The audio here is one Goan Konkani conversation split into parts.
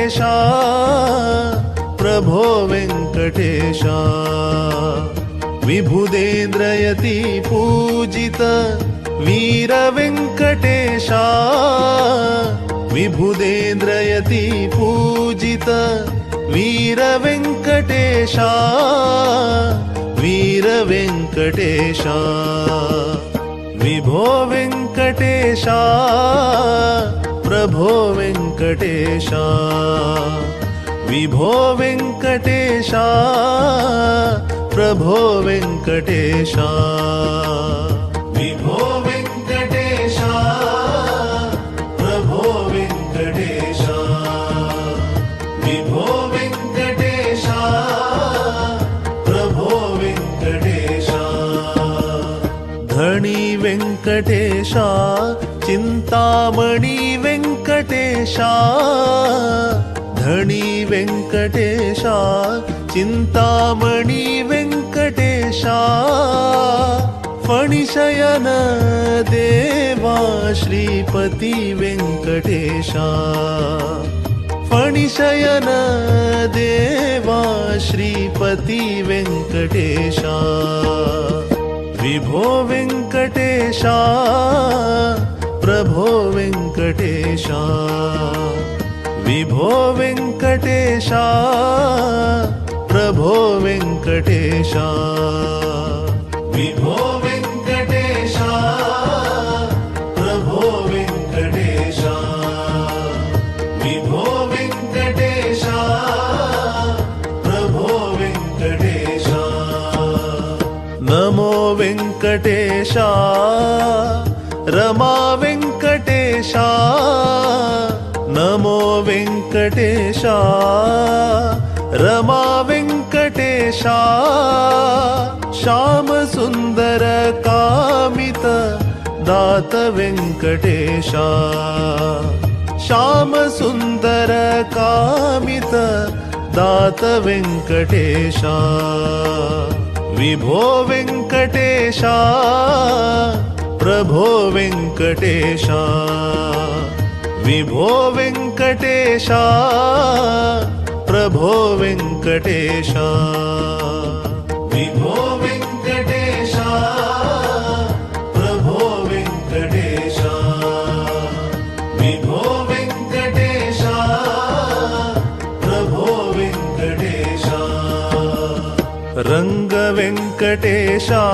वेङ्कटेशा प्रभो वेङ्कटेशा। विबुधेन्द्रयति पूजित वीर वेङ्कटेशा विबुधेन्द्रयति पूजित वीर वेङ्कटेशा वीर वेङ्कटेशा। विभो वेङ्कटेशा प्रभो वेङ्कटेशा विभो वेङ्कटेशा प्रभो वेङ्कटेशा। विभो वेङ्कटेशा प्रभो वेङ्कटेशा विभो वेङ्कटेशा प्रभो वेङ्कटेशा। धणी वेङ्कटेशा चिन्तामणि वेङ्कटेशा धणी वेङ्कटेशा चिन्तामणि वेङ्कटेशा। फणिशयन देवा श्रीपति वेङ्कटेशा फणिशयन देवा श्रीपति वेङ्कटेशा। विभो वेङ्कटेशा प्रभो वेङ्कटेशा विभो वेङ्कटेशा प्रभो वेङ्कटेशा। विभो वेङ्कटेशा प्रभो वेङ्कटेशा विभो वेङ्कटेशा प्रभो वेङ्कटेशा। नमो वेङ्कटेशा रमा वेङ्कटेशा नमो वेङ्कटेशा रमा वेङ्कटेशा। श्याम सुन्दर कामित दात वेङ्कटेशा श्याम सुन्दर कामित दात वेङ्कटेशा। विभो वेङ्कटेशा प्रभो वेङ्कटेशा विभो वेङ्कटेशा प्रभो वेङ्कटेशा। विभो वेङ्कटेशा प्रभो वेङ्कटेशा विभो वेङ्कटेशा प्रभो वेङ्कटेशा। रङ्ग वेङ्कटेशा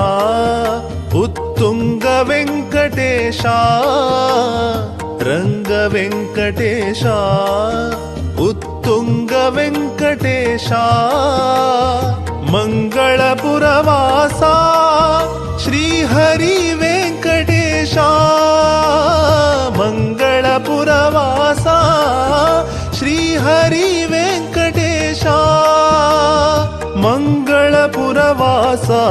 उत्तुङ्ग वेङ्कटेशा रङ्ग वेङ्कटेशा उत्तुङ्ग वेङ्कटेशा। मङ्गलपुरवासा श्रीहरि वेङ्कटेशा मङ्गलपुरवासा श्रीहरि वेङ्कटेशा। मङ्गलपुरवासा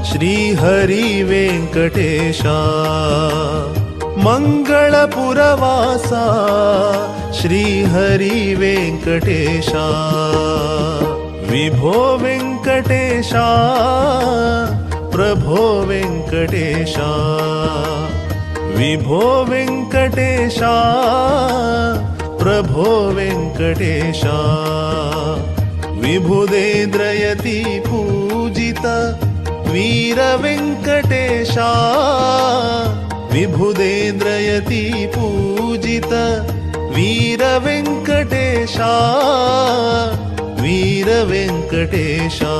श्रीहरि वेङ्कटेशा मङ्गलपुरवासा श्रीहरि वेङ्कटेशा। विभो वेङ्कटेशा प्रभो वेङ्कटेशा विभो वेङ्कटेशा प्रभो वेङ्कटेशा। विबुधेन्द्रयति पूजित वीर वेङ्कटेशा विबुधेन्द्रयति पूजित वीर वेङ्कटेशा वीर वेङ्कटेशा।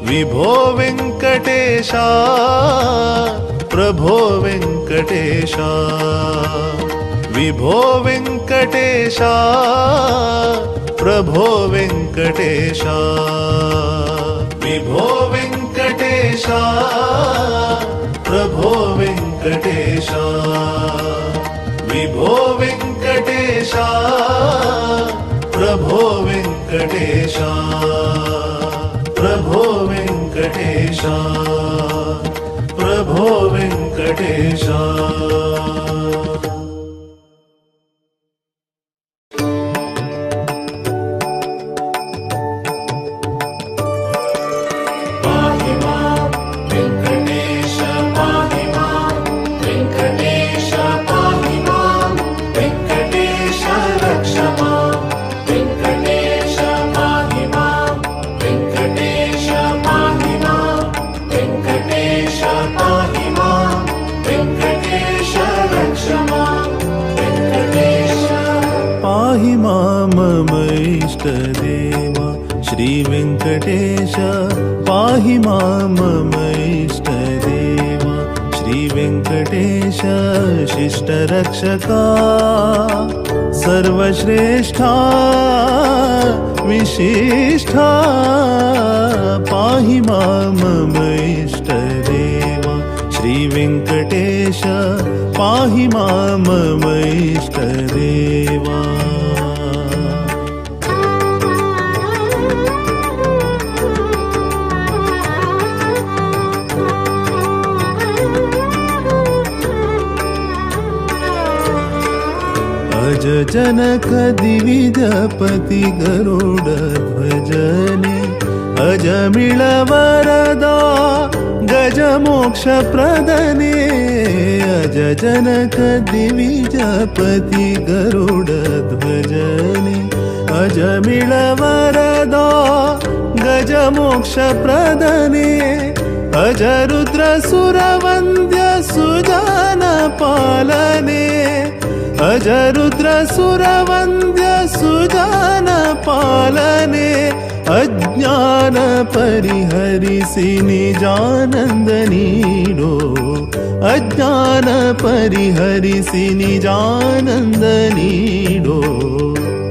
विभो वेङ्कटेशा प्रभो वेङ्कटेशा विभो वेङ्कटेशा प्रभो वेङ्कटेशा। विभो वेङ्कटेशा प्रभो वेङ्कटेशा विभो वेङ्कटेशा प्रभो वेङ्कटेशा प्रभो वेङ्कटेशा प्रभो वेङ्कटेशा। पाहि मां वेङ्कटेश पाहि मां वेङ्कटेश पाहि मां वेङ्कटेश रक्ष। पाहि मां मम इष्टदेवा श्री वेङ्कटेश पाहि मां मम इष्टदेवा श्री वेङ्कटेश शिष्टरक्षका सर्वश्रेष्ठा विशिष्ठा पाहि मां मम इष्टदेवा श्री वेङ्कटेश पाहि मां मम इष्टदेवा। अज जनक दिविजपति गरुड ध्वजने अजमिळ वरदा गज मोक्ष प्रदने अज जनक दिविजपति गरुड ध्वजने अजमिळ वरदा गज मोक्ष प्रदने अज रुद्र सुरवन्द्य सुजन पालने अज रुद्र सुरवन्द्य सुजन पालने अज्ञान परिहरिसि निजानंद नीडो अज्ञान परिहरिसि निजानंद नीडो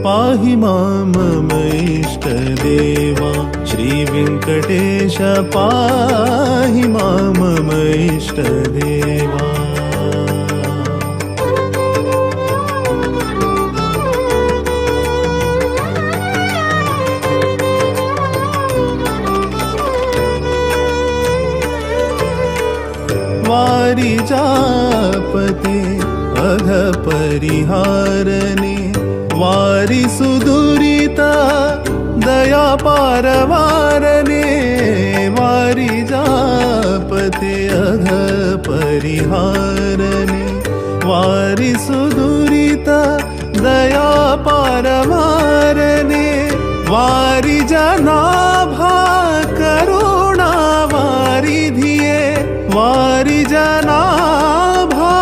पाहि मां मम इष्टदेवा श्री वेङ्कटेश पाहि मां मम इष्टदेवा। वारिजापते अघ परिहारने वारि सुदुरिता दया पारवारने वारिजापते अघ परिहारने वारि सुदुरिता दया पारवारने वारि जनाभा करुणा वारिधिये वारि जनाभा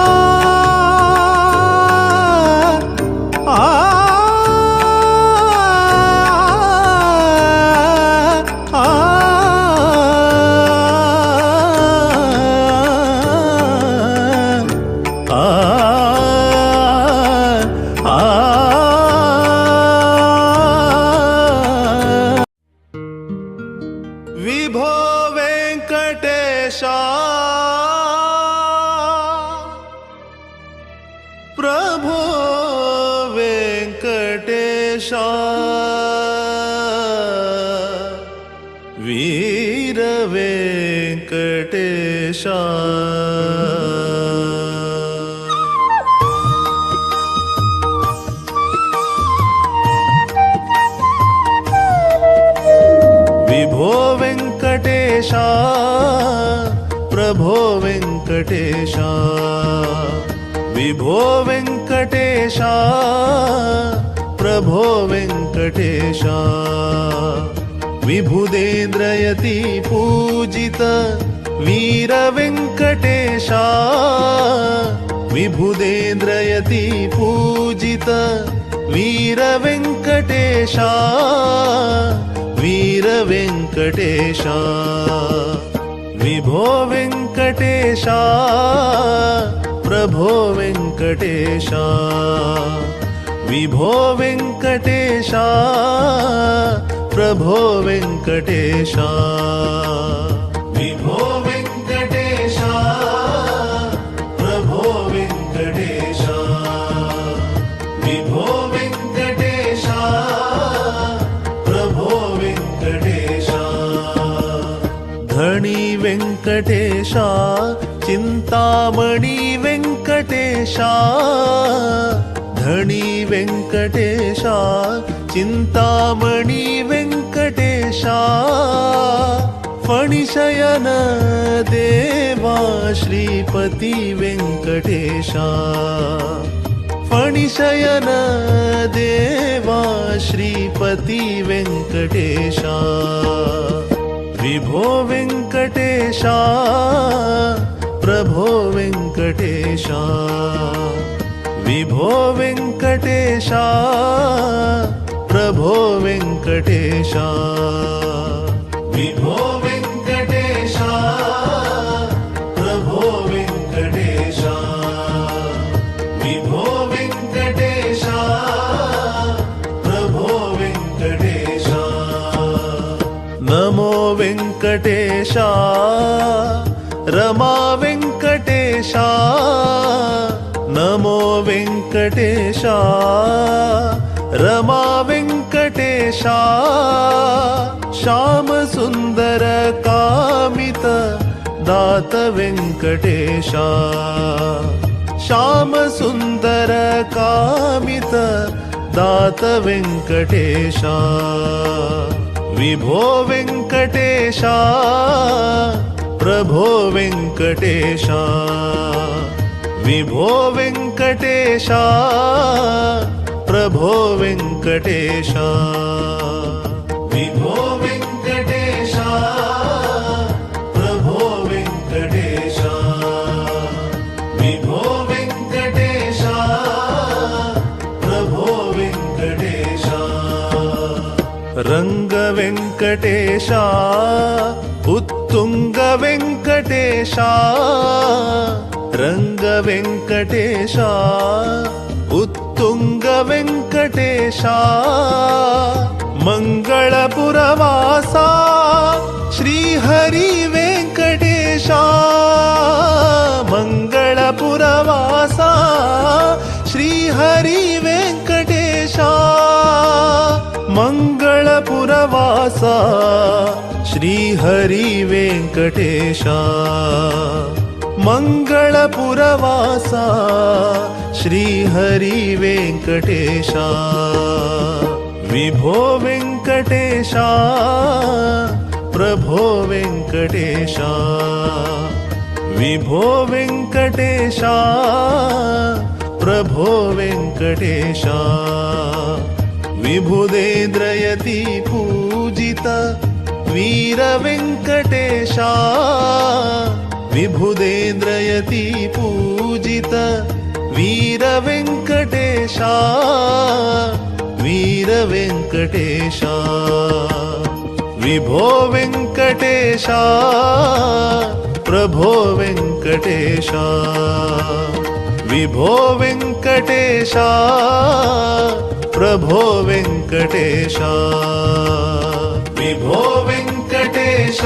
आ आ आ आ। विभो वेङ्कटेशा प्रभो वेङ्कटेशा वीर वेङ्कटेशा। विभो वेङ्कटेशा प्रभो वेङ्कटेशा विभो वेङ्कटेशा प्रभो वेङ्कटेशा विभुदेन्द्रयति पूजित वीर वेङ्कटेशा विभुदेन्द्रयति पूजित वीर वेङ्कटेशा वीर वेङ्कटेशा विभो वेङ्कटेशा प्रभो वेङ्कटेशा विभो वेङ्कटेशा प्रभो वेङ्कटेशा विभो वेङ्कटेशा प्रभो वेङ्कटेशा विभो वेङ्कटेशा प्रभो वेङ्कटेशा धणी वेङ्कटेशा चिंतामणि वेङ्कटेशा धणी वेङ्कटेशा चिंतामणि वेङ्कटेशा फणिशयन देवा श्रीपति वेङ्कटेशा फणिशयन देवा श्रीपति वेङ्कटेशा विभो वेङ्कटेशा प्रभो वेङ्कटेशा विभो वेङ्कटेशा। वेङ्कटेश। विभो वेङ्कटेश प्रभो वेङ्कटेश। विभो वेङ्कटेश प्रभो वेङ्कटेश। नमो वेङ्कटेश रमा वेङ्कटेश। नमो वेङ्कटेश रमा वेङ्कटेश। श्याम सुन्दर कामित दात वेङ्कटेश। श्याम सुन्दर कामित दात वेङ्कटेश। विभो वेङ्कटेश प्रभो वेङ्कटेश। विभो वेङ्कटेश प्रभो वेङ्कटेश। विभो वेङ्कटेश प्रभो वेङ्कटेश। विभो वेङ्कटेश प्रभो वेङ्कटेश। रङ्ग वेङ्कटेश उत्तुङ्ग वेङ्कटेश। रङ्ग वेङ्कटेश उत्तुङ्ग वेङ्कटेश। मङ्गलपुरवासा श्रीहरि वेङ्कटेश। मङ्गलपुरवासा श्रीहरि वेङ्कटेश। मङ्गलपुरवासा श्रीहरि वेङ्कटेश। मङ्गलपुरवासा श्रीहरि वेङ्कटेश। विभो वेङ्कटेश प्रभो वेङ्कटेश। विभो वेङ्कटेश प्रभो वेङ्कटेश। विबुधेन्द्रयति पूजित वीर वेङ्कटेश। विबुधेन्द्रयति पूजित वीर वेङ्कटेश। वीर वेङ्कटेश। विभो वेङ्कटेश प्रभो वेङ्कटेश। विभो वेङ्कटेश प्रभो वेङ्कटेश। विभो वेङ्कटेश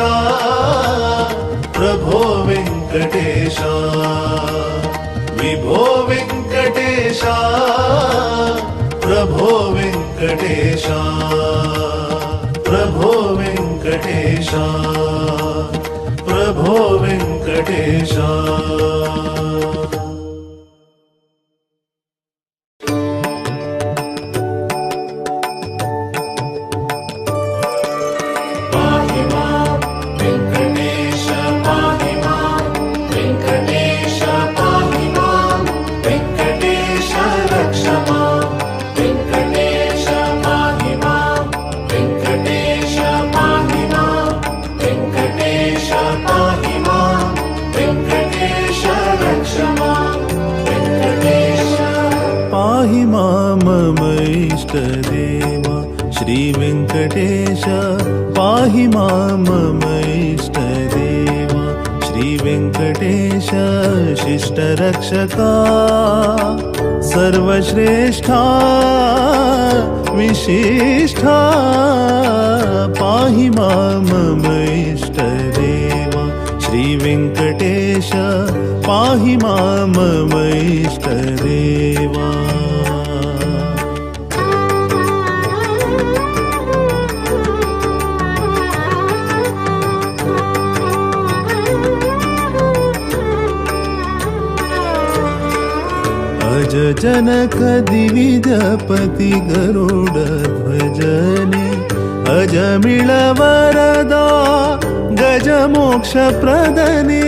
प्रभो वेङ्कटेश। विभो वेङ्कटेश प्रभो वेङ्कटेश। प्रभो वेङ्कटेश प्रभो वेङ्कटेश। पाहि मां वेङ्कटेश पाहि मां वेङ्कटेश पाहि मां वेङ्कटेश रक्ष मां वेङ्कटेश पाहि मां वेङ्कटेश पाहि मां वेङ्कटेश पाहि मां वेङ्कटेश रक्ष मां वेङ्कटेश। पाहि मां मम इष्टदेवा श्री वेङ्कटेश। पाहि मां मम इष्टदेवा श्री वेङ्कटेश। शिष्टरक्षका सर्वश्रेष्ठा विशिष्ठा। पाहि मां मम इष्टदेवा श्री वेङ्कटेश। पाहि मां मम इष्टदेवा। अज जनक दिविजपति गरुड ध्वजने। अजमिळ वरदा गज मोक्ष प्रदने।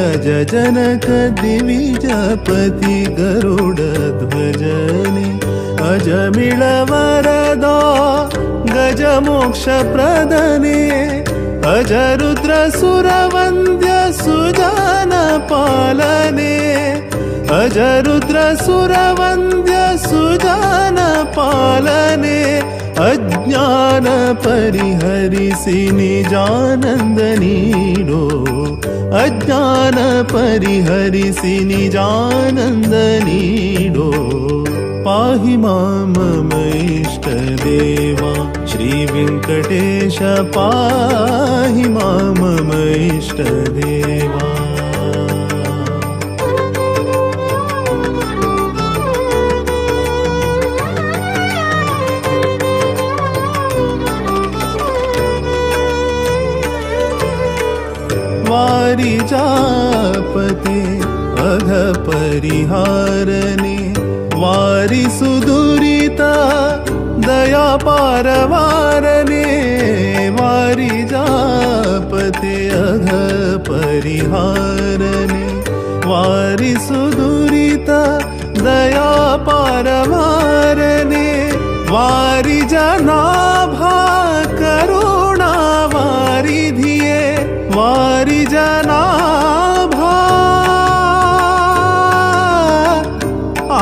अज जनक दिविजपति गरुड ध्वजने। अजमिळ वरदा गज मोक्ष प्रदने। अज रुद्र सुरवन्द्य सुजन पालने। अज रुद्र सुरवन्द्य सुजन पालने। अज्ञान ಪರಿಹರಿಸಿ ನಿಜಾನಂದ ನೀಡೋ, ಅಜ್ಞಾನ ಪರಿಹರಿಸಿ ನಿಜಾನಂದ ನೀಡೋ. ಪಾಹಿ ಮಾಂ ಮಮ ಇಷ್ಟ ದೇವಾ ಶ್ರೀ ವೆಂಕಟೇಶ, ಪಾಹಿ ಮಾಂ ಮಮ ಇಷ್ಟ ದೇವಾ. ವಾರಿಜಾಪತೆ ಅಘ ಪರಿಹಾರನೆ, ವಾರಿಸು ದುರಿತ ದಯಾ ಪಾರವಾರನೆ. ವಾರಿಜಾಪತೆ ಅಘ ಪರಿಹಾರನೆ, ವಾರಿಸು ದುರಿತ ದಯಾ ಪಾರವಾರನೆ. ವಾರಿಜನಾಭಾ ಕರುಣಾ ವಾರಿಧಿಯೇ, ವಾರಿಜನಾಭಾ ಆ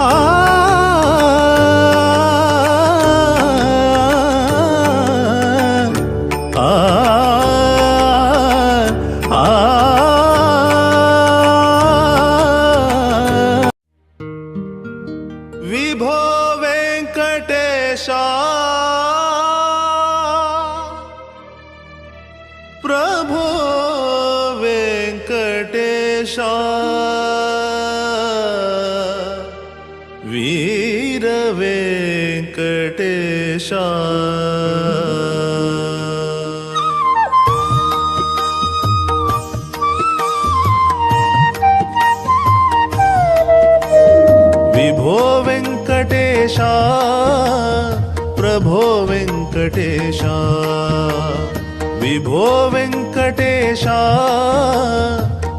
ಆ ಆ. ವಿಭೋ ವೆಂಕಟೇಶ ಪ್ರಭೋ ವೆಂಕಟೇಶ, ವೀರ ವೆಂಕಟೇಶ. ವಿಭೋ ವೆಂಕಟೇಶ ಪ್ರಭೋ ವೆಂಕಟೇಶ, ವಿಭೋ ವೆಂಕಟೇಶ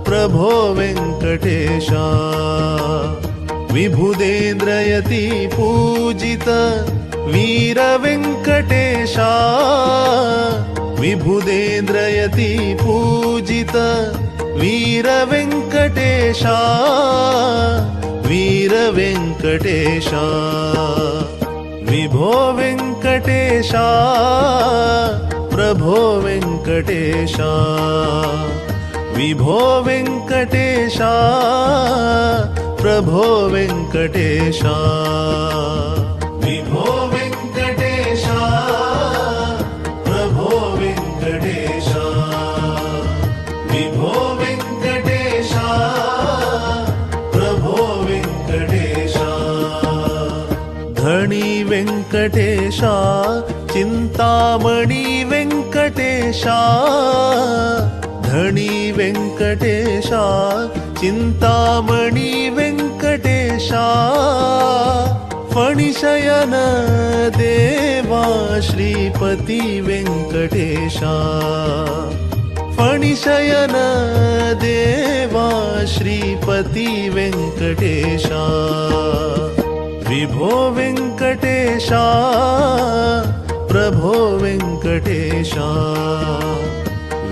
ಪ್ರಭೋ ವೆಂಕಟೇಶ. ವಿಭುದೇಂದ್ರಯತಿ ಪೂಜಿತ ವೀರ ವೆಂಕಟೇಶ, ವಿಭುದೇಂದ್ರಯತಿ ಪೂಜಿತ ವೀರ ವೆಂಕಟೇಶ, ವೀರ ವೆಂಕಟೇಶ. ವಿಭೋ ವೆಂಕಟೇಶ ಪ್ರಭೋ ವೆಂಕಟೇಶ, ವಿಭೋ ವೆಂಕಟೇಶ ಪ್ರಭೋ ವೆಂಕಟೇಶ. ವಿಭೋ ವೆಂಕಟೇಶ ಪ್ರಭೋ ವೆಂಕಟೇಶ, ವಿಭೋ ವೆಂಕಟೇಶ ಪ್ರಭೋ ವೆಂಕಟೇಶ. ಧಣಿ ವೆಂಕಟೇಶ ಚಿಂತಾಮಣಿ ವೆಂಕಟೇಶ, ಧಣಿ ವೆಂಕಟೇಶ ಚಿಂತಾಮಣಿ ವೆಂಕಟೇಶ. ಫಣಿಶಯನ ದೇವಾ ಶ್ರೀಪತಿ ವೆಂಕಟೇಶ, ಫಣಿಶಯನ ದೇವಾ ಶ್ರೀಪತಿ ವೆಂಕಟೇಶ. ವಿಭೋ ವೆಂಕಟೇಶ ಪ್ರಭೋ ವೆಂಕಟೇಶ,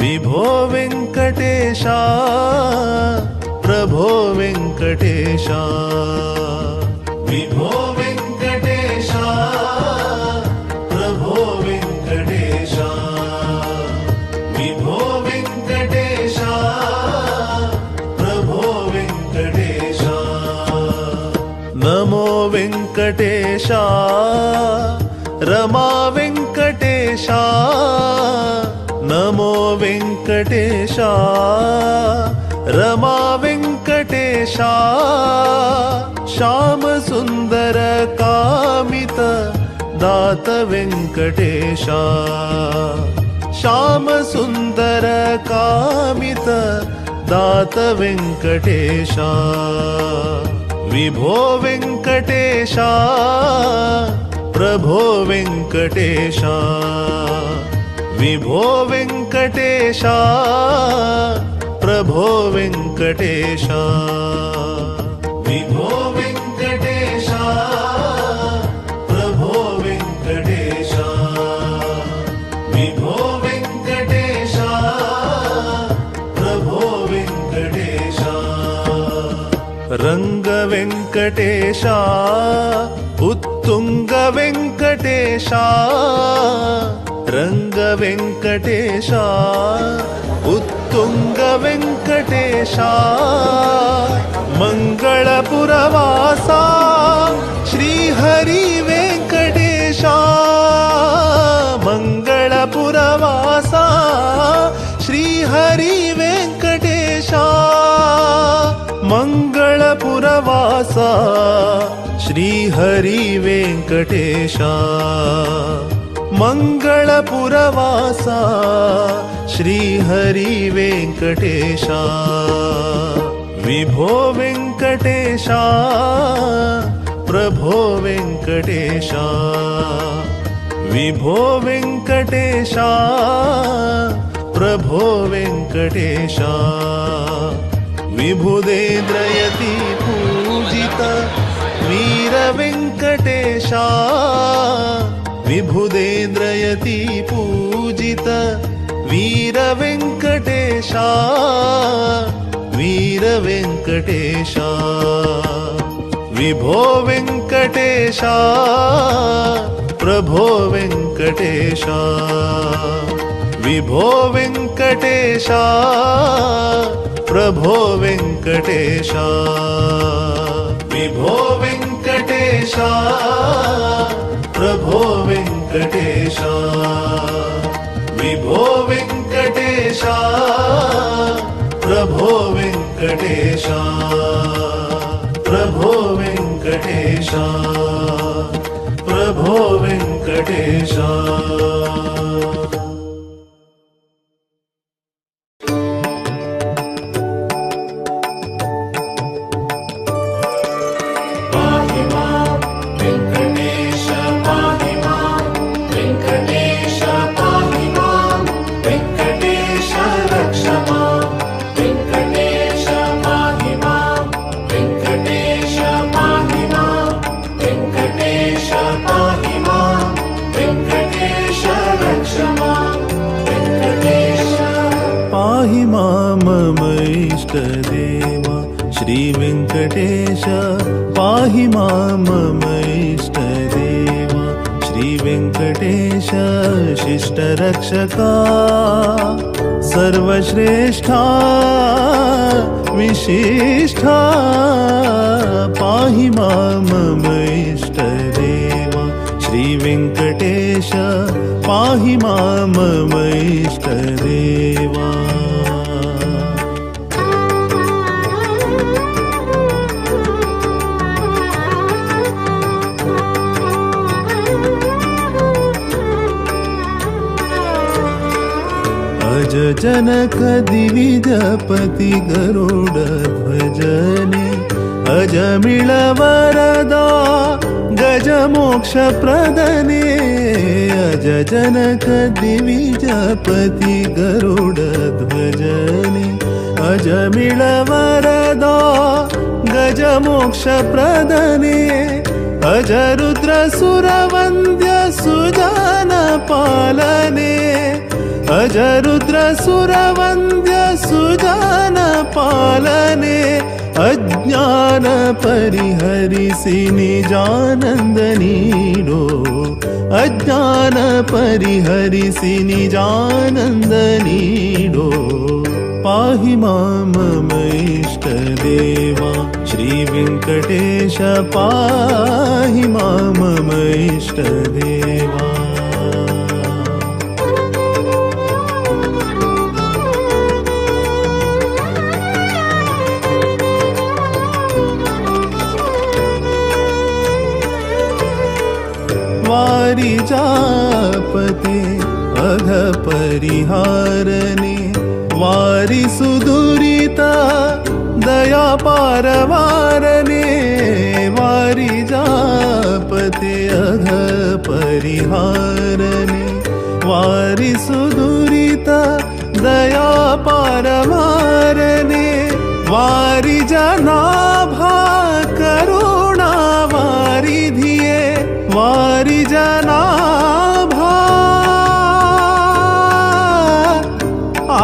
ವಿಭೋ ವೆಂಕಟೇಶ ಪ್ರಭೋ ವೆಂಕಟೇಶ. ವಿಭೋ ವೆಂಕಟೇಶ ಪ್ರಭೋ ವೆಂಕಟೇಶ, ವಿಭೋ ವೆಂಕಟೇಶ ಪ್ರಭೋ ವೆಂಕಟೇಶ. ನಮೋ ವೆಂಕಟೇಶ ರಮಾ ವೆಂಕಟೇಶ, ನಮೋ ವೆಂಕಟೇಶ ರಮಾ ವೆಂಕಟೇಶ. ಶ್ಯಾಮ ಸುಂದರ ಕಾಮಿತ ದಾತ ವೆಂಕಟೇಶ, ಶ್ಯಾಮ ಸುಂದರ ಕಾಮಿತ ದಾತ ವೆಂಕಟೇಶ. ವಿಭೋ ವೆಂಕಟೇಶ ಪ್ರಭೋ ವೆಂಕಟೇಶ, ವಿಭೋ ವೆಂಕಟೇಶ ಪ್ರಭೋ ವೆಂಕಟೇಶ. ವಿಭೋ ವೆಂಕಟೇಶ ಪ್ರಭೋ ವೆಂಕಟೇಶ, ವಿಭೋ ವೆಂಕಟೇಶ ಪ್ರಭೋ ವೆಂಕಟೇಶ. रंग वेंकटेशा उत्तुंग वेंकटेशा रंग वेंकटेशा उत्तुंग वेंकटेशा मंगळपुरवासा श्री हरि वेंकटेशा मंगळपुरवासा श्री हरि वेंकटेशा मंगळपुरवासा श्री हरि वेंकटेशा मंगळपुरवासा श्री हरि वेंकटेशा विभो वेंकटेशा प्रभो वेंकटेशा विभो वेंकटेशा प्रभो वेंकटेशा विभुदेन्द्रयति पूजित वीर वेंकटेशा विभुदेन्द्रयति पूजित वीर वेंकटेशा वीर वेंकटेशा विभो वेंकटेशा प्रभो वेंकटेशा विभो वेंकटेशा प्रभो वेंकटेशा विभो वेंकटेशा प्रभो वेंकटेशा विभो वेंकटेशा प्रभो वेंकटेशा प्रभो वेंकटेशा प्रभो वेंकटेशा। पाहि मां वेङ्कटेश पाहि मां वेङ्कटेश पाहि मां वेङ्कटेश रक्ष मां वेङ्कटेश पाहि मां वेङ्कटेश पाहि मां वेङ्कटेश पाहि मां वेङ्कटेश रक्ष मां वेङ्कटेश पाहि मां मम इष्टदेवा श्री वेङ्कटेश पाहि मां मम इष्टदेवा श्री वेङ्कटेश शिष्टरक्षका सर्वश्रेष्ठा विशिष्ठा पाहि मां मम इष्टदेवा श्री वेङ्कटेश पाहि मां मम इष्टदेवा। अज जनक दिविजपति गरुड ध्वजने अजमिळ वरदा गज मोक्ष प्रदने अज जनक दिविजपति गरुड ध्वजने अजमिळ वरदा गज मोक्ष प्रदने अज रुद्र सुरवन्द्य सुजन पालने अज रुद्र सुरवन्द्य सुजन पालने अज्ञान परिहरिसि निजानंद नीडो अज्ञान परिहरिसि निजानंद नीडो पाहि मां मम इष्टदेवा श्री वेङ्कटेश पाहि मां मम इष्टदेवा। वारिजापते अघ परिहारने वारि सुदुरिता दया पारवारने वारिजापते अघ परिहारने वारि सुदुरिता दया पारवारने वारि जनाभा करुणा वारिधिये वारि जनाभा आ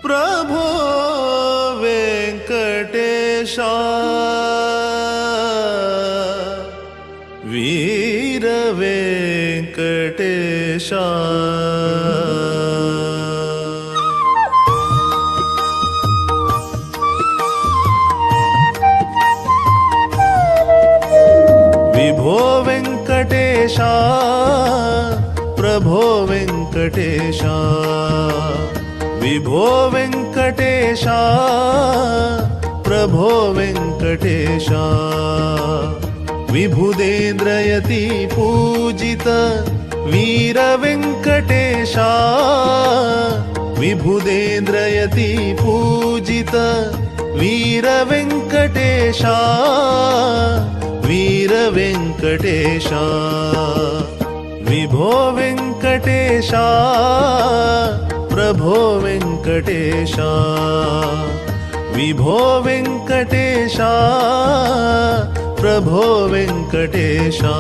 प्रभो वेंकटेशा, वीर वेंकटेशा। विभो वेंकटेशा, प्रभो वेंकटेशा, विभो वेंकटेशा, प्रभो वेंकटेशा। विभुदेन्द्रयति पूजित वीर वेंकटेशा, विभुदेन्द्रयति पूजित वीर वेंकटेशा, वीर वेंकटेशा। विभो वेंकटेशा, प्रभो वेंकटेशा, विभो वेंकटेशा, प्रभो वेंकटेशा।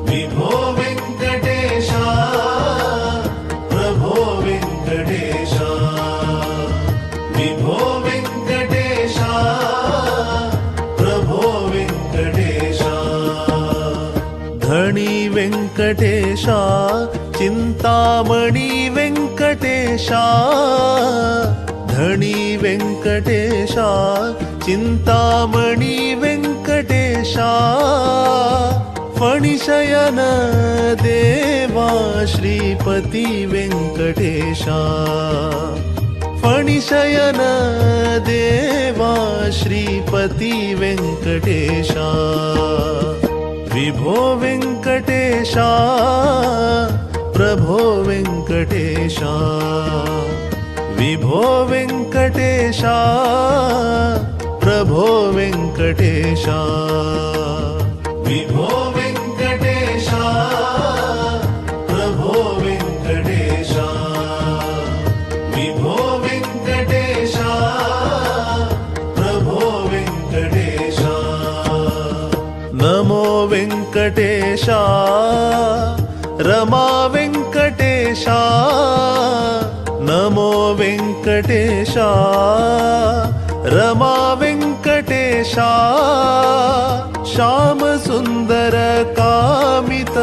विभो वेंकटेशा, प्रभो वेंकटेशा, विभो वेंकटेशा, प्रभो वेंकटेशा। धणी वेंकटेशा, चिंतामणी वेंकटेशा, धणी वेंकटेशा, चिंतामणी वेंकटेशा। फणिशयन देवा श्रीपति वेंकटेशा, फणिशयन देवा श्रीपति वेंकटेशा। विभो वेंकटेशा, प्रभो वेंकटेशा, विभो वेंकटेशा, प्रभो वेंकटेशा। विभो वेंकटेशा, प्रभो वेंकटेशा, विभो वेंकटेशा, प्रभो वेंकटेशा। नमो वेंकटेशा, रमा वेंकटेशा, नमो वेंकटेशा, रमा वेंकटेशा। श्याम सुंदर कामित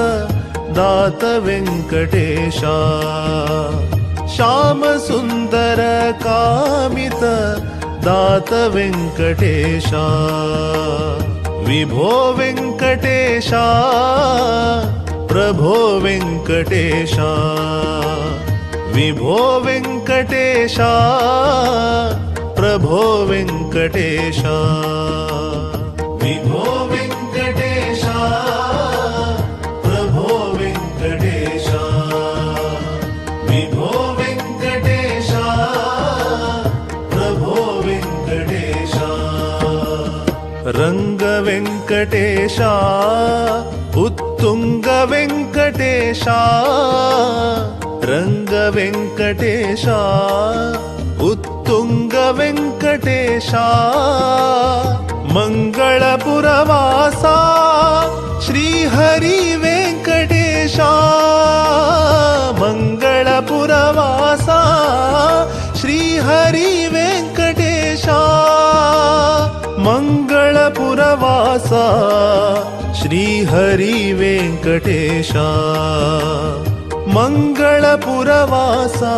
दात वेंकटेशा, श्याम सुंदर कामित दात वेंकटेशा। विभो वेंकटेशा, प्रभो वेंकटेशा, विभो वेंकटेशा, प्रभो वेंकटेशा। विभो वेंकटेशा, प्रभो वेंकटेशा, विभो वेंकटेशा, प्रभो वेंकटेशा। रंग वेंकटेशा, उत्तुंग वेंकटेशा, रंग वेंकटेशा, उत्तुंग वेंकटेशा। मंगळपुरवासा श्रीहरि वेंकटेशा, मंगळपुरवासा श्रीहरि वेंकटेशा। मंगळपुरवासा श्रीहरि वेंकटेशा, मंगळपुरवासा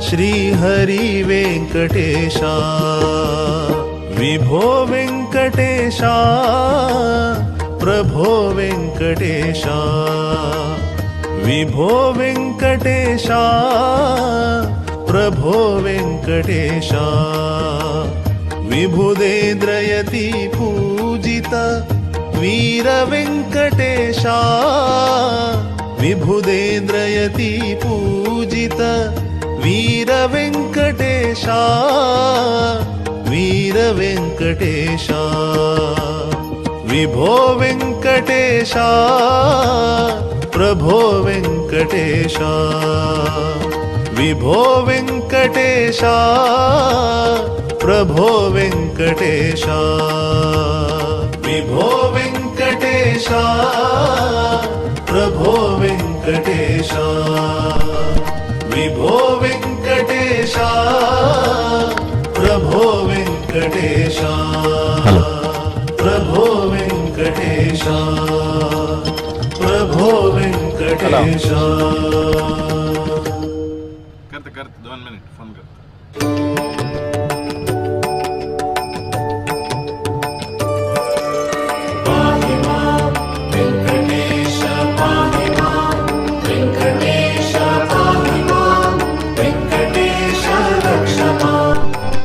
श्रीहरि वेंकटेशा। विभो वेंकटेशा, प्रभो वेंकटेशा, विभो वेंकटेशा, प्रभो वेंकटेशा। विभुदेन्द्रयति पूजित वीर वेंकटेशा, विभुदेन्द्रयति पूजित वीर वेंकटेशा, वीर वेंकटेशा। विभो वेंकटेशा, प्रभो वेंकटेशा, विभो वेंकटेशा, प्रभो वेंकटेशा। विभो वेंकटेशा, प्रभो विभो वेङ्कटेश, प्रभो वेङ्कटेश, प्रभो वेङ्कटेश, प्रभो वेङ्कटेश. करते करते 2 मिनिट, फोन करते. पाहि मां वेङ्कटेश, पाहि मां वेङ्कटेश, पाहि मां वेङ्कटेश, रक्ष मां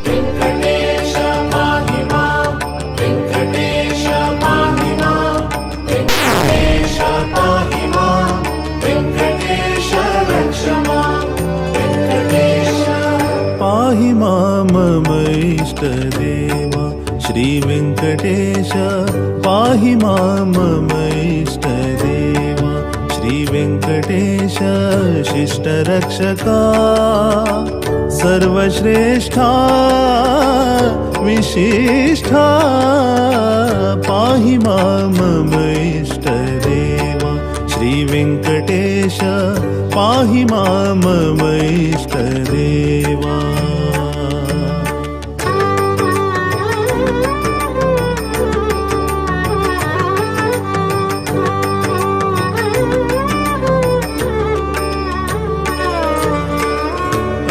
वेङ्कटेश, पाहि मां वेङ्कटेश, पाहि मां वेङ्कटेश, पाहि मां वेङ्कटेश, रक्ष मां वेङ्कटेश. पाहि मां मम इष्टदेवा, श्रीवेङ्कटेश, पाहि मां मम इष्टदेवा, श्रीवेङ्कटेश. शिष्टरक्षका, सर्वश्रेष्ठा, विशिष्ठा, पाहि मां मम इष्टदेवा, श्रीवेङ्कटेश, पाहि मां मम इष्टदेवा.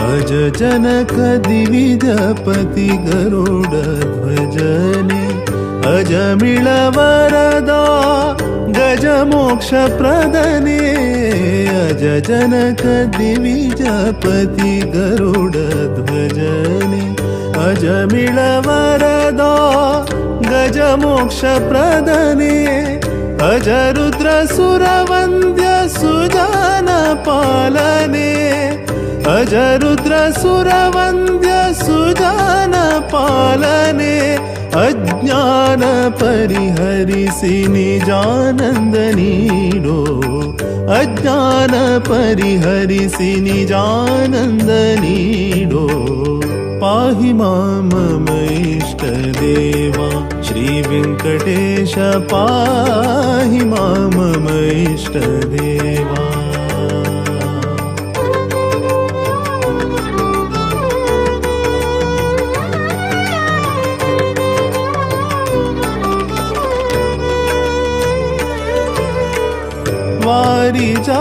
अज जनक दिविजपति गरुड ध्वजने, अजमिळ वरदा गज मोक्ष प्रदने. अज जनक दिविजपति गरुड ध्वजने, अजमिळ वरदा गज मोक्ष प्रदने. अज रुद्र सुरवन्द्य सुजन पालने, अज रुद्र सुरवन्द्य सुजन पालने. अज्ञान परिहरिसि निजानंद नीडो, अज्ञान परिहरिसि निजानंद नीडो. पाहि मां मम इष्टदेवा, श्रीवेङ्कटेश, पाहि मां मम इष्टदेवा.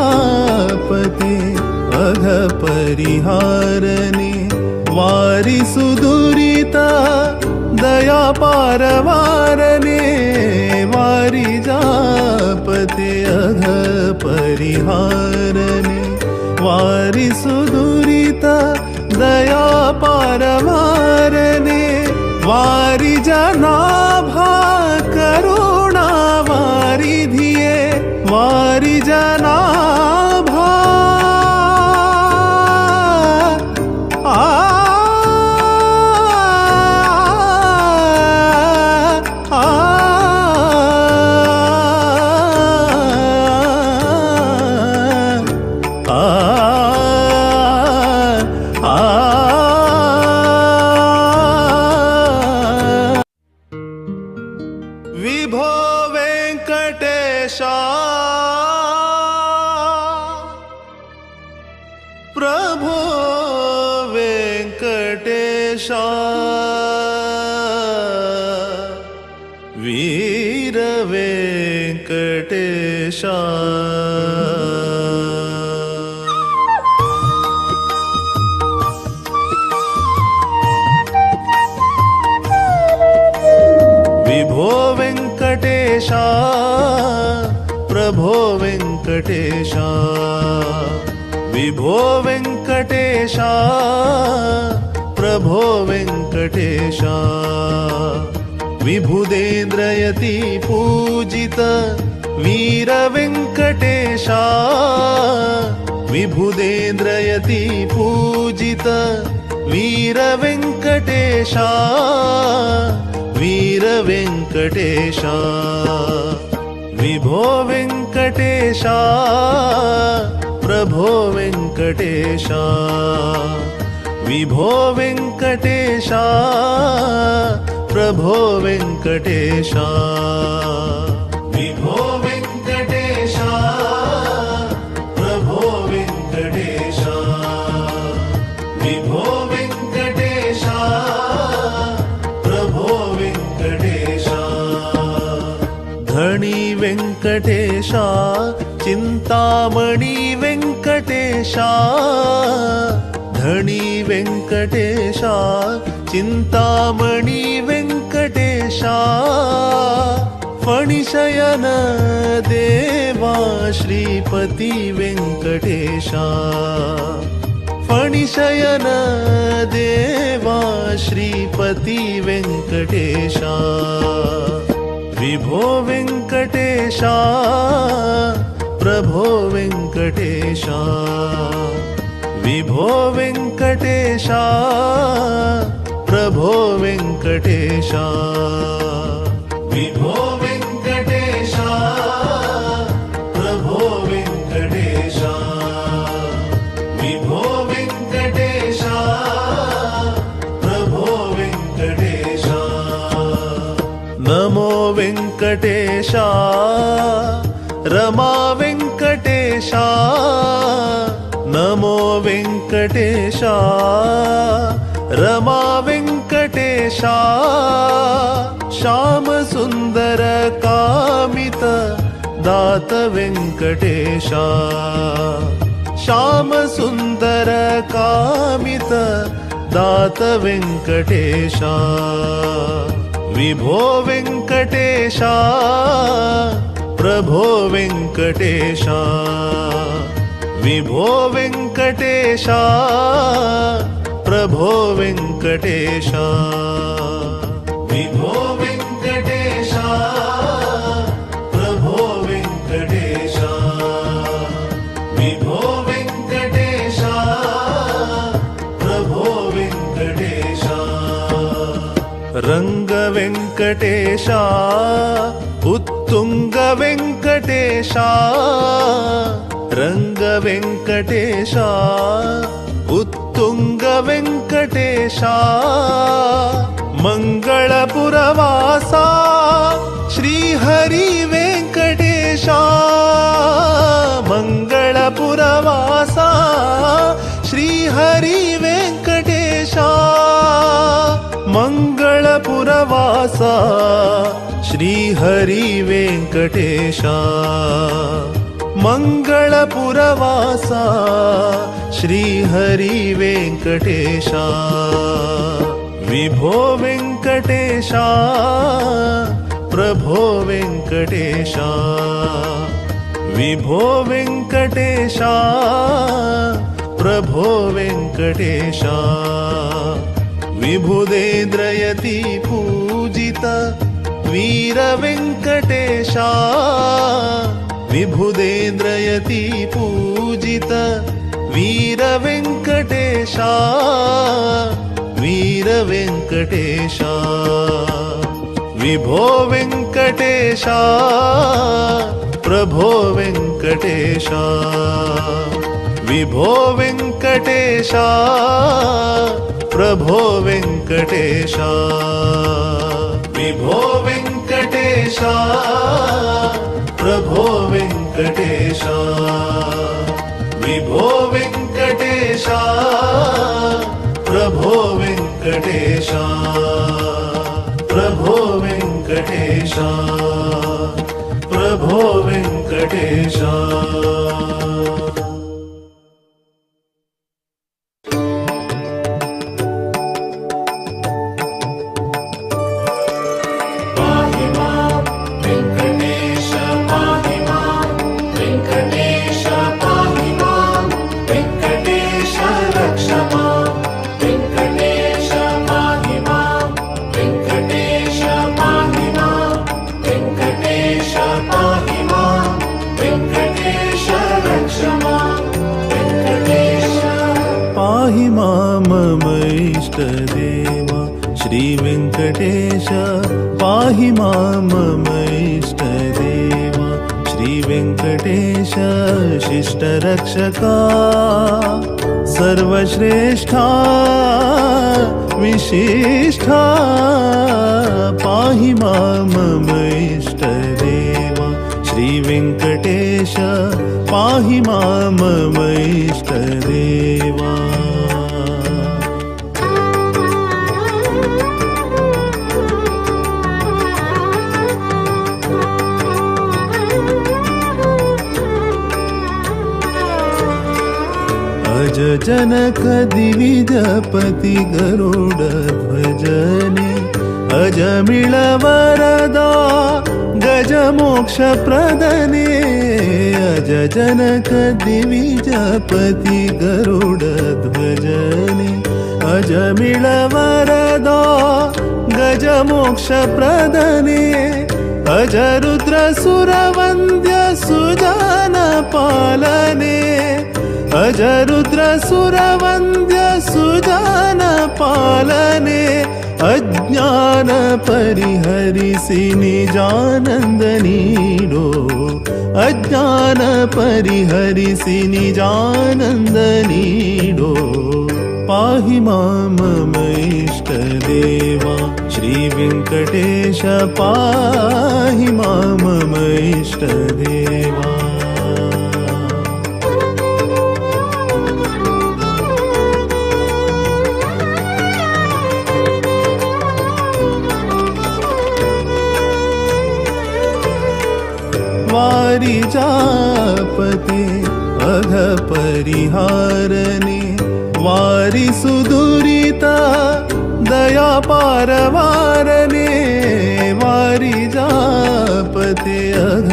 वारिजापते अघ परिहारने, वारि सुदुरिता दया पारवारने. वारिजापते अघ परिहारने, वारि सुदुरिता दया पारवारने. वारि जनाभा करुणा वारिधिये, वारि जनाभा आ आ आ आ. विभो वेङ्कटेशा, प्रभो वेङ्कटेशा, वीर वेङ्कटेशा. विभो वेङ्कटेशा, प्रभो वेङ्कटेशा, विभो वेङ्कटेशा, प्रभो वेङ्कटेशा. विभुदेन्द्रयति पूजित वीर वेङ्कटेशा, विभुदेन्द्रयति पूजित वीर वेङ्कटेशा, वीर वेङ्कटेशा. विभो वेङ्कटेशा, प्रभो वेङ्कटेशा, विभो वेङ्कटेशा, प्रभो वेङ्कटेशा. विभो वेङ्कटेशा, प्रभो धणी वेंकटेशा चिंतामणी वेंकटेशा धणी वेंकटेशा चिंतामणी वेंकटेशा फणिशयन देवा श्रीपती वेंकटेशा फणिशयन देवा श्रीपती वेंकटेशा विभो वेंकटेशा प्रभो वेंकटेशा विभो वेंकटेशा प्रभो वेंकटेशा विभो वेंकटेशा प्रभो वेंकटेशा विभो वेंकटेशा प्रभो वेंकटेशा नमो वेंकटेशा रमा वेंकटेशा नमो वेंकटेशा रमा वेंकटेशा श्याम सुंदर कामित दात वेंकटेशा श्याम सुंदर कामित दात वेंकटेशा विभो वेंकटेशा प्रभो वेंकटेशा विभो वेंकटेशा प्रभो वेंकटेशा विभो वेंकटेशा प्रभो वेंकटेशा विभो वेंकटेशा प्रभो वेंकटेशा रंग वेंकटेशा उत्तुंग वेंकटेशा रंग वेंकटेशा उत्तुंग वेंकटेशा मंगळपुरवासा श्रीहरी वेंकटेशा मंगळपुरवासा श्रीहरी वेंकटेशा मंगळपुरवासा श्रीहरी वेंकटेशा मंगळपुरवासा श्रीहरी वेंकटेशा विभो वेंकटेशा प्रभो वेंकटेशा विभो वेंकटेशा प्रभो वेंकटेशा विभुदेन्द्रयति पूजित वीर वेंकटेशा विभुदेन्द्रयति पूजित वीर वेंकटेशा वीर वेंकटेशा विभो वेंकटेशा प्रभो वेंकटेशा विभो वेंकटेशा प्रभो वेंकटेशा विभो वेंकटेशा प्रभो वेंकटेशा विभो वेंकटेशा प्रभो वेंकटेशा प्रभो वेंकटेशा प्रभो वेंकटेशा। पाहि मां वेङ्कटेश पाहि मां वेङ्कटेश पाहि मां वेङ्कटेश रक्ष मां वेङ्कटेश पाहि मां वेङ्कटेश पाहि मां वेङ्कटेश पाहि मां वेङ्कटेश रक्ष मां वेङ्कटेश। पाहि मां मम इष्टदेवा श्री वेङ्कटेश पाहि मां मम इष्टदेवा श्री वेङ्कटेश शिष्टरक्षका सर्वश्रेष्ठा विशिष्ठा पाहि मां मम इष्टदेवा श्री वेङ्कटेश पाहि मां मम इष्टदेवा। जनक दिविजपति गरुड ध्वजने अजमिळ वरदा गजमोक्ष प्रदने अज जनक दिविजपति गरुड ध्वजने अजमिळ वरदा गजमोक्ष प्रदने अज रुद्र सुरवन्द्य सुजन पालने अज रुद्र सुरवन्द्य सुजन पालने अज्ञान परिहरिसि निजानंद नीडो अज्ञान परिहरिसि निजानंद नीडो पाहि मां मम इष्टदेवा श्री वेंकटेश पाहि मां मम इष्टदेवा। वारिजापते अघ परिहारने वारि सुदुरिता दया पारवारने वारिजापते अघ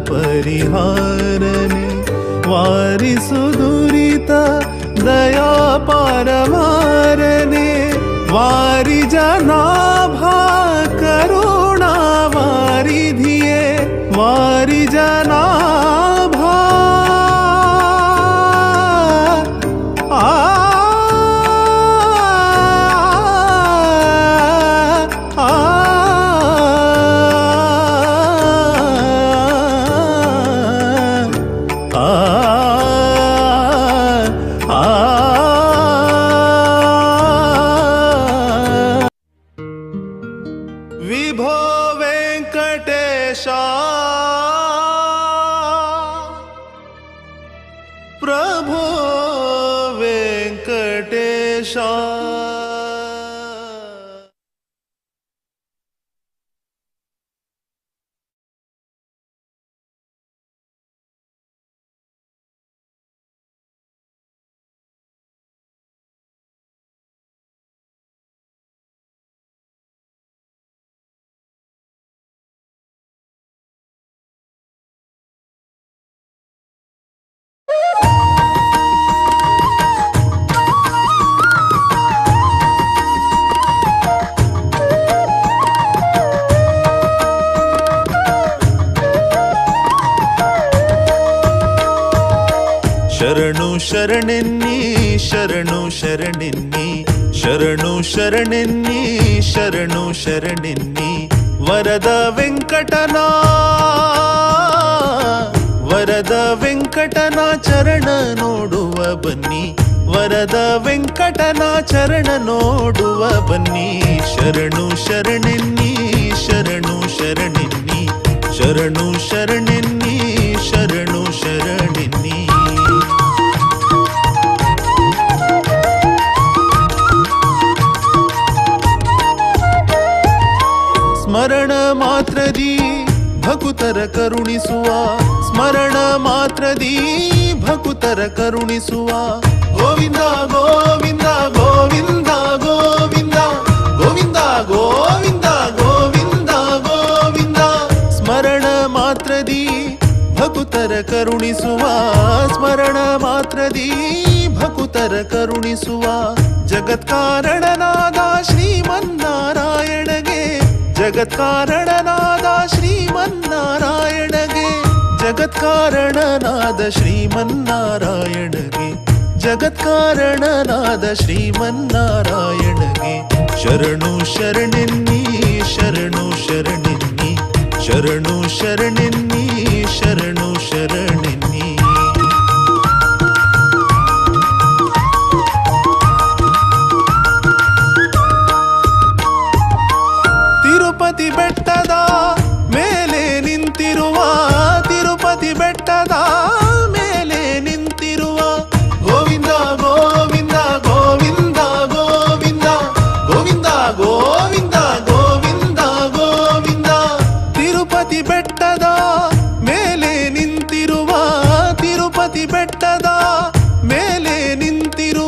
परिहारने वारि सुदुरिता दया पारवारने वारि जनाभा करुणा वारिधिये वारि जनाभा आ आ आ आ विभो वेंकटेशा प्रभो वेंकटेशा। ಶರಣು ಶರಣೆನ್ನಿ ಶರಣು ಶರಣೆನ್ನಿ ಶರಣು ಶರಣೆನ್ನಿ ಶರಣು ಶರಣೆನ್ನಿ ವರದ ವೆಂಕಟನ ವರದ ವೆಂಕಟನ ಚರಣ ನೋಡುವ ಬನ್ನಿ ವರದ ವೆಂಕಟನ ಚರಣ ನೋಡುವ ಬನ್ನಿ ಶರಣು ಶರಣೆನ್ನಿ ಶರಣು ಶರಣೆನ್ನಿ ಶರಣು ಶರಣೆನ್ನಿ ಶರಣು ಶರಣೆನ್ನಿ. ಸ್ಮರಣ ಮಾತ್ರದಿ ಭಕುತರ ಕರುಣಿಸುವ ಸ್ಮರಣ ಮಾತ್ರದಿ ಭಕುತರ ಕರುಣಿಸುವ ಗೋವಿಂದ ಗೋವಿಂದ ಗೋವಿಂದ ಗೋವಿಂದ ಗೋವಿಂದ ಗೋವಿಂದ ಗೋವಿಂದ ಗೋವಿಂದ ಸ್ಮರಣ ಮಾತ್ರದಿ ಭಕುತರ ಕರುಣಿಸುವ ಸ್ಮರಣ ಮಾತ್ರದಿ ಭಕುತರ ಕರುಣಿಸುವ ಜಗತ್ಕಾರಣನಾದ ಶ್ರೀಮನ್ನಾರಾಯಣಗೆ ಜಗತ್ಕಾರಣನಾದ ಶ್ರೀಮನ್ನಾರಾಯಣಗೆ ಜಗತ್ಕಾರಣನಾದ ಶ್ರೀಮನ್ನಾರಾಯಣಗೆ ಜಗತ್ಕಾರಣನಾದ ಶ್ರೀಮನ್ನಾರಾಯಣಗೆ ಶರಣು ಶರಣೆನ್ನಿ ಶರಣು ಶರಣೆನ್ನಿ ಶರಣು ಶರಣೆನ್ನಿ ಶರಣು ಶರಣೆನ್ನಿ. ತಿರುಪತಿ ಬೆಟ್ಟದ ಮೇಲೆ ನಿಂತಿರುವ ತಿರುಪತಿ ಬೆಟ್ಟದ ಮೇಲೆ ನಿಂತಿರುವ ಗೋವಿಂದ ಗೋವಿಂದ ಗೋವಿಂದ ಗೋವಿಂದ ಗೋವಿಂದ ಗೋವಿಂದ ಗೋವಿಂದ ಗೋವಿಂದ ತಿರುಪತಿ ಬೆಟ್ಟದ ಮೇಲೆ ನಿಂತಿರುವ ತಿರುಪತಿ ಬೆಟ್ಟದ ಮೇಲೆ ನಿಂತಿರುವ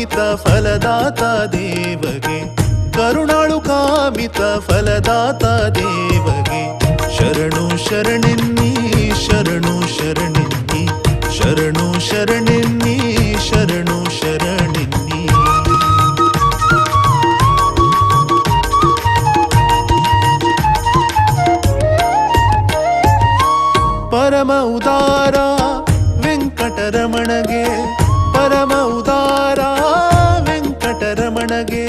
ಕಾಮಿತ ಫಲದಾತ ದೇವಗೆ, ಕರುಣಾಳು ಕಾಮಿತ ಫಲದಾತ ದೇವಗೆ ಶರಣು ಶರಣೆನ್ನಿ, ಶರಣು ಶರಣೆನ್ನಿ, ಶರಣು ಶರಣೆನ್ನಿ, ಶರಣು ಶರಣೆನ್ನಿ. ಪರಮ ಉದಾರ ವೆಂಕಟರಮಣಗೆ, ಪರಮ ಉದಾರ ವೆಂಕಟರಮಣಗೆ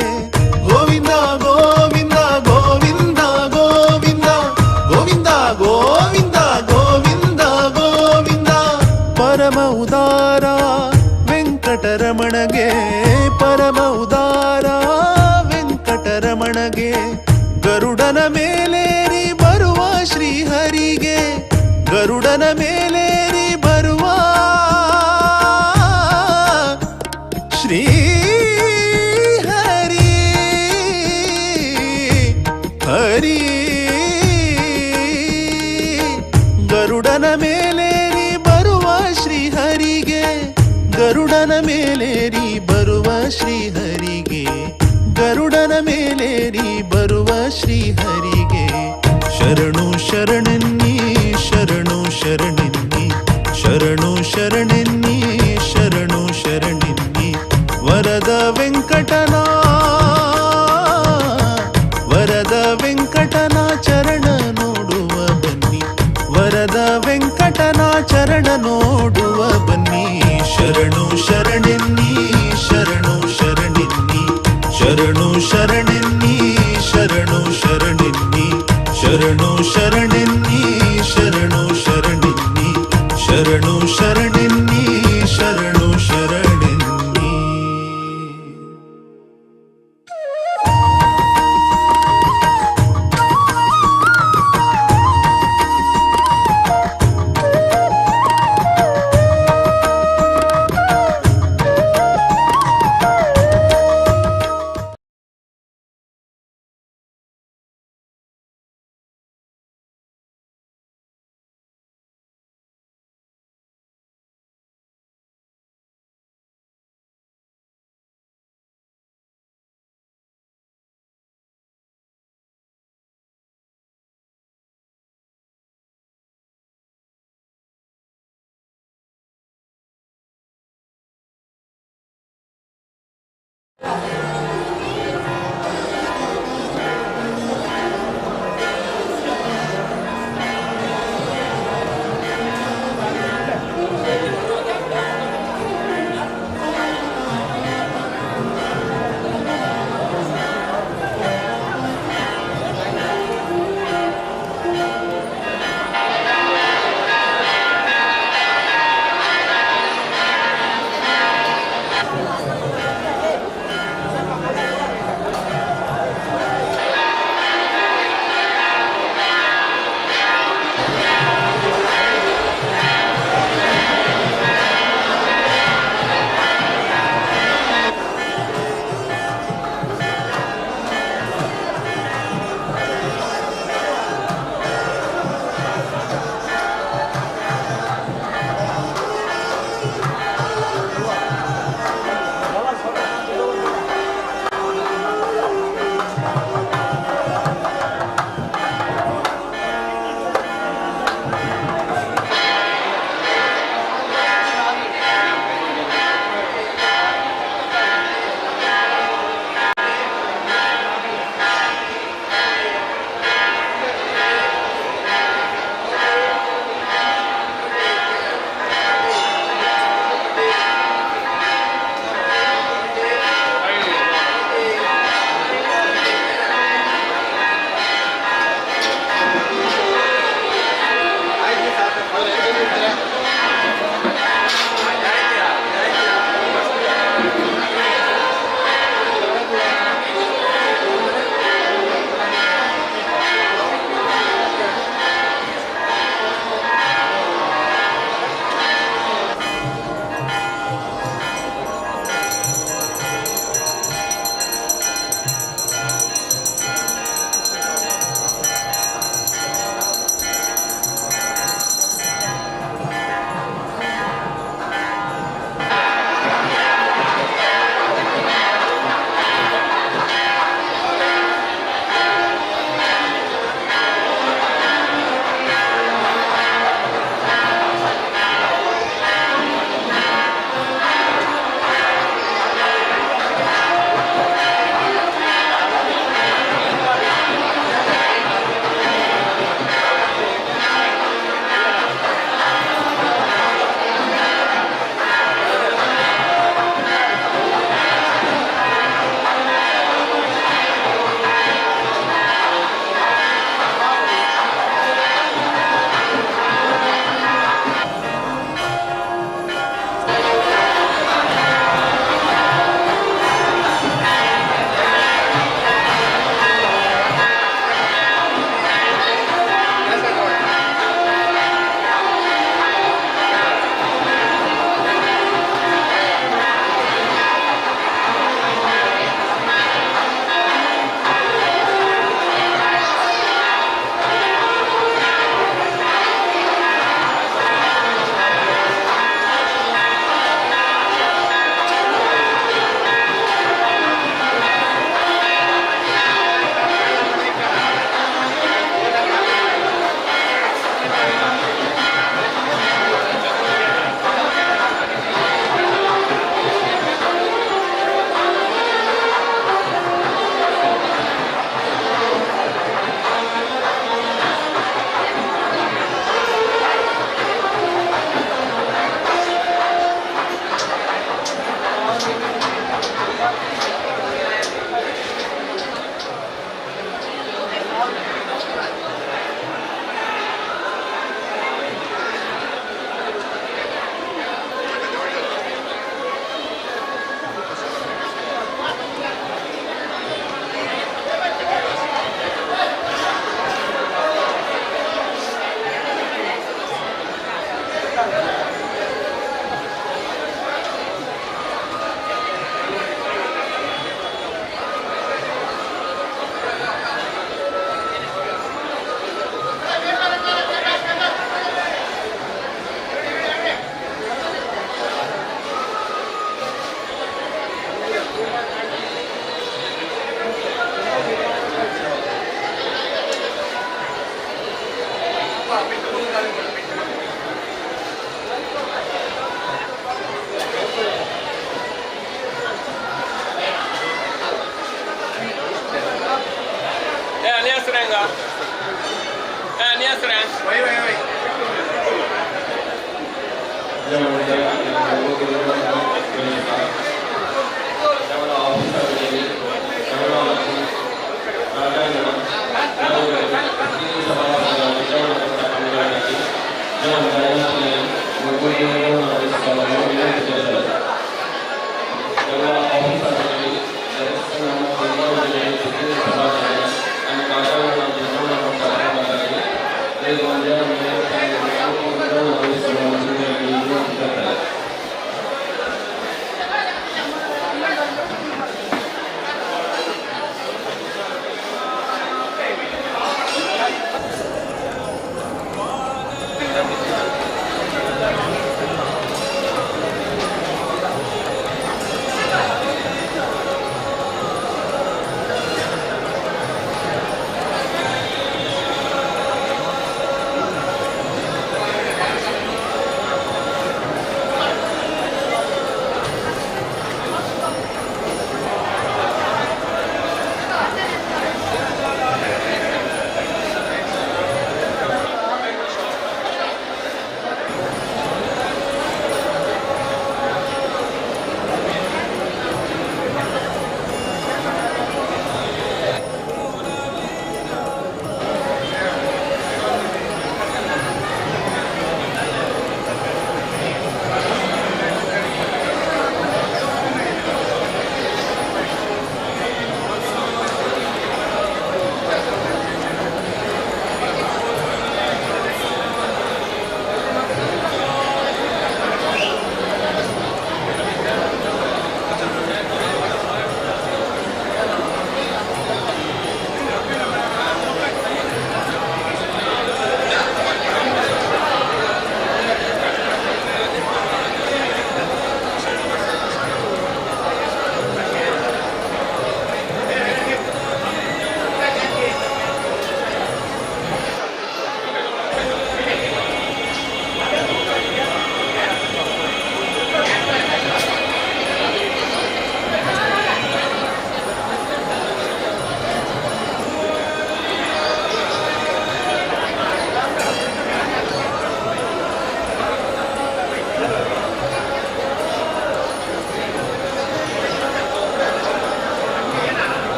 ಗೋವಿಂದ ಗೋವಿಂದ ಗೋವಿಂದ ಗೋವಿಂದ ಗೋವಿಂದ ಗೋವಿಂದ ಗೋವಿಂದ ಗೋವಿಂದ. ಪರಮ ಉದಾರ ವೆಂಕಟರಮಣಗೆ, ಪರಮ ಉದಾರ ವೆಂಕಟರಮಣಗೆ ಗರುಡನ ಮೇಲೇರಿ ಬರುವ ಶ್ರೀಹರಿಗೆ, ಗರುಡನ ಮೇಲೇರಿ ಬರುವ ಶ್ರೀ ಹರಿ ಹರಿ, ಗರುಡನ ಮೇಲೇರಿ ಬರುವ ಶ್ರೀಹರಿಗೆ, ಗರುಡನ ಮೇಲೇರಿ ಬರುವ ಶ್ರೀಹರಿಗೆ, ಗರುಡನ ಮೇಲೇರಿ ಬರುವ ಶ್ರೀಹರಿಗೆ ಶರಣು ಶರಣೆನ್ನಿ, ಶರಣು ಶರಣೆನ್ನಿ, ಶರಣು ಶರಣೆನ್ನಿ, ಶರಣು ಶರಣೆನ್ನಿ. ವರದ ವೆಂಕಟನ, ವರದ ವೆಂಕಟನ ಚರಣ ನೋಡುವ ಬನ್ನಿ, ವರದ ವೆಂಕಟನ ಚರಣ ನೋಡುವ ಬನ್ನಿ. ಶರಣು ಶರಣೆನ್ನಿ, ಶರಣು ಶರಣೆನ್ನಿ, ಶರಣು ಶರಣೆನ್ನಿ, ಶರಣು ಶರಣೆನ್ನಿ, ಶರಣು ಶರಣೆನ್ನಿ, ಶರಣು ಶರಣೆನ್ನಿ, ಶರಣು ಶರಣೆನ್ನಿ, ಶರಣು ಶರಣೆನ್ನಿ.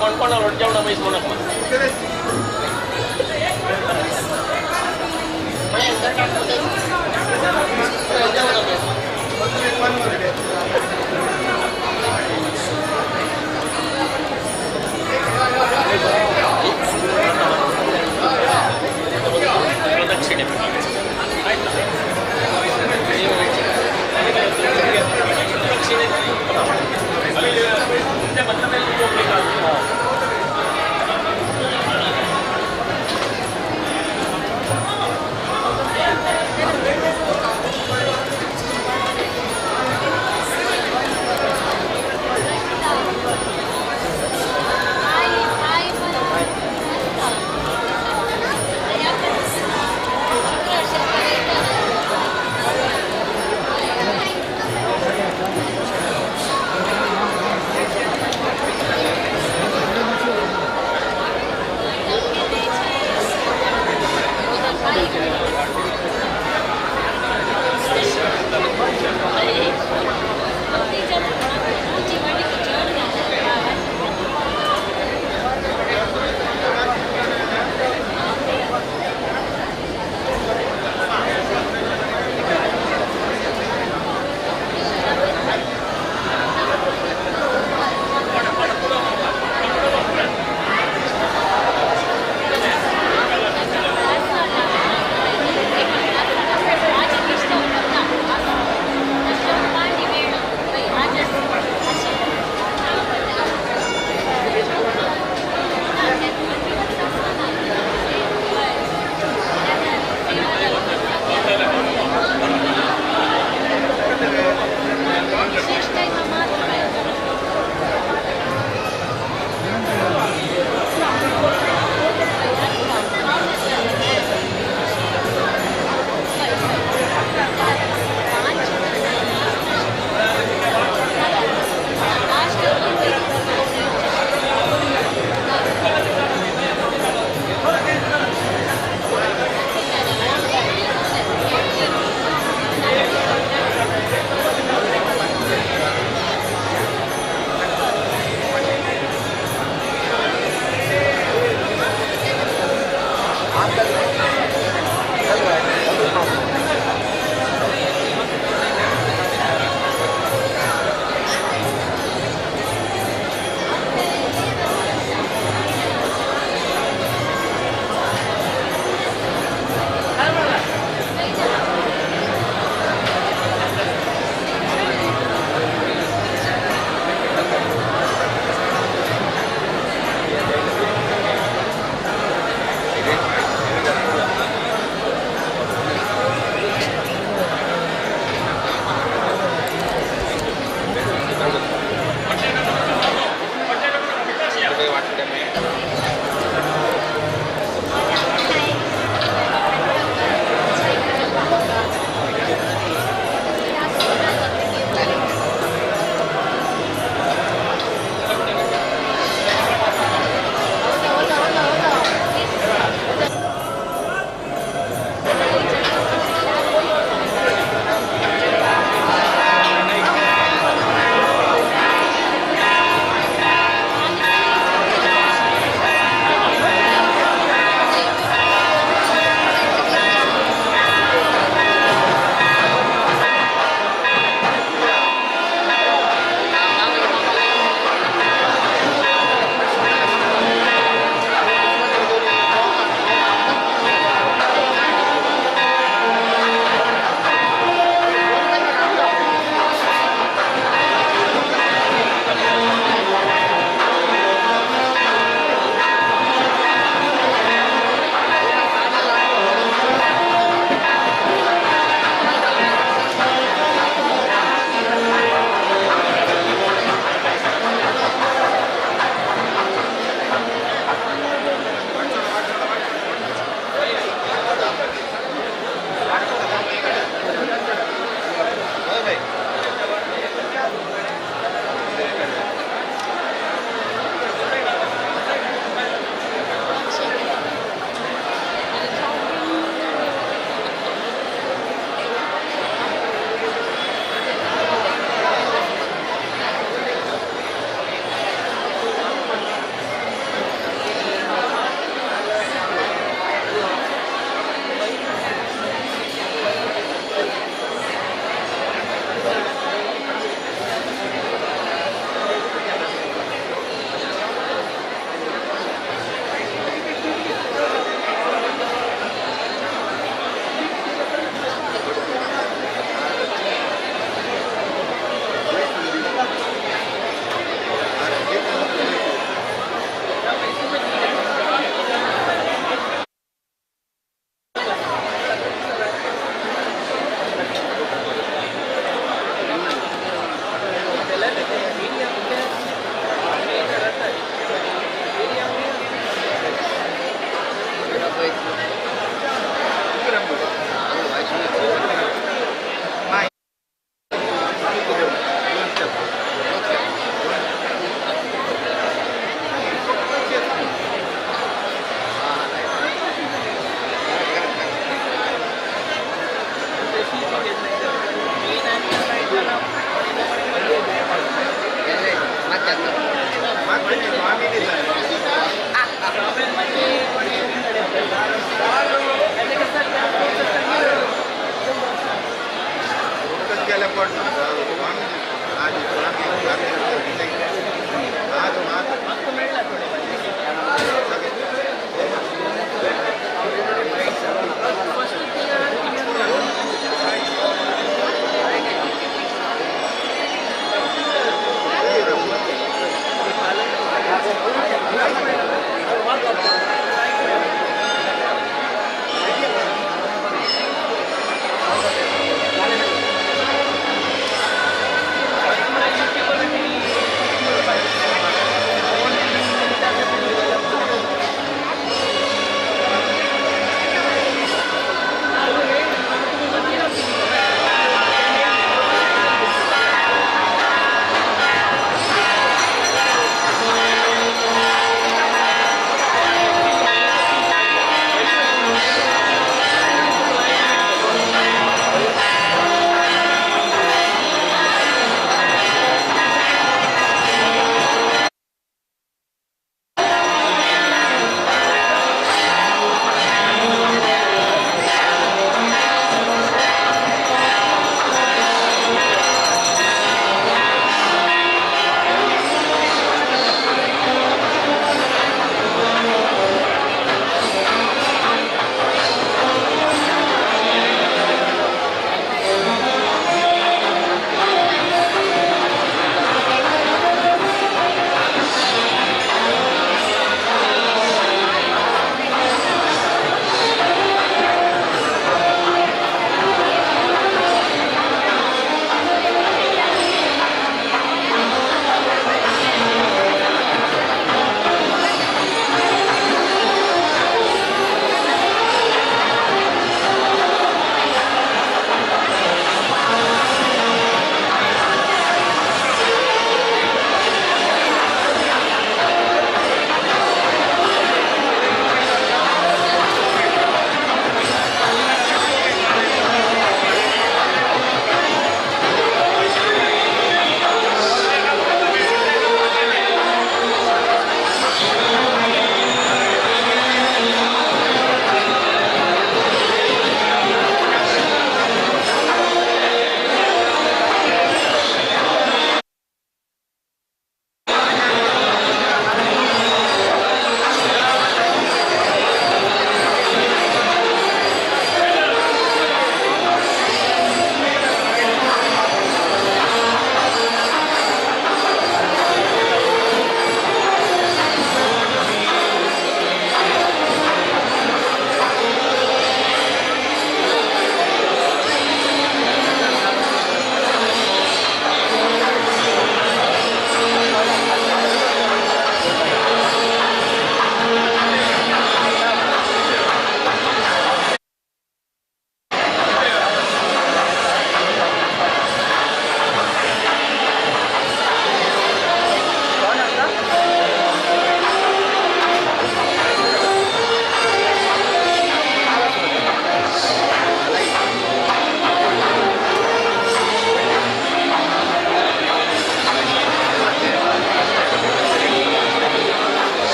कोण कोण जेवणा पैसे म्हणत ಪ್ರದಕ್ಷಿಣೆ ಪ್ರದಕ್ಷಿಣೆ ಮುಂದೆ ಬಂದ ಮೇಲೆ ಹೋಗ್ಲಿಕ್ಕೆ.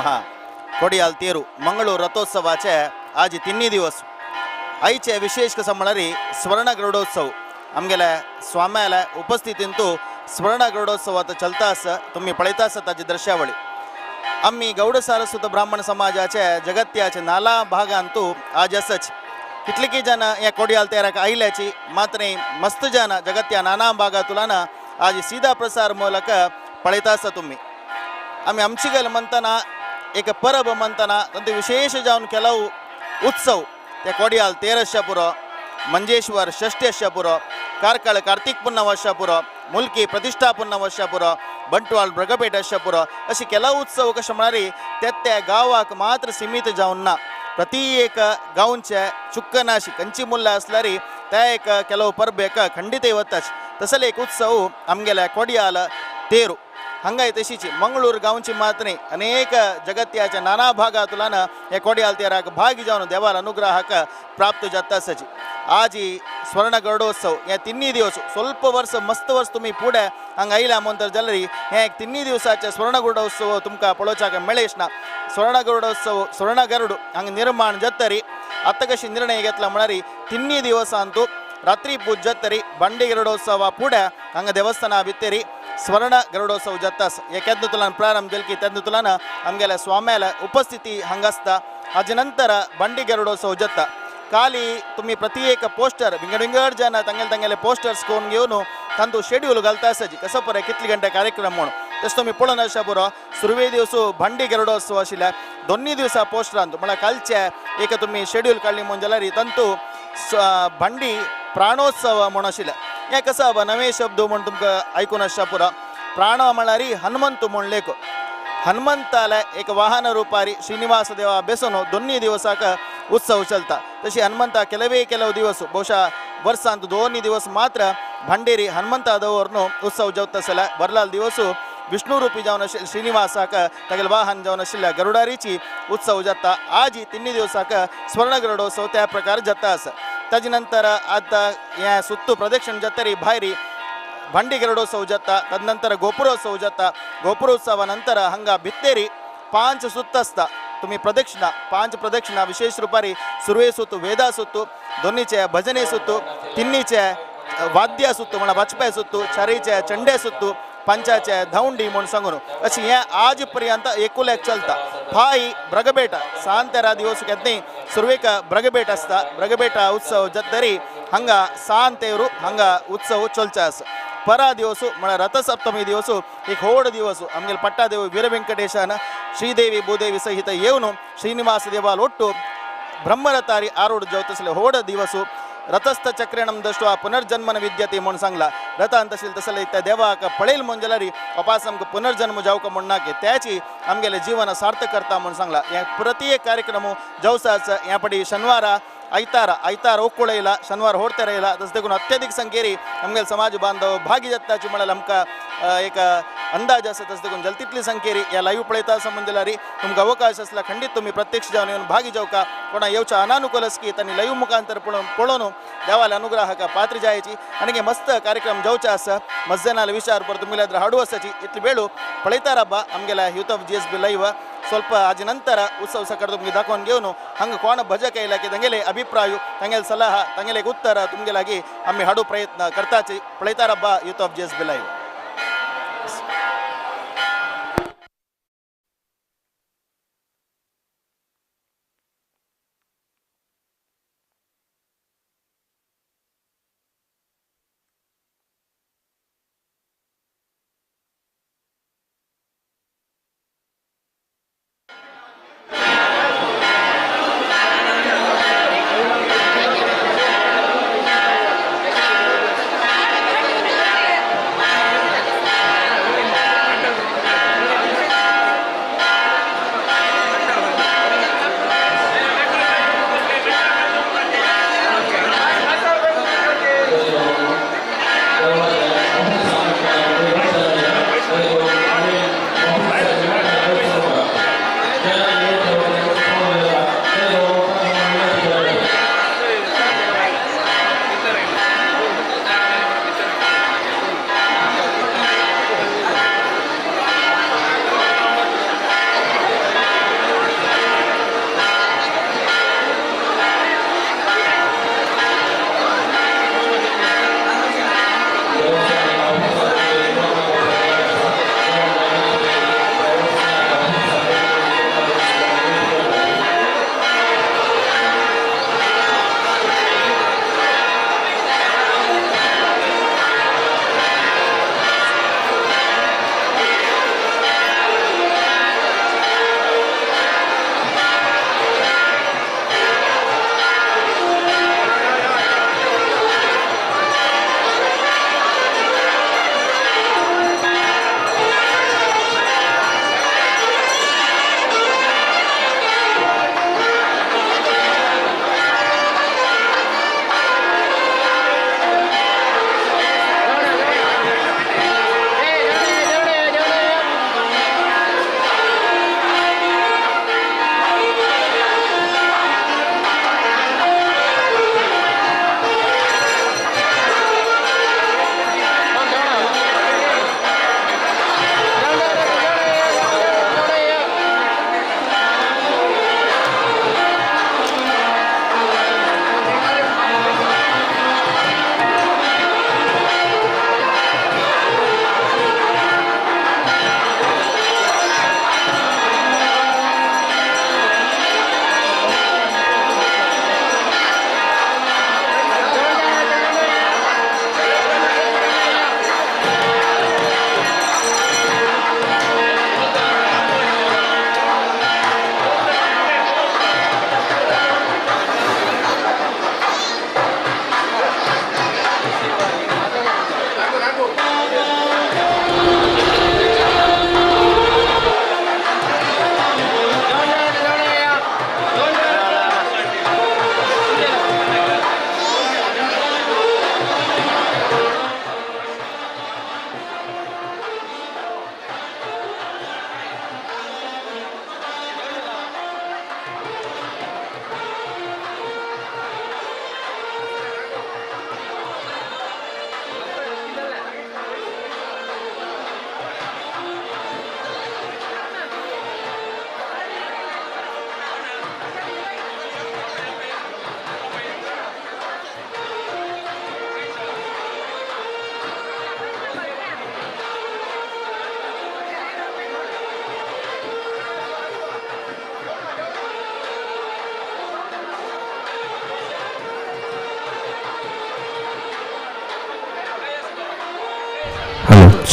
नमः। कोडियाल तेरू मंगळूर रथोत्सवाचे आज तिन्ही दिवस आयचे विशेष कसं म्हळ्यार स्वर्ण गरुडोत्सव आमगेले स्वाम्याले उपस्थितींतू स्वर्ण गरुडोत्सव आतां चलता आसा। तुमी पळयता आसा ताची दृश्यावळी। आमी गौड सारस्वत ब्राह्मण समाजाचे जगत्याचे नाना भागांतू आज आसाच। कितलीकी जाणां ह्या कोडियाल तेराक आयल्याची मात्र मस्त जाणां जगत्या नाना भागांतुलान आज सीधा प्रसार ಮೂಲಕ पळयता आसा। तुमी आमी आमची गल म्हणटना एक परब म्हणटना तांतूं विशेष जावन ಕೆಲವು उत्सव ते कोडियाल तेरश्या पुरो, मंजेश्वर षष्ट्यश्या पुरो, कार्कळ कार्तीक पुन्नवश्या पुरो, मुल्की प्रतिष्ठा पुन्नवश्या पुरो, बंटवाळ ब्रगपेट पुरो अशी ಕೆಲವು उत्सव कशें म्हळ्यार त्या त्या गांवाक मात्र सीमित जावन ना, प्रति एक गांवचे चुक्कनाशी कंची मुल्ला आसल्यार त्या एक ಕೆಲವು परबेक खंडितय वताच। तसले एक उत्सव आमगेल्या कोडियाल तेरू हांगाय तशीची मंगळूर गांवची मात न्ही अनेक जगत्याच्या नाना भागांतल्यान हे कोडियाल तेराक भागी जावन देवाल अनुग्रहाक प्राप्त जाता आसाची। आजी स्वर्ण गरुडोत्सव हे तिन्ही दिवस ಸ್ವಲ್ಪ वर्स मस्त वर्स तुमी फुडें हांगा आयल्या म्हणतर जाल्यार हे एक तिन्ही दिवसाचे स्वर्ण गरुडोत्सव तुमकां पळोवच्याक मेळेच ना। स्वर्ण गरुडोत्सव स्वर्ण गरुड हांगा निर्माण जातरी आतां कशी निर्णय घेतला म्हळ्यार तिन्ही दिवसांतू रात्री पूज जातरी बंडी गरुडोत्सवा फुडें हांगा देवस्थाना भितरी स्वर्ण गरुडोत्सव जाता। हे केन्ना तुलान प्रारंभ जाल की तेन्ना तुलान आमगेल्या स्वाम्याला उपस्थिती हांगा आसता। हाजे नंतर बंडी गरुडोत्सव जाता। काली तुमी प्रति एक पोस्टर विंगड विंगड जाणां तांगेले तांगेले पोस्टर्स करून घेवन तांतूं शेड्यूल घालता आसाची कसो पळय कितले घंटे कार्यक्रम म्हणून तशें तुमी पळोवन आसा पुरो। सुरवे दिवस भांडी गरुडोत्सव आशिल्ल्या दोन्ही दिवसा पोस्टरांत म्हळ्यार कालचे एक तुमी शेड्यूल काडली म्हणून जाल्यार तांतूं भांडी प्राणोत्सव म्हणून आशिल्लें। हें कसो बाबा नवे शब्द म्हूण तुमकां आयकून आसता पुरो। प्राण म्हळ्यार हनुमंत म्हूण लेख हनुमंताले एक वाहन रूपारी श्रीनिवास देवा बेसोन दोन्ही दिवसाक उत्सव चलता। तशी हनुमंता ಕೆಲವೇ ಕೆಲವು ದಿವಸ ಬಹುಶಃ ವರ್ಷಾಂತ दोन्ही दिवस मात्र भांडेरी हनुमंता दवरून उत्सव जाता। बरलाल दिवस विष्णु रूपी जावन श्रीनिवासाक तागेले वाहन जावन आशिल्ल्या गरुडारीची उत्सव जाता। आजी तिन्ही दिवसाक स्वर्ण गरुडोत्सव त्या प्रकार जाता आसा। ताजे नंतर आतां हें सुत्तू प्रदक्षिण जातरी भायरी भांडी गरुडोत्सव जाता। तदनंतर गोपुरोत्सव जाता। गोपुरोत्सवा नंतर हांगा भित्तेरी 5 सुत्त आसता। तुमी प्रदक्षिणा 5 प्रदक्षिणा विशेष रुपारी सुरवे सुत्तू, वेदा सुत्तू, दोन्हीचे भजने सुत्तू, तिन्हीचे वाद्य सुत्तू म्हळ्यार वाजपेय सुत्तू, चारीचे चंडे सुत्तू, पंचाचे धावंडी म्हूण सांगून अशी हें आज पर्यंत एकुलेक चलता। फाय ब्रगबेट 7-13 दिवस केन्नाय सुरवेक ब्रगबेट आसता। ब्रगबेटा उत्सव जातरी हांगा 7 हांगा उत्सव चलचे आसा। परा दिवस म्हळ्यार रथसप्तमी दिवस एक व्हड दिवस आमगेले पट्टादेव वीरवेंकटेशान श्रीदेवी भूदेवी सहित येवन श्रीनिवास देवाल ಒಟ್ಟು ಬ್ರಹ್ಮರಥಾರಿ ಆರೂಢ जावतसले व्हड दिवस रथस्थ चक्रेणम दृष्ट्वा पुनर्जन्मन विद्यते म्हूण सांगला। रथ अंतशील तसले त्या देवाक पळयल म्हूण जाल्यार अपास आमकां पुनर्जन्म जावका म्हूण ना की त्याची आमगेलें जीवन सार्थक करता म्हूण सांगला। हे प्रति एक कार्यक्रम जावचा ह्या पडी शनिवारा आयतार आयतार ओक्कुळ येयला, शनिवार होडतेर येयला। तशें देखून अत्यधिक संख्येरी आमगेले समाज बांधव भागी जाताची म्हळ्यार आमकां एक अंदाज आसा। तशें देखून जलतितली संख्येरी ह्या लायव्ह पळयता आसा म्हूण जाल्यार तुमकां अवकाश आसला खंडीत तुमी प्रत्यक्ष जावन येवन भागी जावका। कोणा येवच्या अनानुकूल आसकी तांणी लायव्ह मुखांतर पळोवन देवाले अनुग्रहाक पात्र जायची आनी मस्त कार्यक्रम जावचे आसा। मज्जनाले विचार परत तुमगेले हाडू आसाची इतली वेळ पळयता राबा आमगेल्या youth of GSB live. ಸ್ವಲ್ಪ ಆಜ ನಂತರ उत्सव ಸಕರ್ तुमगे दाखोवन घेवन हांगा कोण भजक येयला की तांगेले अभिप्राय, तांगेले सलाह, तांगेले उत्तर तुमगे लागीं आमी हाडू प्रयत्न करताची। पळयता राबा youth of GSB live.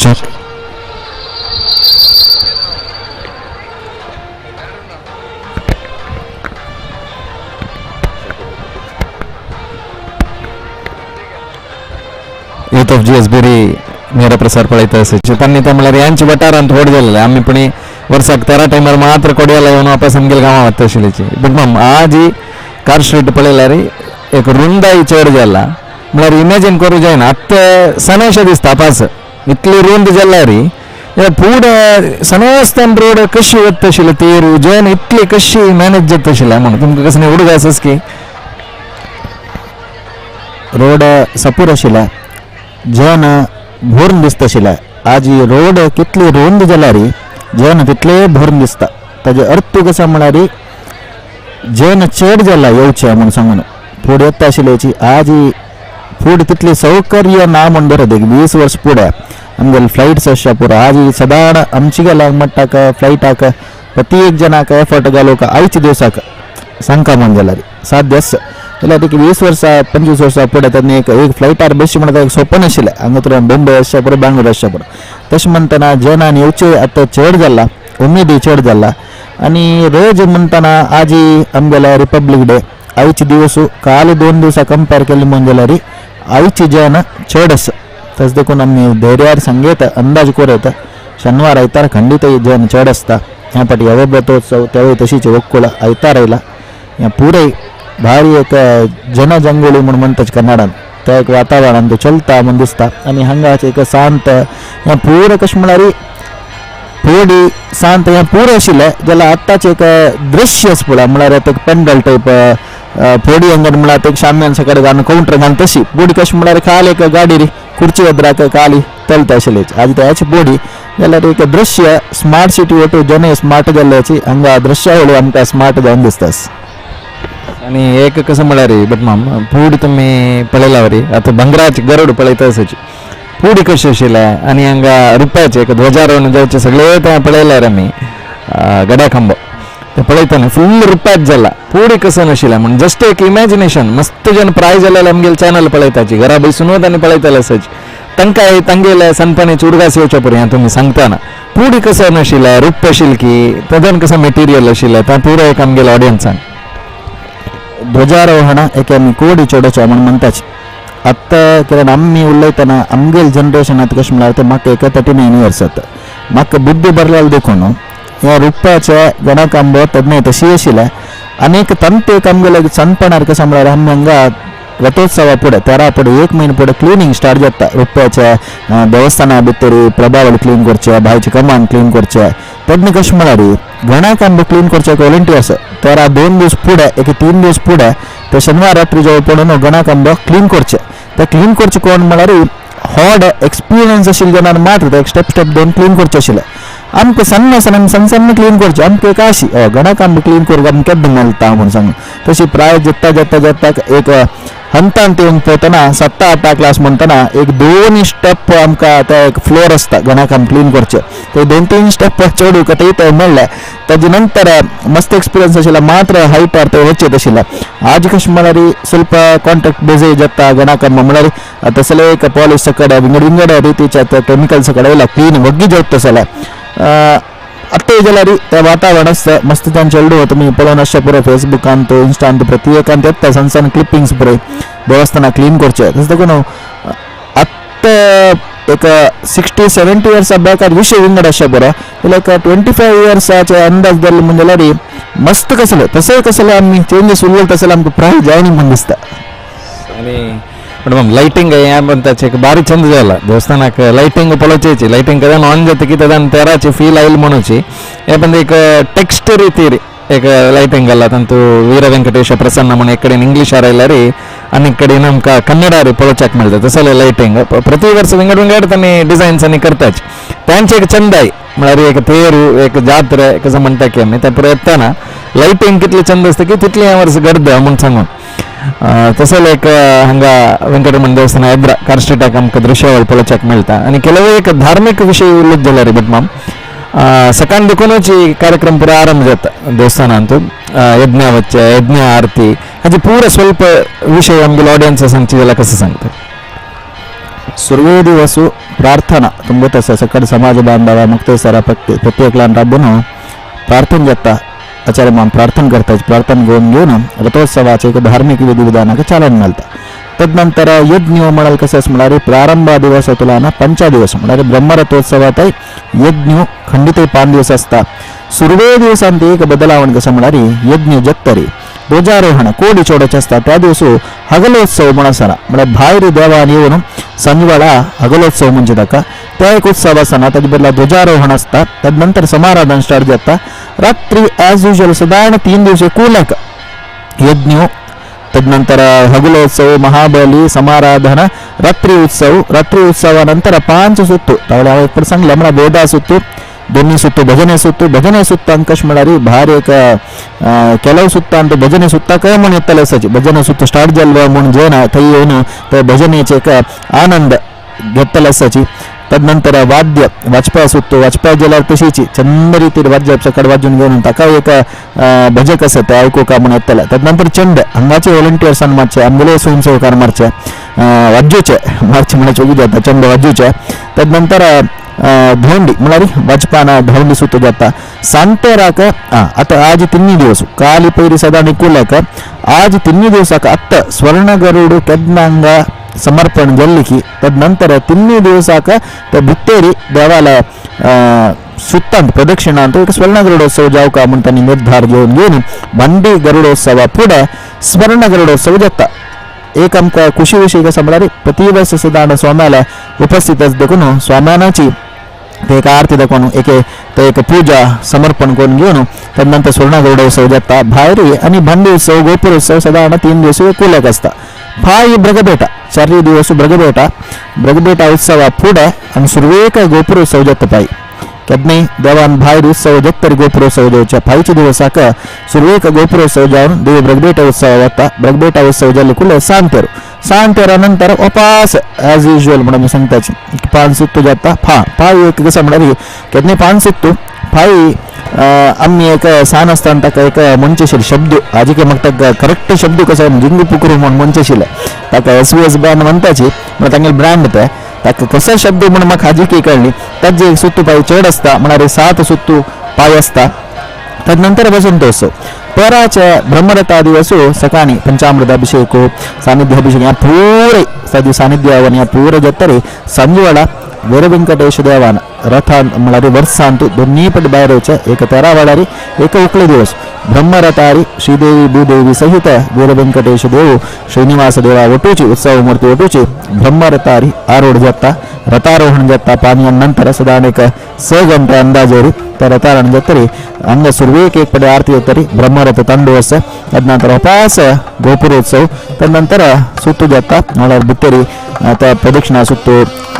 प्रेक्षक. Youth of G S B ನೇರ ಪ್ರಸಾರ ಪಳೈತ ತನ್ನಿ ತಮ್ಮಳರ್ ಯಾಂಚಿ ಬಟಾರ ಅಂತ ಹೊಡೆದಿಲ್ಲ ಆಮ್ಮಿ ಪುಣಿ ವರ್ಷಕ್ಕೆ ತೆರ ಟೈಮರ್ ಮಾತ್ರ ಕೊಡಿಯಲ್ಲ ಇವನು ವಾಪಸ್ ನಮ್ಗೆ ಗಾಮ ವತ್ತ ಬಟ್ ಮಮ್ ಆಜಿ ಕಾರ್ ಸ್ಟ್ರೀಟ್ ಪಳೈಲಾರಿ एक रुंदाई चड जाला म्हळ्यार इमेजीन करूं जायना आत्तां सनेश दिसता पास इतली रुंद जाल्यार फुडें सनेस्तान रोड कशी वता आशिल्ली तेरू जन इतली कशी मॅनेज जाता आशिल्लें म्हणून तुमकां कसलें उडगास आस की रोड सपूर आशिल्ले जन भरून दिसता आशिल्ले. आज ही रोड कितली रुंद जाल्यार जन तितले भरून दिसता. ताजे अर्थ कसा म्हळ्यार जन चड जाला येवचे म्हूण सांगून फुडें येता आशिल्ल्याची आज ही फुडें तितली सौकर्य ना म्हूण बरें एक 20 वर्स फुडें आमगेले फ्लायट्स आसच्या पुरो. आज ही सदांच आमचे गेल्याक म्हणटाक फ्लायटाक प्रत्येक जणाक एफर्ट घालूंक आयच्या दिवसाक सांगका म्हूण जाल्यार साध्य आसा. जाल्यार एक 20 वर्सां 25 वर्सां फुडें तेन्ना एक एक फ्लायटार बसचें म्हणटा एक सोंपें नाशिल्लें. हांगा तुका बॉम्बे आसच्या पुरो बेंगलोर आसच्या पुरो. तशें म्हणटना जनान येवचें आतां चड जाला, उमेदी चड जाला. आनी रोज म्हणटना आजी आमगेले रिपब्लीक डे आयचे दिवस काल 2 दिवसां कंपेर केले म्हूण जाल्यार आयचे जन चड आसा. तशें देखून आमी धैर्यार सांगयता अंदाज करूं येता शनिवार आयतार खंडीत जन चड आसता. ह्या फाटी यवव्रतोत्सव तेवूय तशीच वक्कुळ आयतार आयला. ह्या पुराय भारी एक जनजंगुळी म्हूण म्हणटात कन्नडान त्या एक वातावरणान तो चलता म्हूण दिसता. आनी हांगाच एक शांत ह्या पुराय कशें म्हळ्यार थोडी शांत ह्या पुराय आशिल्लें जाल्यार आत्ताचें एक दृश्य आसा पळय म्हळ्यार आतां एक पेंडल टायप फोडी अंगण म्हळ्यार एक शाम्यान सकाळी घालून कावंटर घालून तशी बोडी कशें म्हळ्यार खाली एक गाडी रे खुर्ची वदराक खाली चलता आशिल्ली. आज त्याच बोडी जाल्यार एक दृश्य स्मार्ट सिटी वटू जन स्मार्ट जाल्ल्याची हांगा दृश्यावळी आमकां स्मार्ट जावन दिसता. आनी एक कसं म्हळ्यार बट माम पूड तुमी पळयला वरी आतां भांगराचे गरुड पळयता आसाची पूड कशें आशिल्लें आनी हांगा रुप्याचें एक ध्वजारोहण जावचें सगळें तें पळयल्यार आमी गड्या खांबो ते पळयतना फूल रुप्याच जाला पूड कसं नाशिल्लें म्हूण जस्ट एक इमॅजिनेशन. मस्त जन प्राय जाल्यार आमगेले चॅनल पळयताची घरा बसूनूच आनी पळयताले आसाची तांकां तांगेले सनपणाचे उडगास येवच्या परी तुमी सांगतना पूड कसं नाशिल्लें रुप्य आशिल्लें की तेदन कसं मटेरियल आशिल्लें तें पुराय एक आमगेले ऑडियन्सान. ध्वजारोहण एक आमी कोडी चडोवचें म्हूण म्हणटाच. आतां कित्याक आमी उलयतना आमगेले जनरेशन आतां कशें म्हळ्यार तें म्हाका एक 39 इयर्स आतां म्हाका बुद्धी बरलेली देखून ह्या रुप्याचे गणकांबो तेन्ना तशी आशिल्लें. आनी एक तंत्र एक आमगेले सणपणार कशें म्हळ्यार आमी हांगा रथोत्सवा फुडें तेरा फुडें 1 म्हयनो फुडें क्लिनींग स्टार्ट जाता. रुप्याचे देवस्थाना भितर प्रभावळ क्लीन करचें, भायचे कमान क्लीन करचें. तेन्ना कशें म्हळ्यार गणाकांबो क्लीन करचें व्हॉलंटियर्स तेरा 2 दीस फुडें एक 3 दीस फुडें ते शनिवार रात्री जवळ पडून गणाकांबो क्लीन करचें. ते क्लीन करचें कोण म्हळ्यार हॉड एक्सपिरियन्स आशिल्ले जणांनी मात्र ते एक स्टेप स्टेप दोन क्लीन करचें आशिल्लें. आमकां सन्न आसतना आमी सन्न सन्न क्लीन करचें. आमकां एक आशी गणाकांबो क्लीन करूंक आमकां केन्ना मेळटा म्हूण सांगून तशी प्राय जाता जाता जाता एक हंतान येवन पोवतना 7-8 क्लास म्हणटना एक 2 स्टेप आमकां ते एक फ्लोर आसता गणाकाम क्लीन करचें ते 2-3 स्टेप चडूंक ते थंय मेळ्ळें. ताजे नंतर मस्त एक्सपिरियन्स आशिल्लो मात्र हायटार ते वचत आशिल्लें. आज कशें म्हळ्यार ಸ್ವಲ್ಪ कॉन्ट्रॅक्ट बेजय जाता गणाकाम म्हळ्यार तसले एक पॉलिश सकड विंगड विंगड रितीचे आतां केमिकल सकड येयला क्लीन वग्गी जाता तसले आतां जाल्यार तें वातावरण आसता मस्त तांचे चेडूं तुमी पळोवन आसचे पुरो फेसबुकांत इन्स्टांत प्रत्येकांत येता सण सण क्लिपिंग्स पुरो देवस्थानां क्लीन करचें. तशें देखून आतां एक 60-70 इयर्सां बॅकार विशय विंगड आसचे पुरो जाल्यार एक 25 इयर्साचे अंदाज धरलो म्हूण जाल्यार मस्त कसले तशें कसले आमी चेंजीस उरले तसले आमकां प्राय जायनी म्हूण दिसता. आनी ಮೇಡಮ್ ಲೈಟಿಂಗ್ म्हणटाचे ಬಾರಿ ಚಂದ जाला ದೇವಸ್ಥಾನಕ್ಕೆ ಲೈಟಿಂಗ್ ಪಳೋಚೇಚಿ ಲೈಟಿಂಗ್ ಕದನ್ ಆನ್ ಜೊತೆಗೆ ತದನ್ ತೆರಾಚಿ ಫೀಲ್ ಆಯಿಲ್ म्हणूची हे पण एक टेಕ್ಸ್ಟ್ ರೀತಿ ರೀ एक ಲೈಟಿಂಗ್ ಅಲ್ಲ ತಂತು ವೀರ ವೆಂಕಟೇಶ ಪ್ರಸನ್ನ म्हण एक ಇಂಗ್ಲೀಷ್ ಆರ ರೀ आणि ಕಡೆ ನಮ್ಕ ಕನ್ನಡ ರೀ ಪಳೋಚಾಕ್ मेळटा तसले ಲೈಟಿಂಗ್ ಪ್ರತಿ ವರ್ಷ ವಿಂಗಡ ವಿಂಗड तांणी डिझायन्स आनी करताच त्यांचे एक चंद आहे म्हळ्यार एक तेरू एक जात्रे कसं म्हणटा की आमी त्या पुरो येताना लायटिंग कितली चंद आसता की तितली ह्या वर्स गर्द म्हूण सांगून तसले एक हांगा वेंकटरमण देवस्थान एद्रा कार स्ट्रीटाक आमकां दृश्यावळ पळोवपाक मेळटा आनी ಕೆಲವೇ एक धार्मीक विशय उल्लेख जाल्यार बट माम सकाळ देखूनच ही कार्यक्रम पुरा आरंभ जाता देवस्थानांतू यज्ञ वच्चे यज्ञ आरती हाचे पुरा ಸ್ವಲ್ಪ विशय आमगेले ऑडियन्स सांगचे जाल्यार कसं सांगता? सुरवे दिवस प्रार्थना तुमगोत आसा सकट समाज बांधवा मुक्तेसरा प्रत्येकलान राबून प्रार्थना जाता आचार्य माम प्रार्थना करता प्रार्थना घेवन घेवन रथोत्सवाचे एक धार्मिक विधिविधानाक चालन मेळटा. तदनंतर यज्ञ म्हळ्यार कशें आसा म्हळ्यार प्रारंभ दिवस तुलाना पंच दिवस म्हळ्यार ब्रह्मरथोत्सवात यज्ञ खंडित 5 दिवस आसता. सुरवे दिवसांत एक बदलावण कशें म्हळ्यार यज्ञ जत्तरी ध्वजारोहण कोडी चोडचे आसता त्या दिवस हगलोत्सव म्हण आसना म्हळ्यार भायर देवान येवन सांजवेळा हगलोत्सव म्हणजे ताका त्या एक उत्सव आसना ताजे बदला ध्वजारोहण आसता. तदनंतर समाराधन स्टार्ट जाता. रात्री ॲज युजल सदाण 3 दिवस कुलक यज्ञ तदनंतर हगलोत्सव महाबली समाराधना रात्री उत्सव. रात्री उत्सवानंतर 5 सुत्तू तावले हांव एक सांगलें म्हळ्यार वेदा सुत्तू दोन्ही सुत्तू भजने सुत्तू भजने सुत्त अंकश म्हळ्यार भायर एक ಕೆಲವು ಸುತ್ತ ಅಂತ ಭಜನೆ ಸುತ್ತಾಕ म्हण येतले आसाची भजने सुत्त स्टार्ट जाल्लो म्हूण जेना थंय येवन ते भजनेचे एक आनंद घेतले आसाची. तदनंतर वाद्य वाजपेय सुत्तू वाजपेय जाल्यार तशीची चंद रितीर वाद्य सकट वाजून घेवन ताका एक भजक आसा ते आयकुका म्हूण येतले. तदनंतर चंड हांगाचे व्हॉलंटियर्सान मारचे आमगेले स्वयंसेवकान मारचे वाजोवचे मारचे म्हळ्यार चोगी जाता चंड वाजोवचे. तदनंतर धोंडी म्हळ्यार वाजपान धोंडी सुत्तू जाता. सांतेराक आतां आज 3 दिवस काली पयरी सदां निकुलक आज 3 दिवसाक अत्त स्वर्ण गरुड केदनांग समर्पण जल्लिकी. तदनंतर 3 दिवसाक ते भित्तेरी देवालय सुत्तांत प्रदक्षिणांत एक स्वर्ण गरुडोत्सव जावका म्हूण तांणी निर्धार घेवन घेवन भांडी गरुडोत्सवा फुडें स्वर्ण गरुडोत्सव जाता. एक आमकां खुशी विशय कशें म्हळ्यार प्रति वर्स सदां स्वाम्याला उपस्थित आसा देखून स्वाम्यानाची ते एक आरती दाखोवन एक ते एक पूजा समर्पण करून घेवन तदनंतर स्वर्ण गरुडोत्सव जाता. भायर आनी भांडी उत्सव गोपुर उत्सव सदां 3 दिवस कुलक आसता. फाय ब्रगबेटा 4 दिवस ब्रगबेटा ब्रगबेटा उत्सवा फुडें आनी सुरवेक गोपुर उत्सव जाता. पाय केदनाय देवान भायर उत्सव जातरी गोपुरोत्सव जावचे फायच्या दिवसाक सुरवेक गोपुरोत्सव जावन देव ब्रगबेटा उत्सव जाता. ब्रगबेटा उत्सव जाले कुले सांतेर सांतेरा नंतर उपास ॲज युजल म्हणून आमी सांगताची 5 सुत्तू जाता. फा फाय एक कशें म्हळ्यार केदनाय 5 सुत्तू फाय आमी एक सान आसतना ताका एक म्हणचे शब्द आजिके म्हाका ताका करेक्ट शब्द कसो जिंगू पुकरू म्हूण म्हणचे आशिल्लें ताका SVS brand म्हणटाची म्हळ्यार तांगेले ब्रँड ते ताका कसो शब्द म्हूण म्हाका आजिके कळ्ळी. ताजे एक सुत्तू पाय चड आसता म्हळ्यार 7 सुत्तू पाय आसता. तदनंतर वसंतोत्सव पराचे ब्रह्मरथा दिवस सकाळी पंचामृत अभिषेक सानिध्य अभिषेक ह्या पुरे सदी सानिध्य ह्या पुरे जातरी सांजवेळा वीर वेंकटेश देवान रथान म्हळ्यार वर्सांतू दोन्ही पट भायर वचचे एक तेरा वाडारी एक उकळे दिवस ब्रह्मरथारी श्रीदेवी भूदेवी सहित वीर वेंकटेश देव श्रीनिवास देवा ಒಟ್ಟೂಚಿ उत्सव मूर्ती ಒಟ್ಟೂಚಿ ब्रह्मरथारी आरोड जाता रथारोहण जाता. पानी नंतर सदाण एक 6 गंटे अंदाजेरी त्या रथारोहण जातरी हंगा सुरवेक एक पडे आरती जातरी ब्रह्मरथ ತಂಡು आसा. तदनंतर उपास गोपुरोत्सव तदनंतर सुत्तू जाता म्हळ्यार भितरी त्या प्रदक्षिणा सुत्तू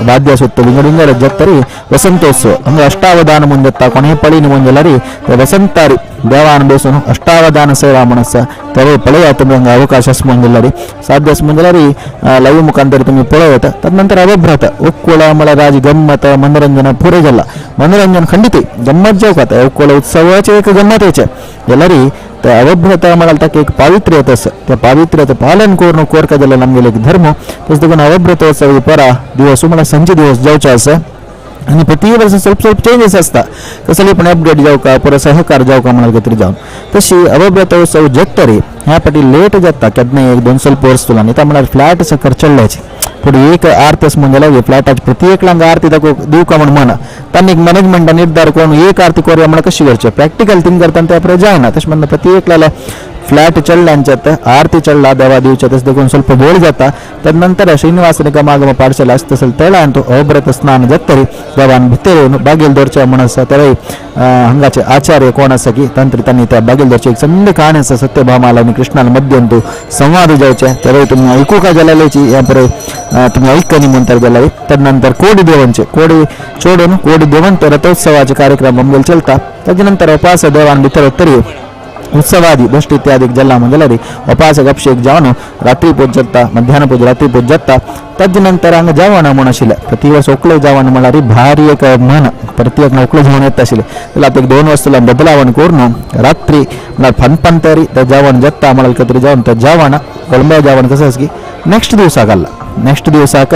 वाद्य सुत्तू विंगड विंगड जातरी वसंतोत्सव हंगा अष्टावधान म्हूण जाता. कोणेय पळीन म्हूण जाल्यार ते वसंतारी देवान बेसून अष्टावधान सेवा म्हूण आसा तेवूय पळया तुमी हांगा अवकाश आसा म्हूण जाल्यार साध्य आसा म्हूण जाल्यार लायव्ह मुखांतर तुमी पळयता. तदनंतर अवभ्रत उक्कोळ म्हळ्यार राज गम्मत मनोरंजन पुरे जाला मनोरंजन खंडित गम्मत जावका ते उक्कोळ उत्सवाचे एक गम्मत येचे जाल्यार ते अवभ्रत म्हळ्यार ताका एक पावित्र्यत आसा त्या पावित्र्याचं पालन करून कोरका जाल्यार आमगेलो एक धर्म तशें देखून अवभ्रतोत्सव परा दिवस म्हळ्यार संजे दिवस जावचो आसा. आनी प्रति वर्सा स्वल्प स्वल्प चेंजीस आसता कसली पण अपडेट जावका परत सहकार जावका म्हळ्यार कितें जावन तशी अवभ्रतोत्सव जत्तरी ह्या फाटी लेट जाता केन्नाय एक 2 स्वल्प वर्स तुला न्ही म्हळ्यार फ्लॅट सकर चडल्याचे पूण एक आरती आसा म्हूण जाल्यार फ्लॅटाचे प्रत्येकलांक आरती दाखोव दिवका म्हूण मना तांणी एक मॅनेजमेंटान निर्धार करून एक आरती करूया म्हळ्यार कशी करचें प्रॅक्टिकल थिंग करतना ते आपल्याक जायना. तशें म्हणटा प्रत्येकल्याला फ्लॅट चडल्यांचे आरती चडला देवा दिवचे तशें देखून ಸ್ವಲ್ಪ वेळ जाता. तदनंतर श्रीनिवास निगमागम पाठशाला आसता तसो तळ्यांत अवभ्रत स्नान जातरी देवान भितर येवन बागेल दवरचें म्हूण आसा तेवूय हांगाचे आचार्य कोण आसा की तंत्री तांणी त्या बागेल दवरचे एक संद काणी आसा सत्यभामाला आनी कृष्णाला मध्यंतू संवाद जावचे तेवूय तुमी आयकुका जाल्याची ह्या पळय तुमी ऐकनी म्हणटात जाल्यार. तदनंतर कोडी देवांचे कोडी चोडून कोडी देवंत रथोत्सवाचे कार्यक्रम आमगेले चलता. ताजे नंतर उपास देवान भितर तरी उत्सवादी भश्ट इत्यादी जल्ला मंगलरी उपास अभिषेक जावन रात्री पूज जाता मध्यान्ह पूज रात्री पूज जाता. तदनंतर हांगा जेवण म्हूण आशिल्लें प्रति वर्स उकळे जेवण म्हळ्यार भारी एक मन प्रत्येक उकळे जेवण येता आशिल्लें जाल्यार आतां एक 2 वस्तूला बदलावण करून रात्री म्हळ्यार फनपंतरी ते जेवण जाता म्हळ्यार कितें जेवण तें जेवण कोळंब्या जेवण कसं आसा की नेक्स्ट दिवसाक आसला नेक्स्ट दिवसाक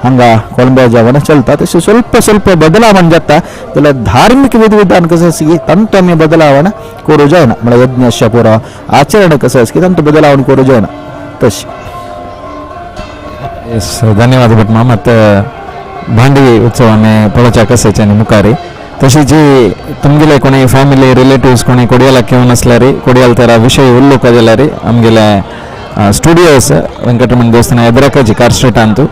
हांगा कोळंब्या जेवण चलता. तशें स्वल्प स्वल्प बदलावण जाता जाल्यार धार्मीक विधी विधान कसं आसा की तांतू आमी बदलावण करूं जायना, म्हळ्यार यज्ञस्य पुरो आचरण कसं आसा की तांतू बदलावण करूं जायना तशें. एस, धन्यवाद भटमा. ಮತ್ತು भांडी उत्सव आमी पळोवच्या कसायचे आनी मुखारी तशीच तुमगेले कोणी फॅमिली रिलेटिव्स कोणी कोडियालाक येवन आसल्यार कोडियाल तेरा विशय उल्लोक जाल्यार आमगेले स्टुडियोस वेंकटरमण देवस्थान एदराकाची कार स्ट्रीटांतू.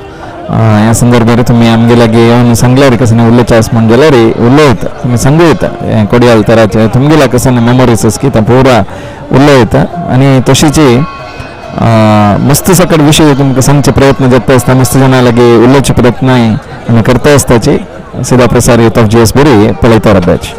ह्या संदर्भार तुमी आमगे लागीं येवन सांगल्यार कसं उलोवचें आसा म्हण जाल्यार उलोयता, तुमी सांगू येता कोडियाल तेराचे तुमगेल्या कसं मेमोरीज आसा की ते पुरा उलोयता. आनी तशीच मस्त सकट विशय तुमकां सांगचे प्रयत्न जाता आसता, मस्त जाणां लागीं उलोवचे प्रयत्न आमी करता आसताची. सिधा प्रसार युथ ऑफ जीएस बरी पळयता रब्याची.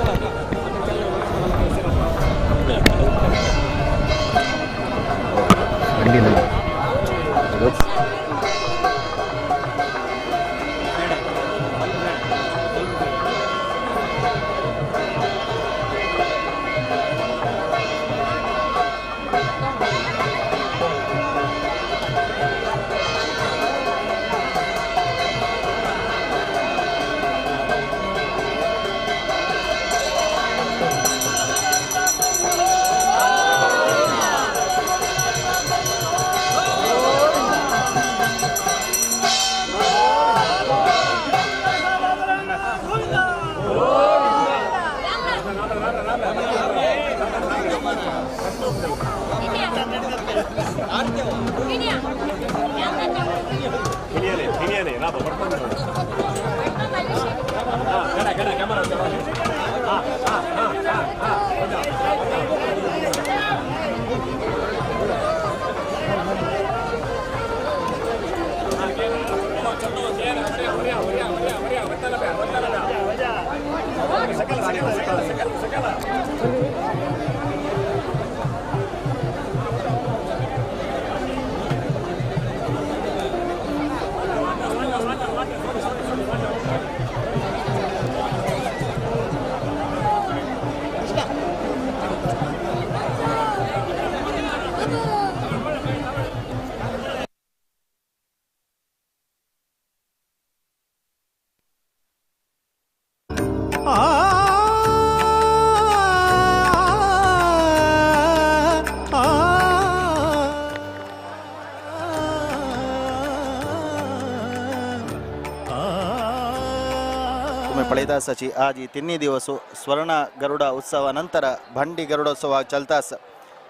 तुम्ही पळयता आसाची आज ही तिन्ही दिवस स्वर्ण गरुडा उत्सवा नंतर भांडी गरुडोत्सव चलता आसा.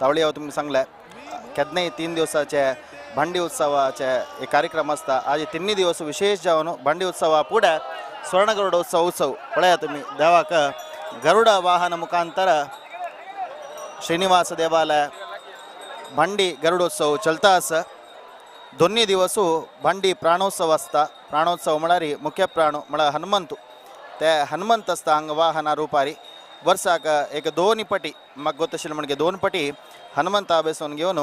तावळी हांव तुमकां सांगलें केन्नाय 3 दिवसाचे भांडी उत्सवाचे एक कार्यक्रम आसता. आज तिन्ही दिवस विशेष जावन भांडी उत्सवा फुडें स्वर्ण गरुडोत्सव उत्सव पळया तुमी देवाक गरुड वाहन मुखांतर श्रीनिवास देवालय भांडी गरुडोत्सव चलता आसा. दोन्ही दिवस भांडी प्राणोत्सव आसता. प्राणोत्सव म्हळ्यार मुख्य प्राण म्हळ्यार हनुमंत, ते हनुमंत आसता हांगा वाहना रुपारी. वर्साक एक 2 पटी म्हाका गोत आशिल्लें म्हणजे 2 पटी हनुमंता बेसून घेवन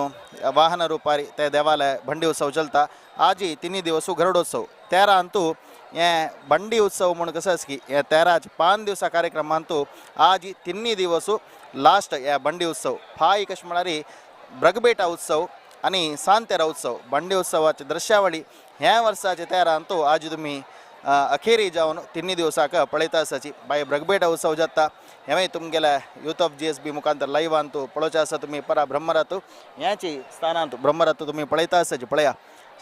वाहन रुपारी ते देवालय भांडी उत्सव चलता. आजी 3 दिवस गरुडोत्सव तेरांतू हे भांडी उत्सव म्हूण कसं आसा की हे 13 5 दिवसा कार्यक्रमांतू आजी 3 दिवस लास्ट हे भांडी उत्सव. फाय कशें म्हळ्यार ब्रगबेटा उत्सव आनी सांतेरा उत्सव भांडी उत्सवाची दृश्यावळी ह्या वर्साचे तेरांतू आजी तुमी अखेरी जावन 3 दिवसाक पळयता आसाची. बाय ब्रगबेटा उत्सव जाता हेंवूय तुमगेले युथ ऑफ जीएसबी मुखांतर लायव्हांतू पळोवचें आसा तुमी परा ब्रह्मरथ ह्याची स्थानांत ब्रह्मरथ तुमी पळयता आसाची. पळया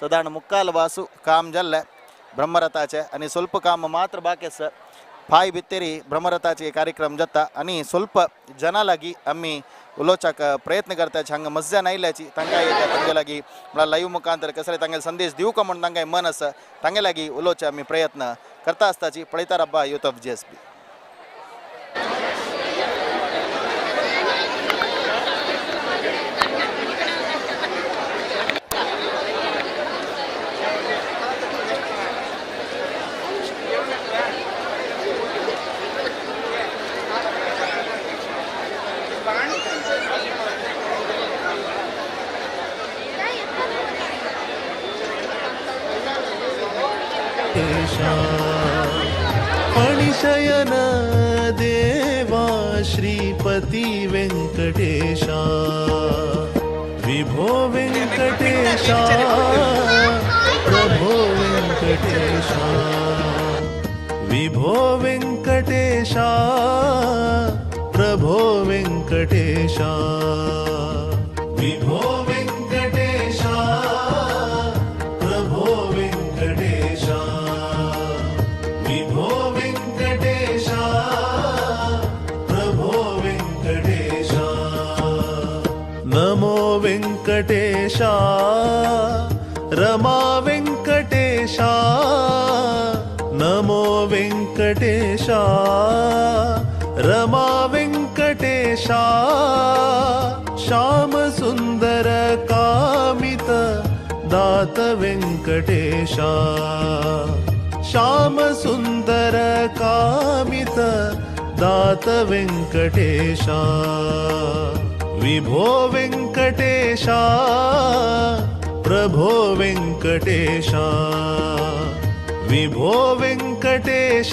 सदाण मुक्काल वासू काम जाल्लें ब्रह्मरथाचें आनी स्वल्प काम मात्र बाकी आसा. फाय भितरी ब्रह्मरथाचे कार्यक्रम जाता आनी स्वल्प जना लागीं आमी उलोवच्याक प्रयत्न करताची. हांगा मज्जान आयल्याची तांकां तांगे लागीं म्हळ्यार लायव्ह मुखांतर कसले तांगेले संदेश दिवका म्हूण तांकां मन आसा तांगे लागीं उलोवचे आमी प्रयत्न करता आसताची. पळयता रब्बा युथ ऑफ जीएसबी. फणिशयन देवा श्रीपती वेंकटेशा विभो वेंकटेशा. वेङ्कटेश विभो वेङ्कटेश प्रभो वेङ्कटेश विभो वेङ्कटेश प्रभो वेङ्कटेश विभो वेङ्कटेश प्रभो वेङ्कटेश नमो वेङ्कटेश रमा वेङ्कटेश नमो वेङ्कटेश रमा वेङ्कटेश श्याम सुन्दर कामित दात वेङ्कटेश श्याम सुन्दर कामित दात वेङ्कटेश विभो वेङ्कटेश प्रभो वेङ्कटेश विभो वेङ्कटेश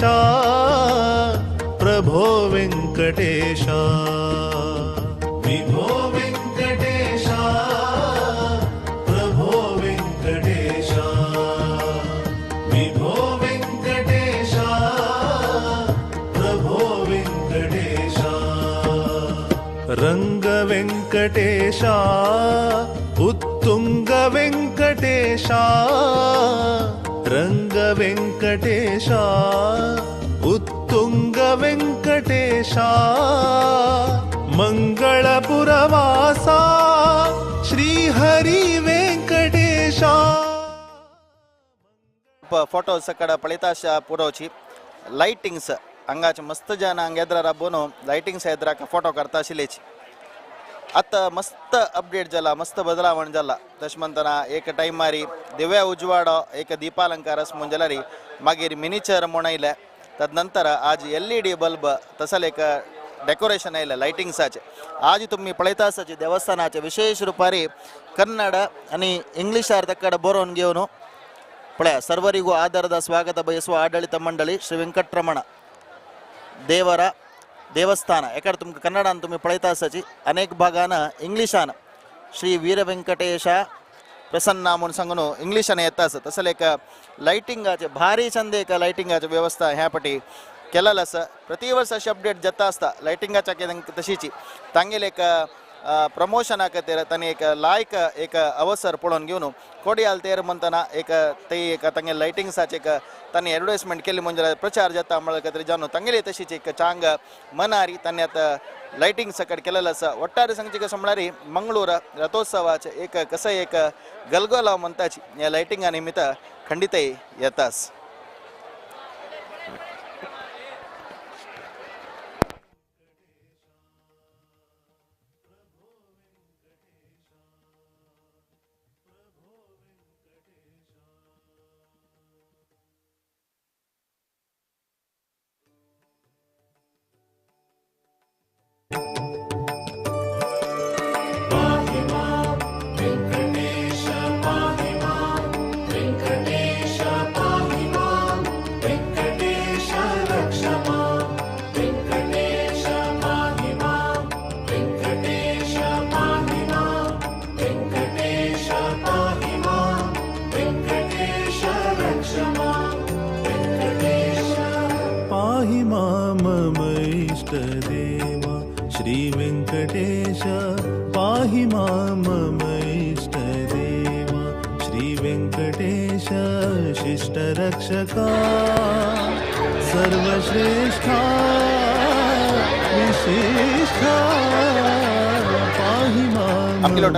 प्रभो वेङ्कटेश विभो वेङ्कटेश प्रभो वेङ्कटेश विभो वेङ्कटेश प्रभो वेङ्कटेश रंग वेङ्कटेश उत्तुंग वेङ्कटेश रंग वेङ्कटेश उत्तुंग वेङ्कटेश मंगळपुरवासा श्रीहरि वेङ्कटेश. फोटो सकाळ पळयता पुरोवची लायटिंग्स हांगाचे मस्त जन हांगा येद्रा राबोवन लायटिंग्स येद्राक फोटो काडता आशिल्लेची. आतां मस्त अपडेट जाला, मस्त बदलावण जाला. तशें म्हणटना एक टायमारी दिव्या उजवाडो एक दीपालंकार अशें म्हूण जाल्यार मागीर मिनिचर म्हूण आयले, तदनंतर आज LED bulb तसले एक डेकोरेशन आयलें लायटिंग्साचें. आज तुमी पळयता आसता देवस्थानाचे विशेष रुपारी कन्नड आनी इंग्लिशार ताका बरोवन घेवन पळया. ಸರ್ವರಿಗೂ ಆದರದ ಸ್ವಾಗತ ಬಯಸುವ ಆಡಳಿತ ಮಂಡಳಿ ಶ್ರೀ ವೆಂಕಟರಮಣ ದೇವರ ದೇವಸ್ಥಾನ. ಯಾಕಂದ್ರೆ ತುಮ್ಗೆ ಕನ್ನಡ ಅಂತ ತುಮಿ ಪಳೈತಾ ಆಸಾची ಅನೇಕ ಭಾಗಾನ ಇಂಗ್ಲೀಷಾನ ಶ್ರೀ ವೀರ ವೆಂಕಟೇಶ ಪ್ರಸನ್ನ म्हूण सांगून इंग्लिशान येता आसा. तसले एक लायटिंगाचे भारी चंद एक लायटिंगाचे व्यवस्था ह्या पटी केलेलं आसा. प्रति वर्स अशें अपडेट जाता आसता लायटिंगाच्या तशीची तांगेले एक प्रमोशना खातीर तांणी एक लायक एक अवसर पळोवन घेवन कोडियाल तेर म्हणटना एक ते एक तांगे लायटिंग्साचे एक तांणी एडवर्टायजमेंट केली म्हणजे प्रचार जाता म्हळ्या खातीर जावन तांगेली तशीच एक चांग मनारी तांणी आतां लायटिंग सकट केलेलं आसा. ಒಟ್ಟಾರೆ सांगचे कशें म्हळ्यार मंगळूर रथोत्सवाचे एक कसं एक गलगोलाव म्हणटाची ह्या लायटिंगा निमित्त खंडितय येताच. देवा श्री वेंकटेश पाहि मां मम इष्ट देवा श्री वेंकटेश शिष्ट रक्षका सर्वश्रेष्ठा विशिष्ठा पाहि मां. आमगेलो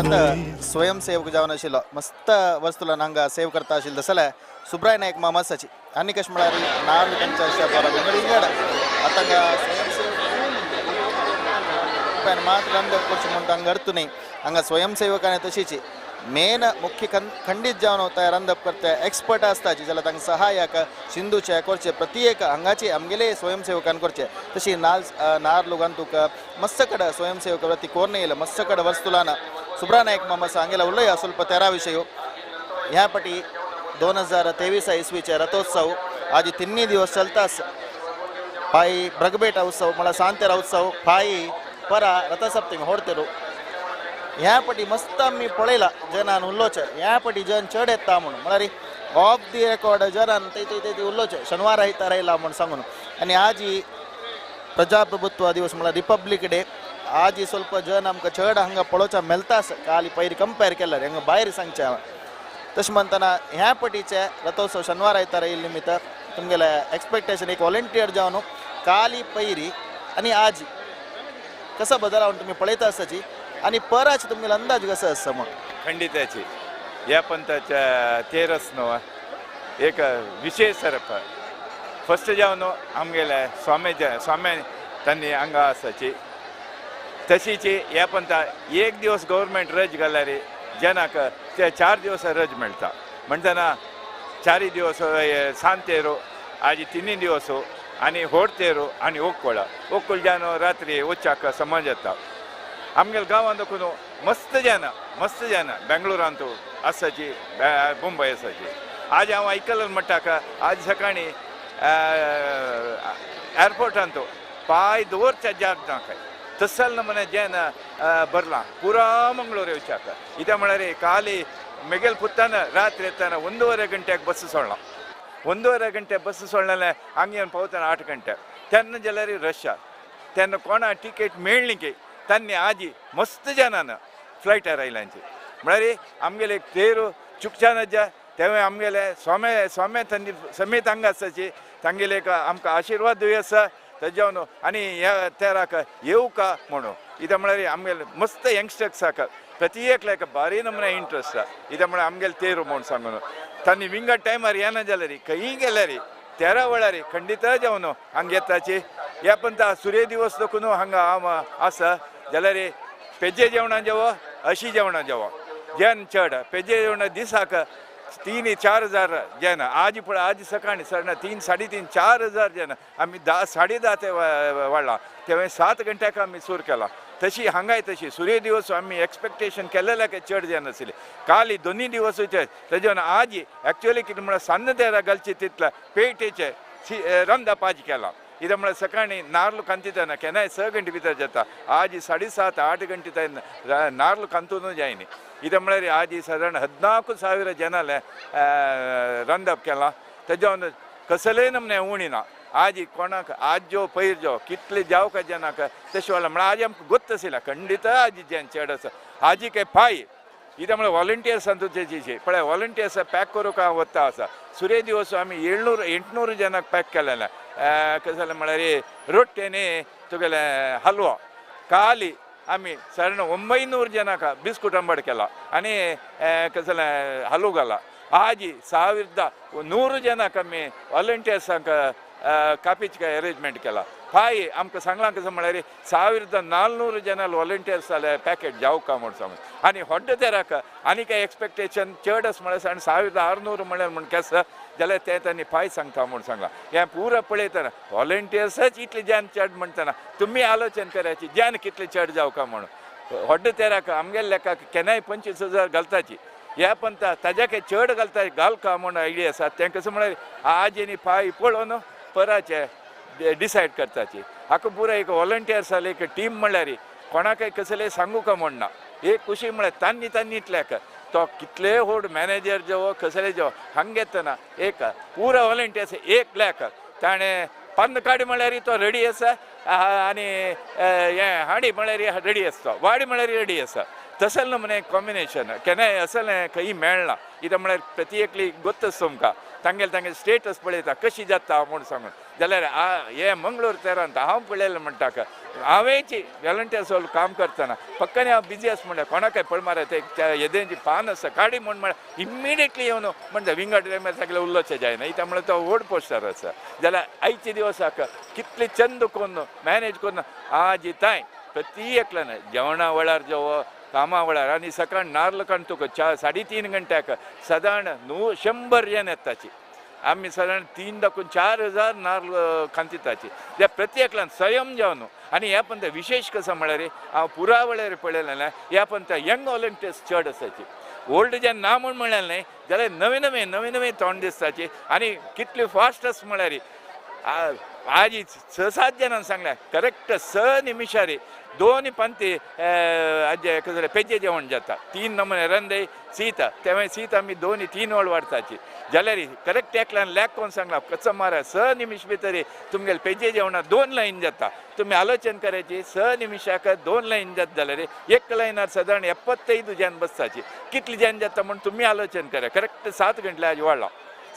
स्वयंसेवक जावन आशिल्लो मस्त वस्तूला हांगा सेव करता आशिल्लो तसले सुब्राय नायक मामासाची आनी कशें म्हळ्यार नार्ल तांच्या अशा विंगड विंगड आतां स्वयंसेवक मात्र रंग करचें म्हूण हांगा अर्थ न्ही. हांगा स्वयंसेवकांनी तशीच मेन मुख्य खंडीत जावन तयार रांदप करता एक्सपर्ट आसताची जाल्यार तांकां सहाय्याक सिंधूचे करचे प्रत्येक हांगाचे आमगेले स्वयंसेवकान करचे. तशी नार लोकान तुका मस्त कडेन स्वयंसेवक प्रति कोर्ण येयला मस्त कडेन वस्तुलान सुब्रा नायक मामासा हांगेला उलया ಸ್ವಲ್ಪ तेरा विशय. ह्या पटी 2023 इसवीचे रथोत्सव आज तिन्ही दिवस चलतास. पायी ब्रगबेटा उत्सव म्हळ्यार सांतेरा उत्सव पायी परा रथसप्तमी होडतेलो. ह्या पटी मस्त आमी पळयला जनान उल्लोचे ह्या पटी जन चड येता म्हणून म्हळ्यार ऑफ the record जरान ते ते ते उलोवचें शनिवार आयतार आयला म्हूण सांगून. आनी आजी प्रजाप्रभुत्व दिवस म्हळ्यार रिपब्लीक डे आजी ಸ್ವಲ್ಪ जन आमकां चड हांगा पळोवच्या मेळटा काली पयर कंपेर केल्यार हांगा भायर सांगचें हांवें. तशें म्हणटना ह्या पटीचे रथोत्सव शनिवार आयतार येयल्ले निमित्त तुमगेले एक्सपेक्टेशन एक वॉलंटियर जावन काली पयरी आनी आजी कसो बदल तुमी पळयता आसताची आनी पराच तुमगेलो अंदाज कसो आसता म्हूण. ಖಂಡಿತಾಚಿ ह्या पंथाच्या तेरस न्हू एक विशेष सरप फस्ट जावन आमगेले स्वाम्याच्या स्वाम्या तांणी हांगा आसाची तशीची ह्या पंथा एक दिवस गव्हर्मेंट रज घाल्यार जनाक ते 4 दिवस रज मेळटा म्हणटना 4 दिवस सांत तेरो आजी 3 दिवस आनी होड तेरो आनी ओक्कोळ ओक्कोळ जावन रात्री वचाक समज येता. आमगेले गांवांत देखून मस्त जन बेंगळुरांत आसाची मुंबय आसाची. आज हांव आयकलें म्हणटाक आज सकाळी एअरपोर्टांत पांय दवरच्या जाग ना काय तसल नमूने जन बरला ಪೂರಾ ಮಂಗಳೂರು येवच्याक. इतें म्हळ्यार काली मेगेल ಪುತ್ತಾನ ರಾತ್ರಿ ಎತ್ತಾನ 1.5 ಗಂಟೆಗೆ ಬಸ್ ಸೊಳ್ಳ 1.5 ಗಂಟೆ ಬಸ್ ಸೊಳ್ಳಲೆ ಹಂಗೆ ಪವತಾನ 8 ಗಂಟೆ ತೆನ್ನ ಜಲರಿ ರಶ್ ತೆನ್ನ ಕೋಣ ಟಿಕೆಟ್ ಮೇಳಲಿಕ್ಕೆ ತನ್ನೆ ಆಜಿ ಮಸ್ತ್ ಜನನ ಫ್ಲೈಟ್ ರೈಲಾಂची म्हळ्यार आमगेले तेರು चुकच्यानज्जा तेवे आमगेले स्वामे स्वामे तन्नी समेत हांगा आसाची तांगेले एक आमकां आशिर्वादूय आसा तेज्या आनी ह्या तेराक येवका म्हणून. इतें म्हळ्यार आमगेले मस्त यंगस्टर्स आसा प्रति एकल्याक भारी नमुने इंट्रस्ट आसा. इतें म्हळ्यार आमगेले तेरू म्हूण सांगून तांणी विंगड टायमार येना जाल्यार खंयी गेल्यार तेरा वेळार खंडीत जावन हांगा येताची. ह्या पण सूर्य दिवस देखून हांगा हांव आसा जाल्यार पेजे जेवणां जेवो अशी जेवणां जेवो जन चड पेजे जेवणां दिसाक 3-4 हजार जन आज पळय आज सकाळी साडे 3, 3.5, 4 हजार जन आमी 10, 10:30 ते वाडला तेव्हा 7 गंट्याक आमी सूर केला. तशी हांगाय तशी सूर्य दिवस आमी एक्सपेक्टेशन केलेल्या काय चड जन आसले काली दोन्ही दिवस तेजे आज एक्चुअली कितें म्हळ्यार सान्न तेरा घालची तितल्या पेटेचे रंदा पाज केला. इतें म्हळ्यार सकाळी नार्ल कांतितना केन्नाय 6 गंटे भितर जाता आज 7.5, 8 गंटे नार्ल कांतून जायनी. इतें म्हळ्यार आज सादारण 14,000 जनाले रंदप केला तेज्या कसलेय नमने उणी ना. आज कोणाक आज जो पयर जो कितले जावं काय जनाक तशें वाडला म्हळ्यार आज आमकां गोत्त आशिल्ला खंडीत आज जन चड आसा. आजी काय पाय इतें म्हळ्यार वॉलंटियर्सान तुजें पळय वॉलंटियर्स पॅक करूंक हांव वता आसा. सूर्य दिवस आमी 700, 800 जनाक पॅक केलेलें कशें जालें म्हळ्यार रोटी आनी तुगेलें हलवा. काली आमी सादारण 900 जनाक बिस्कूट अंबाड केला आनी कशें जालें हलवो घाला. आजी 1100 जनाक आमी वॉलंटियर्सांक कापीचे अरेंजमेंट केला. पाय आमकां सांगलां कशें म्हळ्यार 1400 जन वॉलंटियर्स जाले पॅकेट जावका म्हूण सांगून. आनी होड्ड तेराक आनी काय एक्सपेक्टेशन चड आसा म्हळ्यार 1600 म्हळ्यार म्हूण केसा जाल्यार ते तांणी पाय सांगता म्हूण सांगलां. हें पुरो पळयतना वॉलंटियर्सच इतले जन चड म्हणटना तुमी आलोचन करायची जन कितले चड जावका म्हणून. होड्ड तेराक आमगेले लेखाक केन्नाय 25,000 घालताची ह्या पंथा ताज्या काय चड घालता घालका म्हूण आयडिया आसा. तें कशें म्हळ्यार आज आनी पाय पळोवन पराचे डिसायड करताची. हाका पुरो एक वॉलंटियर्स जाले एक टीम म्हळ्यार कोणाकय कसलें सांगू का म्हण ना. एक खुशी म्हळ्यार तांणी तांणी इतल्याक तो कितले व्हड मॅनेजर जेवो कसले जेवो हांगा येतना एक पुरो वॉलंटियर्स एक लाख ताणें पन्न काडी म्हळ्यार तो रेडी आसा आनी हें हाडी म्हळ्यार रेडी आसता वाडी म्हळ्यार रेडी आसा. तसलें नमुने कॉम्बिनेशन केन्नाय असलें खंय मेळना. कितें म्हळ्यार प्रति एकली गोत्त आसता तुमकां तांगेले तांगेले स्टेटस पळयता कशी जाता म्हूण सांगून जाल्यार हे मंगळूर तेरांत हांव पळयलें म्हणटा हांवेंची वॉलंटियर्स काम करतना पक्कानी हांव बिजी आसा म्हणल्यार कोणाकय पळ मारत येदेंची पान आसा काडी म्हूण म्हळ्यार इमिडिएटली येवन म्हणटा विंगड टायमार सगळें उलोवचें जायना. इत्याक म्हळ्यार तो व्हड पोस्टर आसा जाल्यार आयचे दिवसाक कितले चंद करून मॅनेज करून आज तांय प्रति एकल्यान जेवणा वेळार जेवो कामा वेळार आनी सकाळ नार्ल काडून तुका 3.5 गंट्याक सादारण 100 जन येताची आमी सादारण 3 दाखून 4 हजार नार्ल कांतिताची त्या प्रत्येकल्यान स्वयं जावन. आनी ह्या पंथ विशेष कसो म्हळ्यार हांव पुरा वेळार पळयलें ह्या पंथ यंग वॉलंटियर्स चड आसाची. ओल्ड जन ना म्हूण म्हणलें न्हय जाल्यार नवे नवे नवे नवे तोंड दिसताची आनी कितले फास्ट आसा म्हळ्यार आज 6-7 जाणांनी सांगलें करेक्ट 6 निमिशारी दोन पंथी आजे कसले पेजे जेवण जाता 3 नमुने रंदे सीत तेव्हा सीत आमी 2 3 वेळ वाडताची जाल्यार करेक्ट एकल्यान लॅक कोण सांगला कसं मारा 6 निमिष भितर तुमगेले पेजे जेवणा 2 लायन जाता तुम्ही आलोचन करायची 6 निमिषाक 2 लायन जात जाल्यार एक लायनार सादारण 75 जन बसताची कितली जन जाता म्हूण तुमी आलोचन करा करेक्ट 7 घंटे आज वाडला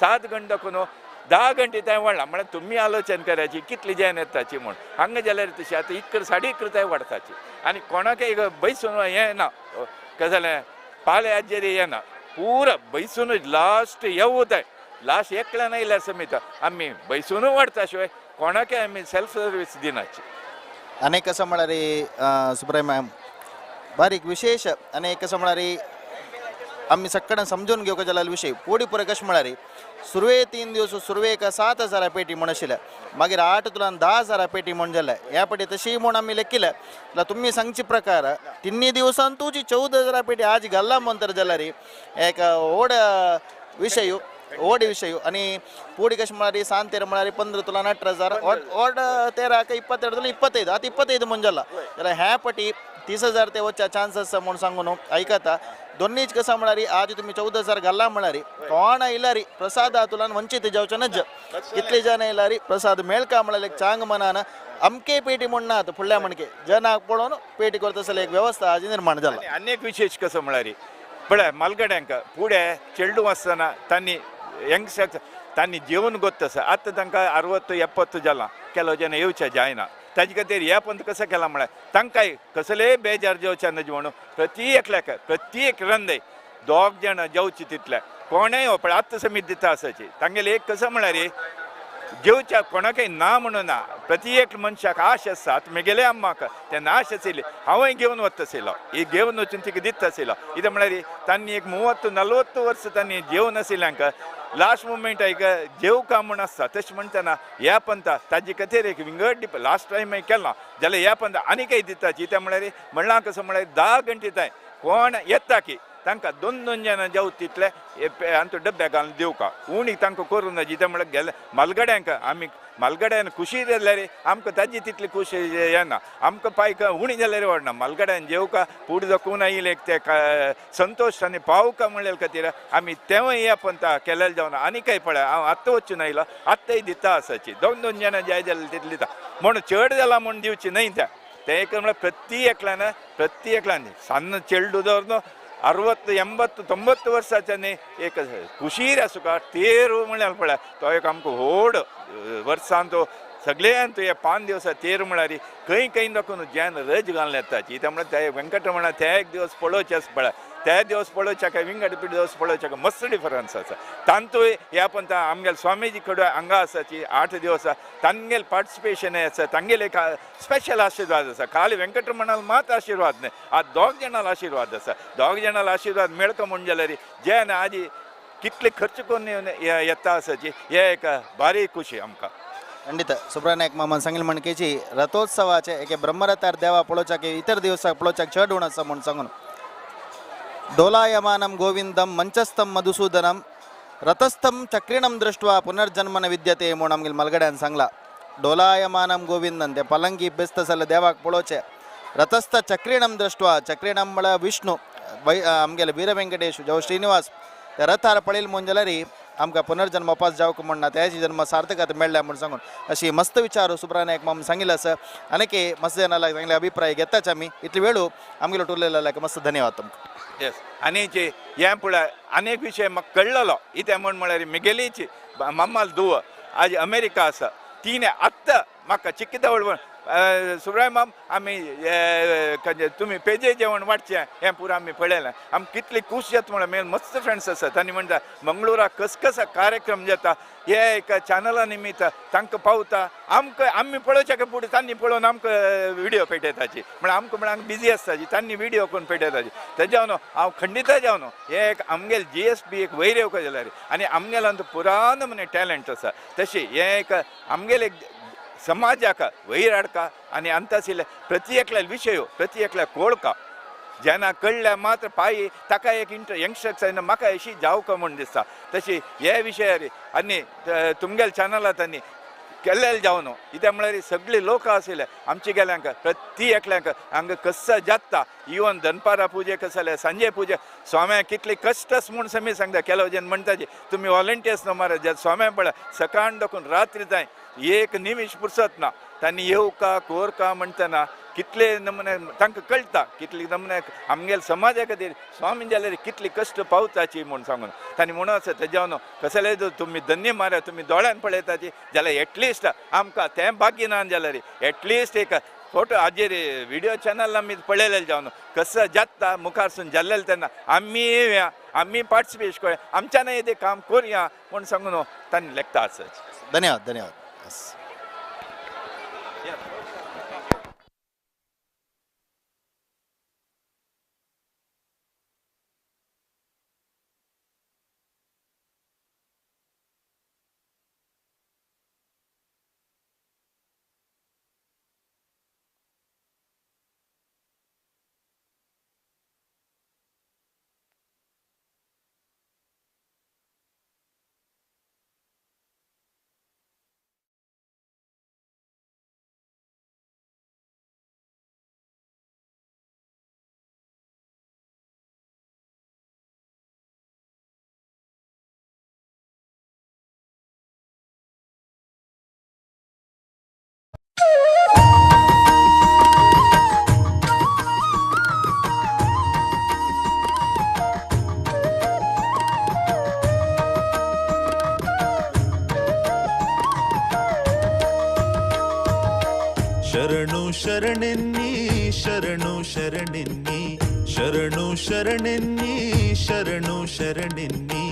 7 घंटे दाखोवन 10 घंटे थंय वाडला म्हळ्यार तुमी आलोचन करायची कितली जन येताची म्हूण हांगा जाल्यार तशी आतां 11 11:30 थंय वाडताची आनी कोणाकय बैसून हें ना कशें जालें पाले आजेर येना पुरा बैसून लास्ट येवू थंय लास्ट एकल्यान आयल्यार समेत आमी बैसून वाडटा शिवाय कोणाकय आमी सेल्फ सर्वीस दिनाची. अनेक कसं म्हळ्यार सुब्राय मॅम बारीक विशेष आनी कसं म्हळ्यार आमी सगळ्यांना समजून घेवंक जाल्यार विशय पोडी पुरो कशें म्हळ्यार सुरवे 3 दिवस सुरवेक 7,000 पेटी म्हूण आशिल्ले मागीर 8 तुलान 10,000 पेटी म्हूण जाले ह्या पेटी तशी म्हूण आमी लेखिले जाल्यार तुमी सांगचे प्रकार 3 दिवसान तुजी 14,000 पेटी आज घाल्ला म्हूण तर जाल्यार एक व्हड विशय व्हड विशय. आनी पोडी कशें म्हळ्यार 7 13 म्हळ्यार 15 तुलान 18,000 व्हड 13 22 तुला 25 आतां 25 म्हूण जाला जाल्यार ह्या पटी 30,000 ते वचच्या चान्स आसा म्हूण सांगून आयकता. दोन्हीच कसं म्हळ्यार आज तुमी 14,000 घाल्ला म्हळ्यार कोण आयल्यार प्रसाद तुलान वंचित जावचें नज कितले जण आयल्यार प्रसाद मेळका म्हळ्यार एक चांग मनान अमके पेटी म्हूण ना आतां फुडल्या म्हणके जनाक पळोवन पेटी करता जाल्यार एक वेवस्था आज निर्माण जाला. आनी एक विशेष कसं म्हळ्यार पळय मालगड्यांक फुडें चेडूं आसतना तांणी यंगस्टर्स तांणी जेवण गोत्त आसा आतां तांकां 60 70 जालां केलो जेन्ना येवचें जायना ताजे खातीर ह्या पंथ कसो केला म्हळ्यार तांकांय कसलेय बेजार जेवचे नज म्हणून प्रति एकल्याक प्रति एक रंदे 2 जाणां जेवचे तितले कोणेय हो पळय आतां समीत दिता आसाची तांगेले एक कसो म्हळ्यार जेवच्या कोणाकय ना म्हणून ना प्रति एक मनशाक आश आसा आतां मेगेले अम्माक तेन्ना आश आशिल्ली हांवूय घेवन वता आशिल्लो ही घेवन वचून तिका दिता आशिल्लो कितें म्हळ्यार तांणी एक 30 40 वर्सां तांणी जेवन आशिल्ल्यांक लास्ट मुमेंट एक जेवका म्हूण आसता तशें म्हणटना ह्या पंथा ताजे खातीर एक विंगड लास्ट टायम केला जाल्यार ह्या पंथा आनीकय दिताची कित्याक म्हळ्यार म्हणलां कसं म्हळ्यार 10 घंटे थंय कोण येता की तांकां 2 2 जाणां जेवता तितले आमचो डब्या घालून दिवका उणी तांकां करूं ना जितें म्हळ्यार गेले मालगड्यांक आमी मालगड्यान खुशी जाल्यार आमकां ताजी तितली खुशी येना आमकां पायक उणी जाल्यार वाडना मालगड्यान जेवका फूड दाखोवन आयले ते संतोश आनी पावका म्हणले खातीर आमी तेवूय ह्या पंथा केलेले जावन आनी काय पळय हांव आत्तां वचून आयलो आत्तांय दिता आसाची 2 2 जाणां जाय जाल्यार तितली दिता म्हूण चड जाला म्हूण दिवची न्हय त्या तें एक म्हळ्यार प्रति एकल्यान सान्न चेडू दवर 60 80 90 वर्सांच्यानी एक खुशीर आसूका तेर म्हळ्यार पळय तो एक आमकां व्हड वर्सान तो सगळ्यान तो 5 दिवसा तेर म्हळ्यार खंय खंय दाखोवन ज्यान रज घालून येताची त्या म्हळ्यार ते वेंकटरमणा ते एक दिवस पळोवचे आसा पळय त्या दिवस पळोवच्या काय विंगड दिवस पळोवच्या काय मस्त डिफरन्स आसा तांतूय ह्या पंथा आमगेले स्वामीजी कडेन हांगा आसाची 8 दिवस तांगेले पार्टिसिपेशन आसा तांगेले एक स्पेशल आशिर्वाद आसा खाली वेंकटरमणाल मात आशिर्वाद न्हय आज 2 जाणांक आशिर्वाद आसा 2 जाणांक आशिर्वाद मेळका म्हूण जाल्यार जेन्ना आजी कितले खर्च करून येता आसाची हे एक भारी खुशी आमकां. ಖಂಡಿತ ಸುಬ್ರಹ್ಮಣ್ಯ ಮಾಮನ್ सांगिल म्हणकेची रथोत्सवाचे एके ब्रह्मरथार देवा पळोवच्याक इतर दिवसाक पळोवच्याक चड उण आसा म्हूण सांगून डोलायमानं गोविंदं मंचस्थं मधुसूदनं रथस्थं चक्रिणं दृष्ट्वा पुनर्जन्म न विद्यते म्हूण आमगेले मलगड्यान सांगला. डोलायमानं गोविंदन ते पलंगी बेस्त जाल्यार देवाक पळोवचें रथस्थ चक्रिणं दृष्ट्वा चक्रिणं म्हळ्यार विष्णू वै आमगेले वीरवेंकटेश जावं श्रीनिवास त्या रथार पळयल म्हूण जाल्यार आमकां पुनर्जन्म वापस जावंक म्हण ना त्याची जन्म सार्थक मेळ्ळ्या म्हूण सांगून अशी मस्त विचार सुब्रा नायक माम सांगिल्लो आसा. आनीक मस्त जाणां चांगले अभिप्राय घेताच आमी इतले वेळू आमगेलो टुरलेलो मस्त धन्यवाद तुमकां. येस आनी जे हें पळय आनी एक विशय म्हाका कळ्ळलो कितें म्हण म्हळ्यार मिगेलीची मम्माल धुव आज अमेरिका आसा तिणें आत्तां म्हाका चिकिता वळवण सुब्राय माम आमी तुमी पेजे जेवण वाडचें हें पुरो आमी पळयलें आमकां कितली खूश जाता म्हळ्यार मेन मस्त फ्रेंड्स आसा तांणी म्हणटा मंगळुराक कस कसा कार्यक्रम जाता हे एका चॅनला निमित्त तांकां पावता आमकां आमी पळोवच्या फुडें तांणी पळोवन आमकां विडियो पेटयताची म्हळ्यार आमकां म्हळ्यार बिजी आसताची तांणी विडियो करून पेटयताची तेज्या न्हू हांव खंडिता जावन हे एक आमगेले GSB एक वयर येवंक जाल्यार आनी आमगेलो पुरान म्हणे टॅलंट आसा तशें हें एक आमगेले समाजाक वयर हाडका आनी अंताशिल्ले प्रति एकल्या विशय प्रति एकल्या कोळका जेन्ना कळ्ळ्या मात्र पांय ताका एक यंगस्टर्स म्हाका अशी जावका म्हूण दिसता तशी हे विशयार आनी तुमगेले चॅनलांत आनी केल्लेले जावन कित्याक म्हळ्यार सगळी लोक आशिल्ले आमचे गेल्यांक प्रति एकल्यांक हांगा कसो जाता इवन दनपारा पुजे कसले सांजे पुजे स्वाम्या कितली कश्टस म्हूण समी सांगता केलो जेन्ना म्हणटाचे तुमी वॉलंटियर्स न्हू मारे जे स्वाम्या पळय सकाळ दाखून रात्री जाय एक निमिश पुरसत ना तांणी येवका कोरका म्हणटना कितले नमुने तांकां कळटा कितले नमुने आमगेले समाजा खातीर स्वामी जाल्यार कितली कश्ट पावताची म्हूण सांगून तांणी म्हणून आसा तेज्या न्हू कसले तुमी धन्य मारा तुमी दोळ्यान पळयताची जाल्यार एटलिस्ट आमकां तें भाग्य ना जाल्यार एटलिस्ट एक फोटो हाजेर विडियो चॅनल आमी पळयलेले जावन कसं जाता मुखारसून जाल्लेले तेन्ना आमी येवया आमी पार्टिसिपेट करूया आमच्यान येदें काम करुया म्हूण सांगून तांणी लेखता आसा. धन्यवाद धन्यवाद. ಶರಣು ಶರಣೆನ್ನಿ ಶರಣು ಶರಣೆನ್ನಿ ಶರಣು ಶರಣೆನ್ನಿ ಶರಣು ಶರಣೆನ್ನಿ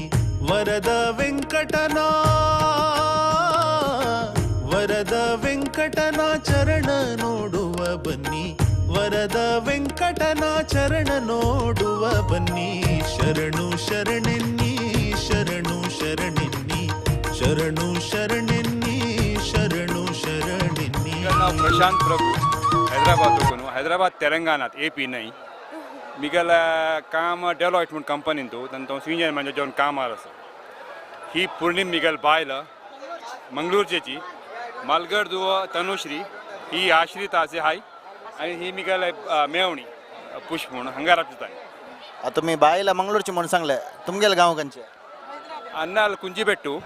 ವರದ ವೆಂಕಟನ ವರದ ವೆಂಕಟನ ಚರಣ ನೋಡುವ ಬನ್ನಿ ವರದ ವೆಂಕಟನ ಚರಣ ನೋಡುವ ಬನ್ನಿ ಶರಣು ಶರಣೆನ್ನಿ ಶರಣು ಶರಣೆನ್ನಿ ಶರಣು ಶರಣೆನ್ನಿ ಶರಣು ಶರಣೆನ್ನಿ. नाव प्रशांत प्रभु हैदराबाद वचून हैदराबाद तेलंगानात ए पी न्हय मिगेल्या काम डेलॉयट म्हूण कंपनीन तूं तांचो सिनियर मॅनेजर जावन कामार आसा. ही पूर्णिम मिगेल बायल मंगळूरचेची मालगड दुव तनुश्री ही आश्रिता असे हाय आनी ही मिगेल मेवणी पुष्प म्हणून हांगा रावता. तुमी बायला मंगळूरची म्हणून सांगले तुमगेले गांव खंयचे? अन्नाल कुंजीबेट्टू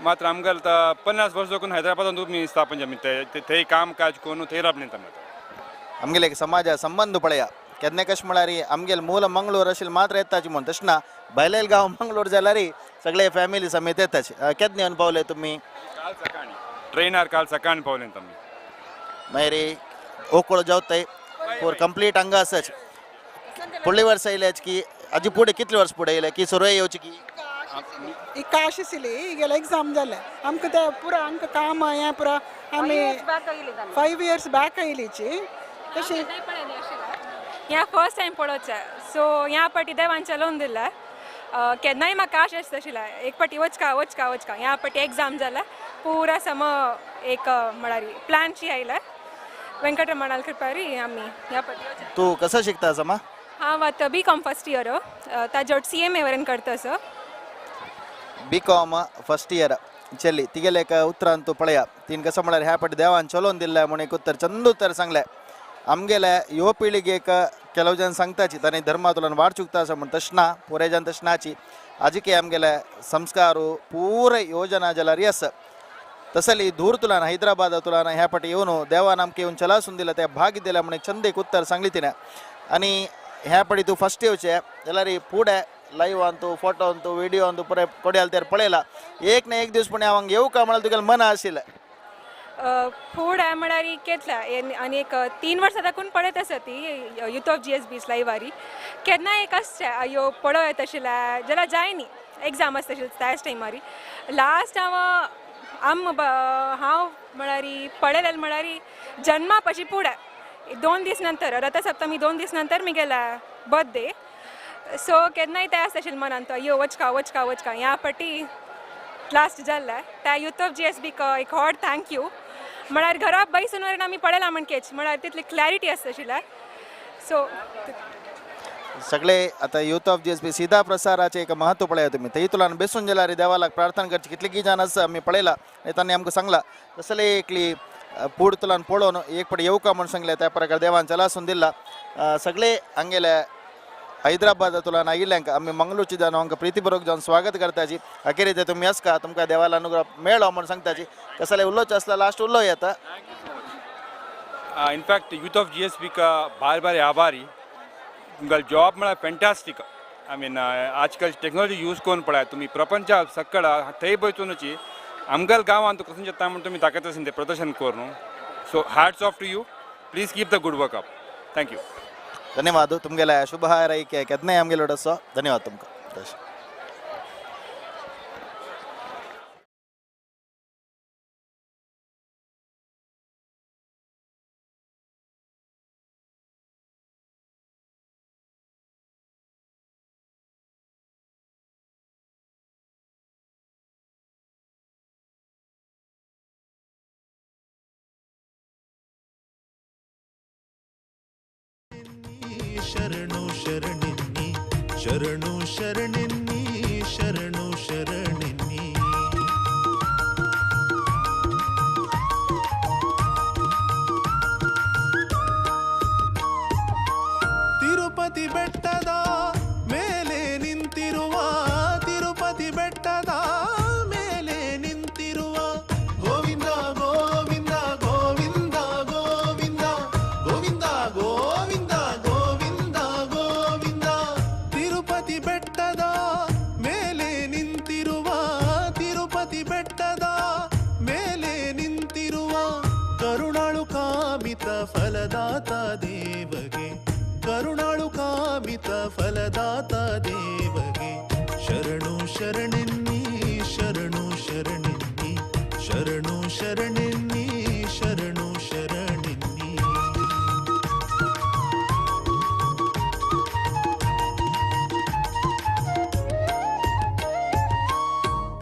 मात्र आमगेल 50 वर्स दाखून हैदराबादान तुमी स्थापन जामी थंय काम काज करून थंय राबले आमी. आमगेले एक समाजा संबंध पळया केन्ना कशें म्हळ्यार आमगेले मूल मंगळूर अशें मात्र येताची म्हूण तशें ना भायले गांव मंगळूर जाल्यार सगळे फॅमिली समेत येताची. केन्ना येवन पावले तुमी? काल सकाळी ट्रेनार काल सकाळी पावले तुमी. मागीर ओकळ जावताय पूर कंप्लीट हांगा आसाच. फुडले वर्स येयल्याच की आजी फुडें कितले वर्स फुडें येयले की सुरवेक येवची की? इका आशिल्ली हिगेले एग्जाम जालें आमकां तें पुरा आमकां काम हें पुरा आमी 5 इयर्स बॅक आयलीची तशी ह्या फर्स्ट टायम पळोवचें सो ह्या पाटी देवान चलोवन दिलें केन्नाय म्हाका आश आसता आशिल्लें एक पाटी वचका वचका वचका ह्या पाटी एग्जाम जालें पुरा सम एक म्हळ्यार प्लॅनशी आयलें वेंकटरमणाल कृपारी आमी ह्या पाटी. तूं कसो शिकता समा? हांव आतां बी कॉम फर्स्ट इयर ताजो सी एम ए वरेन करता sir. B com first year चली तिगेले एक उतरान तूं पळया तीन कसं म्हळ्यार ह्या पाटी देवान चलोवन दिल्लें म्हूण एक उत्तर चंद उत्तर सांगलें. आमगेले ह्यो पिळगेक ಕೆಲವು ಜನ सांगताची तांणी धर्मांतल्यान वाट चुकता आसा म्हूण तशें ना पुराय जन तशें नाची आजिके आमगेले संस्कार पुराय योजना जाल्यार आसा तसली दूर तुलान हैदराबाद तुलान ह्या पाटी येवन देवान आमकां येवन चलासून दिला ते भाग्य दिला म्हूण एक चंद एक उत्तर सांगली तिणें. आनी ह्या पाटी तूं फर्स्ट येवचें जाल्यार फुडें live Antu photo Antu video Antu पुराय कोड्याल तेर पळयला एक ना एक दीस पण हांव येवं का म्हळ्यार तुगेलें मन आशिल्लें. फूड म्हळ्यार केतला आनी एक 3 वर्सां दाखून पळयत आसा ती youth of G S Bs लायव्हारी केन्ना एक आसचें अयो पळोवं येता आशिल्लें जाल्यार जाय न्ही एग्जाम आसता आशिल्लें त्याच टायमारी लास्ट हांव आम हांव म्हळ्यार पळयलें म्हळ्यार जन्मा पशी फुडें 2 दीस नंतर रथसप्तमी 2 दीस नंतर मिगेला बर्थडे सो केन्नाय तें आसता आशिल्लें मनांत अयो वचका वचका वचका ह्या पाटी लास्ट जाल्लें त्या यूथ ऑफ जी एस बीक एक व्हड thank you म्हळ्यार घरा बैसून वयर आमी पळयलां म्हणकेच म्हळ्यार तितली क्लॅरिटी आसता आशिल्लें. सो सगळे आतां यूथ ऑफ जीएसबी सीधा प्रसाराचें एक महत्व पळया तुमी थंय तुलान बेसून जाल्यार देवालाक प्रार्थना करची कितली जाण आसा आमी पळयला आनी तांणी आमकां सांगला तसले एकली पूड तुलान पळोवन एक पट येवका म्हूण सांगलें त्या प्रकार देवान चलासून दिला. सगळे हांगेले हैदराबाद तुलान आयिल्ल्यांक आमी मंगळूरची जावन हांकां प्रितीपूर्वक जावन स्वागत करताची. अखेर ते तुमी आसका तुमकां देवाला अनुग्रह मेळो म्हूण सांगताची. कसले उलोवचें आसल्यार लास्ट उलो येता. इनफॅक्ट यूथ ऑफ जीएसबी का बार बार आभारी. तुमकां जॉब म्हळ्यार फॅन्टास्टीक. I mean आजकाल टेक्नॉलॉजी यूज करून पळय तुमी प्रपंच सकळ थंय बसूनची आमगेल गांवांत कसून जाता म्हूण तुमी दाखयता आसून तें प्रदर्शन करून. So hats off to you. Please keep the good work up. Thank you. धन्यवाद तुमगेले शुभ हारैके केन्नाय आमगेलो आसा. धन्यवाद तुमकां. शरणु शरणिन्नी शरणु शरणिन्नी शरणु शरणिन्नी. ತಿರುಪತಿ ಬೆಟ್ಟದ ಮೇಲೆ ನಿಂತಿರುವ ತಿರುಪತಿ ಬೆಟ್ಟದ ಮೇಲೆ ನಿಂತಿರುವ ಗೋವಿಂದ ಗೋವಿಂದ ಗೋವಿಂದ ಗೋವಿಂದ ಗೋವಿಂದ ಗೋವಿಂದ ಗೋವಿಂದ ಗೋವಿಂದ. ತಿರುಪತಿ ಬೆಟ್ಟದ ಮೇಲೆ ನಿಂತಿರುವ ತಿರುಪತಿ ಬೆಟ್ಟದ ಮೇಲೆ ನಿಂತಿರುವ ಕರುಣಾಳು ಕಾಮಿತ ಫಲದಾತ ದೇವಗೆ ಕರುಣಾಳು ಕಾಮಿತ ಫಲದಾತ ದೇವಗೆ ಶರಣು ಶರಣೆನ್ನಿ ಶರಣು ಶರಣೆನ್ನಿ ಶರಣು ಶರಣೆನ್ನಿ ಶರಣು ಶರಣೆನ್ನಿ.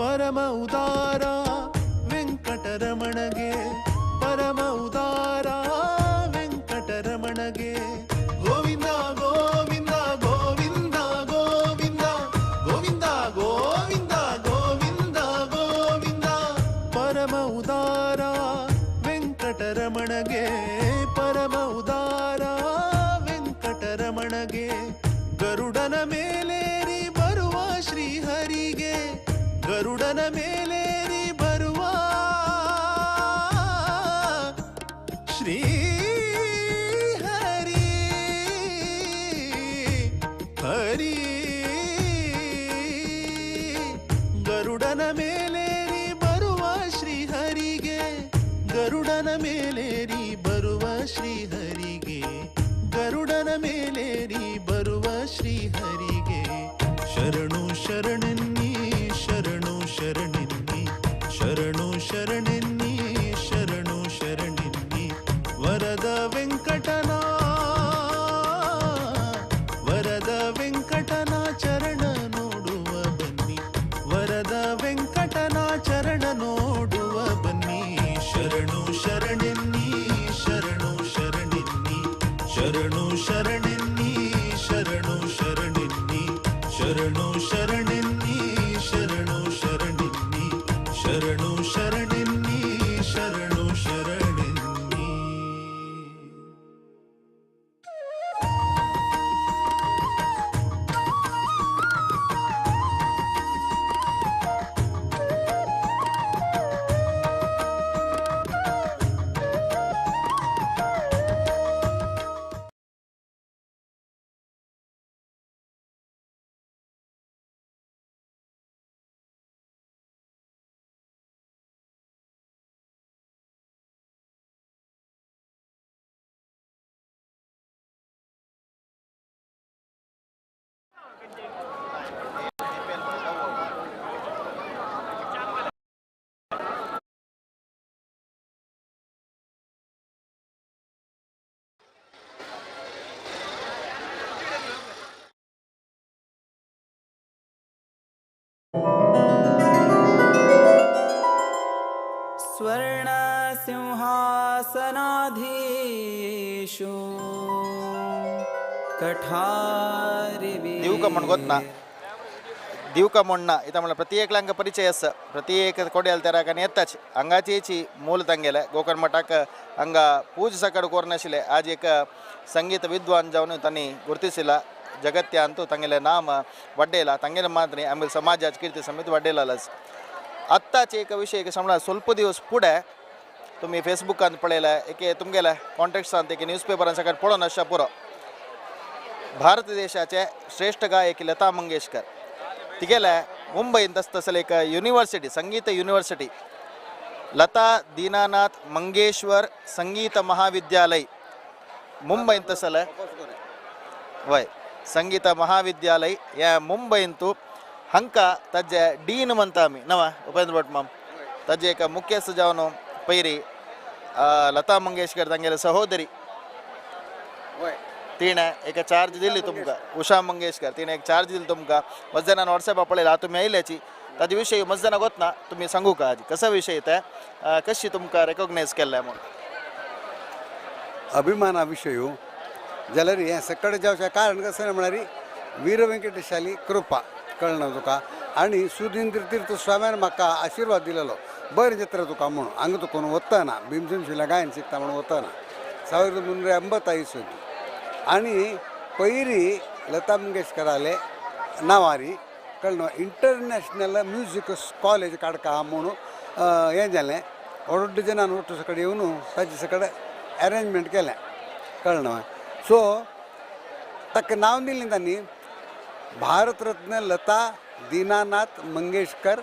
ಪರಮ ಉದಾರ ವೆಂಕಟರಮಣಗೆ ಪರಮ ಉದಾರ ವೆಂಕಟರಮಣಗೆ ಗೋವಿಂದ ಗೋವಿಂದ ಗೋವಿಂದ ಗೋವಿಂದ ಗೋವಿಂದ ಗೋವಿಂದ ಗೋವಿಂದ ಗೋವಿಂದ. ಪರಮ ಉದಾರ ವೆಂಕಟರಮಣಗೆ ಪರಮ ಉದಾರ ವೆಂಕಟರಮಣಗೆ ಗರುಡನ ಮೇಲೇರಿ ಬರುವ ಶ್ರೀಹರಿಗೆ ಗರುಡನ ಮೇಲೇರಿ ಬರುವ ಶ್ರೀ ಹರಿ ಹರಿ ಗರುಡನ ಮೇಲೇರಿ ಬರುವ ಶ್ರೀಹರಿಗೆ ಗರುಡನ ಮೇಲೇರಿ ಬರುವ ಶ್ರೀಹರಿಗೆ ಗರುಡನ ಮೇಲೇರಿ ಬರುವ ಶ್ರೀಹರಿಗೆ ಶರಣು ಶರಣೆನ್ನಿ ಶರಣು ಶರಣೆನ್ನಿ ಶರಣು ಶರಣೆನ್ನಿ ಶರಣು ಶರಣೆನ್ನಿ. ವರದ ವೆಂಕಟನ ವರದ ವೆಂಕಟನ ಚರಣ ನೋಡುವ ಬನ್ನಿ ವರದ ವೆಂಕಟನ ಚರಣ ನೋಡುವ ಬನ್ನಿ. ಶರಣು ಶರಣೆನ್ನಿ ಶರಣು ಶರಣೆನ್ನಿ ಶರಣು ಶರಣೆನ್ನಿ ಶರಣು ಶರಣೆನ್ನಿ ಶರಣು ಶರಣೆನ್ನಿ ಶರಣು ಶರಣೆನ್ನಿ ಶರಣು ಶರಣೆನ್ನಿ ಶರಣು ಶರಣೆನ್ನಿ. स्वर्ण सिंहासनाधीशो। दिवका म्हण गोतना दिवका म्हणना इता म्हणल्यार प्रत्येकल्यांक परिचय आसा, प्रत्येक कोड्याल तेराक आनी येताच हांगाचीची मूल तांगेले गोकर्ण मठाक हांगा पूज सकड कोरनाशिल्ले. आज एक संगीत विद्वान जावन तांणी गुर्तिसिला जगत्यांतू तांगेले नाम वाड्डेला, तांगेले मात न्ही आमगे समाजाची कीर्ती समेत वाड्डेलाच. आत्ताचे एक विशय एक समजा स्वल्प दिवस फुडें तुमी फेसबुकान पळयले एके तुमगेले कॉन्टेक्सांत एक न्यूज पेपरान सकट पळोवन आसच्या पुरो, भारत देशाचे श्रेष्ठ गायक लता मंगेशकर तिगेले मुंबईंत आसता तसले एक युनिवर्सिटी, संगीत युनिवर्सिटी, लता दीनानाथ मंगेशकर संगीत महाविद्यालय मुंबईंत आसले वय संगीत महाविद्यालय ह्या मुंबईंतू हांकां ताजे डीन म्हणटा आमी नवा उपेंद्र भट माम, ताजे एक मुख्यस्थ जावन पयरी लता मंगेशकर तांगेले सहोदरी तिणें एक चार्ज दिली तुमकां, उषा मंगेशकर तिणें एक चार्ज दिली तुमकां. मजदानान वॉट्सॅपार पळयला तुमी आयल्याची ताजे विशयी मजदाना गोतना तुमी सांगू का आजी कसो विशय ते कशी तुमकां रेकॉग्नायज केल्लें म्हूण? अभिमाना विशय जाल्यार हें सकड जावचें कारण कशें म्हळ्यार वीर वेंकटेशाली कृपा कळना तुका आनी सुधींद्र तीर्थ स्वाम्यान म्हाका आशिर्वाद दिलेलो बरें जात्रा तुका म्हणून हांगा तुका वतना भीमसेन शिला गायन शिकता म्हणून वतना 1385 आनी पयरी लता मंगेशकराले नांवारी कळना इंटरनॅशनल म्युजीक कॉलेज काडका म्हणून हें जालें. व्हड जनान ಒಟ್ಟು सकड येवन ताजे सकड अरेंजमेंट केलें कळना. सो ताका नांव दिलें तांणी भारतरत्न लता दीनानाथ मंगेशकर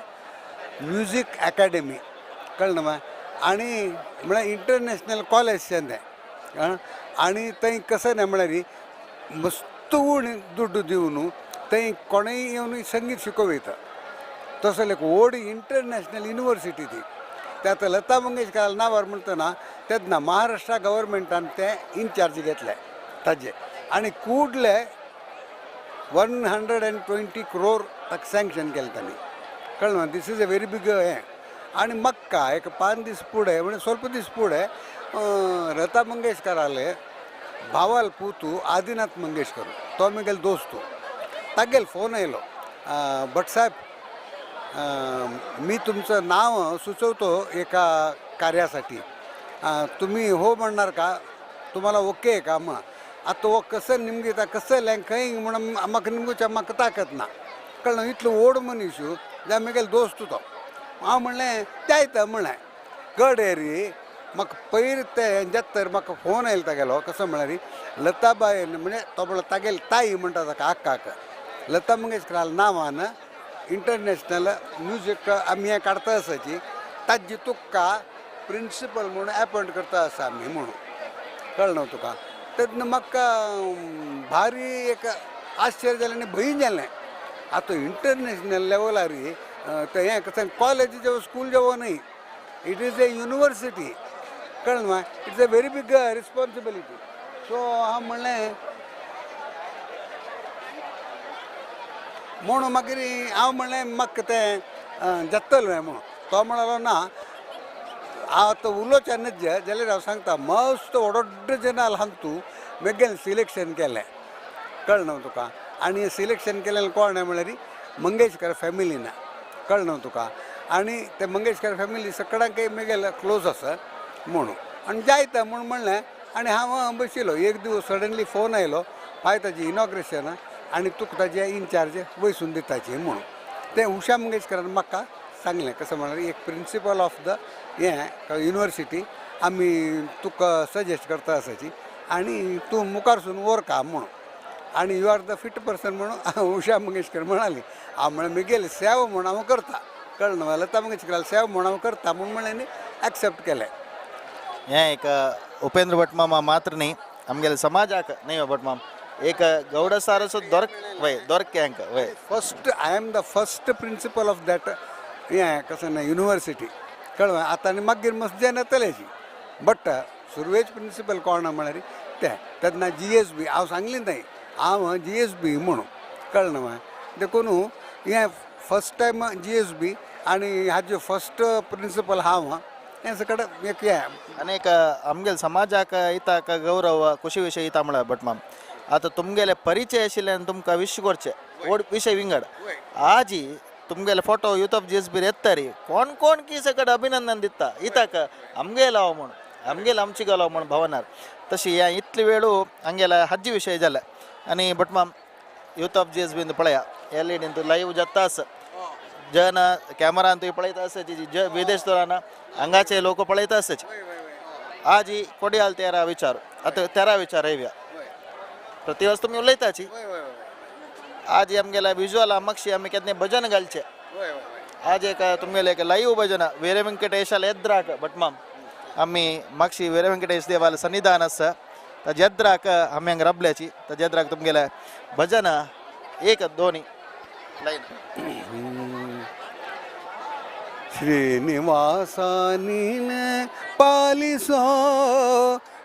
म्युजीक एकाडेमी कळना आनी म्हळ्यार इंटरनॅशनल कॉलेज तें. आनी थंय कशें न्हय म्हळ्यार मस्त उणी दुड्डू दिवन थंय कोणूय येवन संगीत शिकोवयता तसो एक व्हड इंटरनॅशनल युनिवर्सिटी ती. ते आतां लता मंगेशकर नांवार म्हणटना तेन्ना महाराष्ट्र गव्हर्मेंटान तें इनचार्ज घेतलें ताजें आनी कुडले 120 क्रोर ताका सँक्शन केलें तांणी कळ्ळें. This is a very big हें. आनी म्हाका एक 5 दीस फुडें म्हणजे स्वल्प दीस फुडें लता मंगेशकराले भावाल पूतू आदिनाथ मंगेशकर तो म्हगेलो दोस्तू तागेलो फोन आयलो, भट साहेब मी तुमचं नाव सुचवतो एका कार्यासाठी, तुम्ही हो म्हणणार का, तुम्हाला ओके आहे का? मग आता हो कसं निमगे कसं लँग खंय म्हणून म्हाका निमगूच्या म्हाका ताकद ना कळ्ळें. इतलो व्हड मनीस जाल्यार म्हगेलो दोस्त तो. हांव म्हणलें जायता म्हणलें गडेरी म्हाका पयर ते जाता म्हाका फोन आयलो तागेलो कसो म्हळ्यार लताबाय म्हणजे तो म्हणलो तागेली ताई म्हणटा ताका आक्काक लता मंगेशकराल्या नांवान इंटरनॅशनल म्युजीक आमी हें काडता आसाची ताजी तुका प्रिंसिपल म्हणून एपॉयंट करता आसा आमी म्हणून कळना तुका. तेन्ना म्हाका भारी एक आश्चर्य जालें आनी भंय जालें. आतां इंटरनॅशनल लेवलार तें हें कशें कॉलेज जेव स्कूल जेव न्हय, it is a university कळ्ळें. It's a very big responsibility. So हांव म्हणलें म्हणून मागीर हांव म्हणलें म्हाका तें जातलें म्हणून. तो म्हणलो ना हांव आतां उलोवचें नज जाल्यार हांव सांगता मस्त व्हड जनाल हांतू मेगेलें सिलेक्शन केलें कळना तुका. आनी सिलेक्शन केलें कोण म्हळ्यार मंगेशकर फॅमिलीन कळना तुका. आनी ते मंगेशकर फॅमिली सगळ्यांकय मेगेले क्लोज आसा म्हणून आनी जायता म्हूण म्हणलें. आनी हांव बशिल्लो एक दिवस सडनली फोन आयलो फाय ताजी इनॉग्रेशन आनी तुका ताजे इनचार्ज वयसून दिताची म्हणून. तें उषा मंगेशकरान म्हाका सांगलें कसं म्हळ्यार एक प्रिंसिपल ऑफ the हें युनिवर्सिटी आमी तुका सजेस्ट करता आसाची आनी तूं मुखारसून व्हरका म्हणून आनी you are the fit person म्हणून उषा मंगेशकर म्हणाली. हांव म्हणलें म्हगेली सेवा म्हूण हांव करता कळना लता मंगेशकराली सेवा म्हूण हांव करता म्हूण म्हणलें आनी एक्सेप्ट केलें. हें एक उपेंद्र भट मामा मात्र न्ही आमगेले समाजाक न्ही भट माम एक गौड सारस्वत दोरक वय दोरक्यांक वय first I am the first principal of that हें कसं ना युनिवर्सिटी कळ्ळें. आतां आनी मागीर मस्त जायना येतलेची बट सुरवेच प्रिंसिपल कोण म्हळ्यार तें तेन्ना जी एस बी हांव सांगलें न्हय हांव जी एस बी म्हणून कळ्ळें न्हय. देखून हें first time G S B आनी हाजे फस्ट प्रिंसिपल हांव हें सगळें एक हें. आनी एक आमगेले समाजाक इताक गौरव खुशी विशय इता म्हळ्यार भट माम आतां तुमगेले परिचय आशिल्ल्यान तुमकां विश करचें व्हड विशय विंगड. आजी तुमगेले फोटो यूथ ऑफ जीएसबीर येता रे कोण कोण की सकट अभिनंदन दिता इताक आमगेलो हांव म्हूण आमगेलो आमची गेलो म्हूण भावनार. तशी ह्या इतले वेळू हांगेले हज्जी विशय जाले. आनी भटमाम यूथ ऑफ जीएसबीन पळया एलईडीन तूं लायव्ह जाता आसा जन कॅमेरान तुवें पळयता आसाची ज विदेश दौरान हांगाचे लोक पळयता आसाची. आजी कोडियाल तेरा विचार आतां तेरा विचार येवया प्रतिवर्स तुमी उलयताची. आज आमगेल्या विज्युअल मागशी आमी केन्ना भजन घालचें. आज एक तुमगेले एक लायव्ह भजन वीर वेंकटेशाल एद्राक भटमाम आमी मागशी वीर वेंकटेश देवाल सन्निधान आसा ताजे एद्राक आमी हांगा राबल्याची ताजे एद्राक तुमगेले भजन एक दोनी लायन. श्रीनिवासानीन पालिसो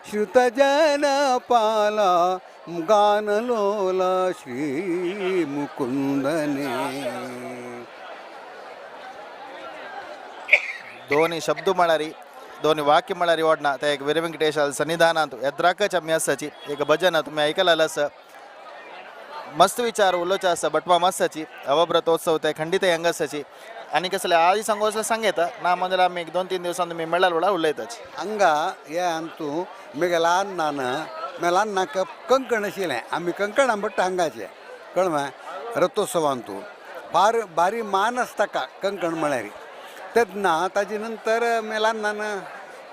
श्रुत जन पाला गानलोला श्री मुकुंदने. दोन्ही शब्द म्हळ्यार दोन्ही वाक्य म्हळ्यार वाडना ते एक वीर वेंकटेश सन्निधानांत एद्राकच आमी आसाची एक भजन तुमी आयकलेलें आसा. मस्त विचार उलोवचे आसा भटमाम आसाची अवब्रतोत्सव ते खंडीत हांगा आसाची. आनी कसले आदी सांगो असलें सांगयता ना म्हणजे आमी एक 2-3 दिवसांत तुमी मेळ्ळ्यार वेळार उलयताची. हांगा हे अंतू म्हगे ल्हान नान मागीर ल्हान नाका कंकण आशिल्लें आमी कंकणां पडटा हांगाचें कळ्ळें रथोत्सवांतू फार बारी मान आसता का कंकण म्हळ्यार. तेन्ना ताजे नंतर मागीर ल्हान नान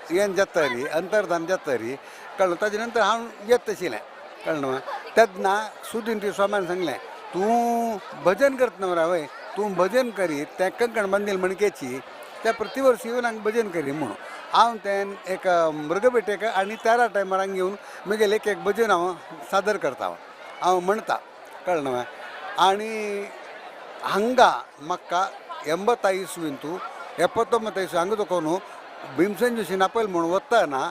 हें जाता री अंतर्धान जाता री कळ्ळें. ताजे नंतर हांव येत आशिल्लें कळ्ळें. तेन्ना सुदिन स्वाम्यान सांगलें तूं भजन करतना मरे वय तूं भजन करीत तें कंकण बांदील म्हणकेची त्या प्रतिवर्स येवन हांगा भजन करी म्हणून हांव तें एक मृगभेटेक आनी तेरा टायमार हांगा येवन म्हगेलें एक एक भजन हांव सादर करता हांव म्हणटा कळ्ळें. आनी हांगा म्हाका 80 इस्वींतू 79 इस्वी हांगा तुका न्हू भीमसेन जोशीन आपयल म्हूण वतना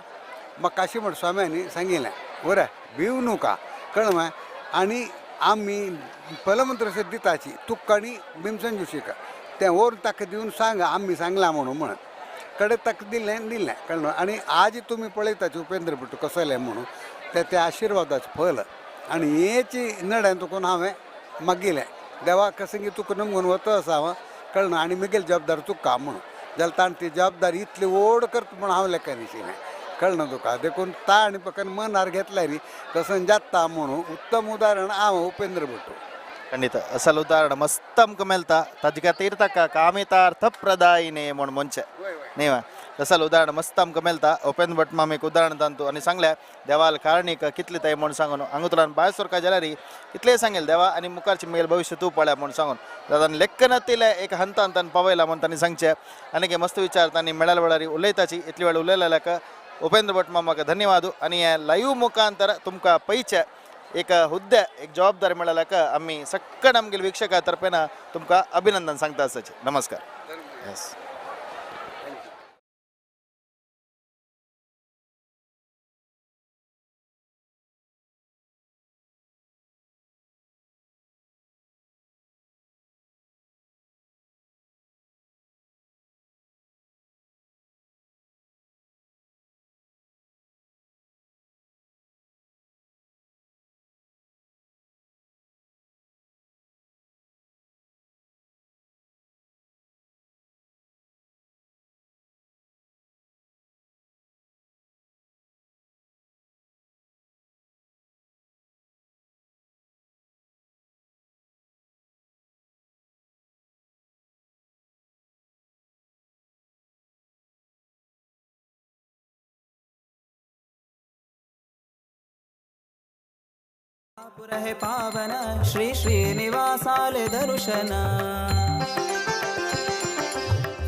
म्हाका अशें म्हण स्वाम्यांनी सांगिल्लें बरें भिव न्हू का कळ्ळें. आनी आमी फलमंत्र दिताची तुका आनी भीमसेन जोशीक तें व्हरून ताका दिवन सांग आमी सांगलां म्हणून म्हणून कडे ताका दिलें दिलें कळ्ळें. आनी आज तुमी पळयताची उपेंद्र भट कसलें म्हणून तें त्या आशिर्वादाचें फल. आनी हेची नड्यान तुका हांवें मागिल्लें देवा कसंगी तुका नमगून वता आसा हांव कळ्ळें. आनी म्हगेली जबाबदारी तुका म्हणून जाल्यार ताणें ती जबाबदारी इतली व्हड करता म्हूण हांव लेखनाशिल्लें कळ्ळें तुका. देखून ताणें पकन मनार घेतल्यार कसं जाता म्हणून उत्तम उदाहरण हांव उपेंद्र भट. खंडित असल उदाहरण मस्त आमकां मेळटा ताजे खातीर ताका कामितार्थ प्रदायिने म्हूण म्हणचें न्ही वा. तसल उदाहरण मस्त आमकां मेळटा. उपेंद्र भट माम एक उदाहरण तांतू आनी सांगलें देवाल कारणीक कितली ताई म्हूण सांगून हांगा भायर सरका जाल्यार इतलें सांगेल देवा आनी मुखारचें म्हगेलें भविश्य तूं पळय म्हूण सांगून तांणी लेखन तिलें एक हंतान तांणी पावयला म्हूण तांणी सांगचें. आनी मस्त विचार तांणी मेळ्ळ्या वेळार उलयताची इतली वेळ उलयलेल्याक उपेंद्र भट मामाक धन्यवाद. आनी हे लायव्ह मुखांतर तुमकां पयचें एक हुद्दे एक जबाबदारी मेळ्ळ्याक आमी सक्कड आमगेले वीक्षका तर्फेन तुमकां अभिनंदन सांगता आसाचें. नमस्कार. येस. रहे पावन श्री श्रीनिवासाले दर्शन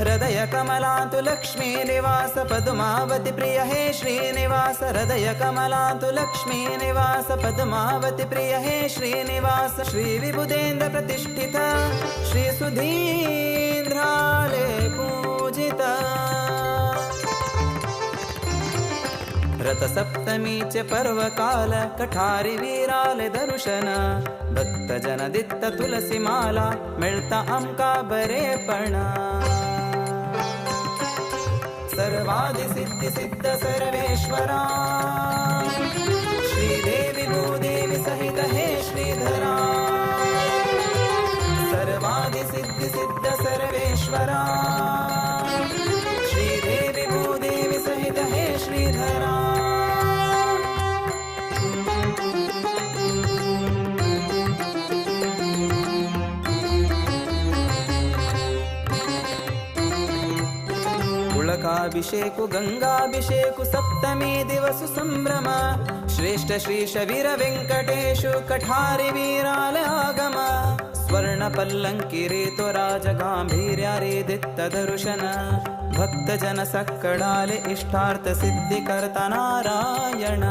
हृदय कमलांतु लक्ष्मी निवास पद्मावती प्रिय हे श्रीनिवास हृदय कमलांतु लक्ष्मी निवास पद्मावती प्रिय हे श्रीनिवास श्री विबुधेन्द्र प्रतिष्ठित श्री सुधीन्द्राले पूजित रथसप्तमीचे पर्वकाल कठारी वीराले दर्शन भक्तजन दित्त तुलसी माला मेळता आमकां बरेपण सर्वादि सिद्धि सिद्ध सर्वेश्वरा श्री श्रीदेवी भूदेवी सहित हे श्रीधरा सर्वादि सिद्धि सिद्ध सर्वेश्वरा श्रीदेवी भूदेवी सहित हे श्रीधरा। पुलकाभिषेकु गंगाभिषेकु सप्तमी दिवसु संभ्रम श्रेष्ठ श्रीश वीर वेंकटेशु कठारि वीराल आगम स्वर्ण पल्लंकी रेतो राज गांभीर्या रे दित्त दर्शन भक्त जन सक्कडाले इष्टार्थ सिद्धि करता नारायण।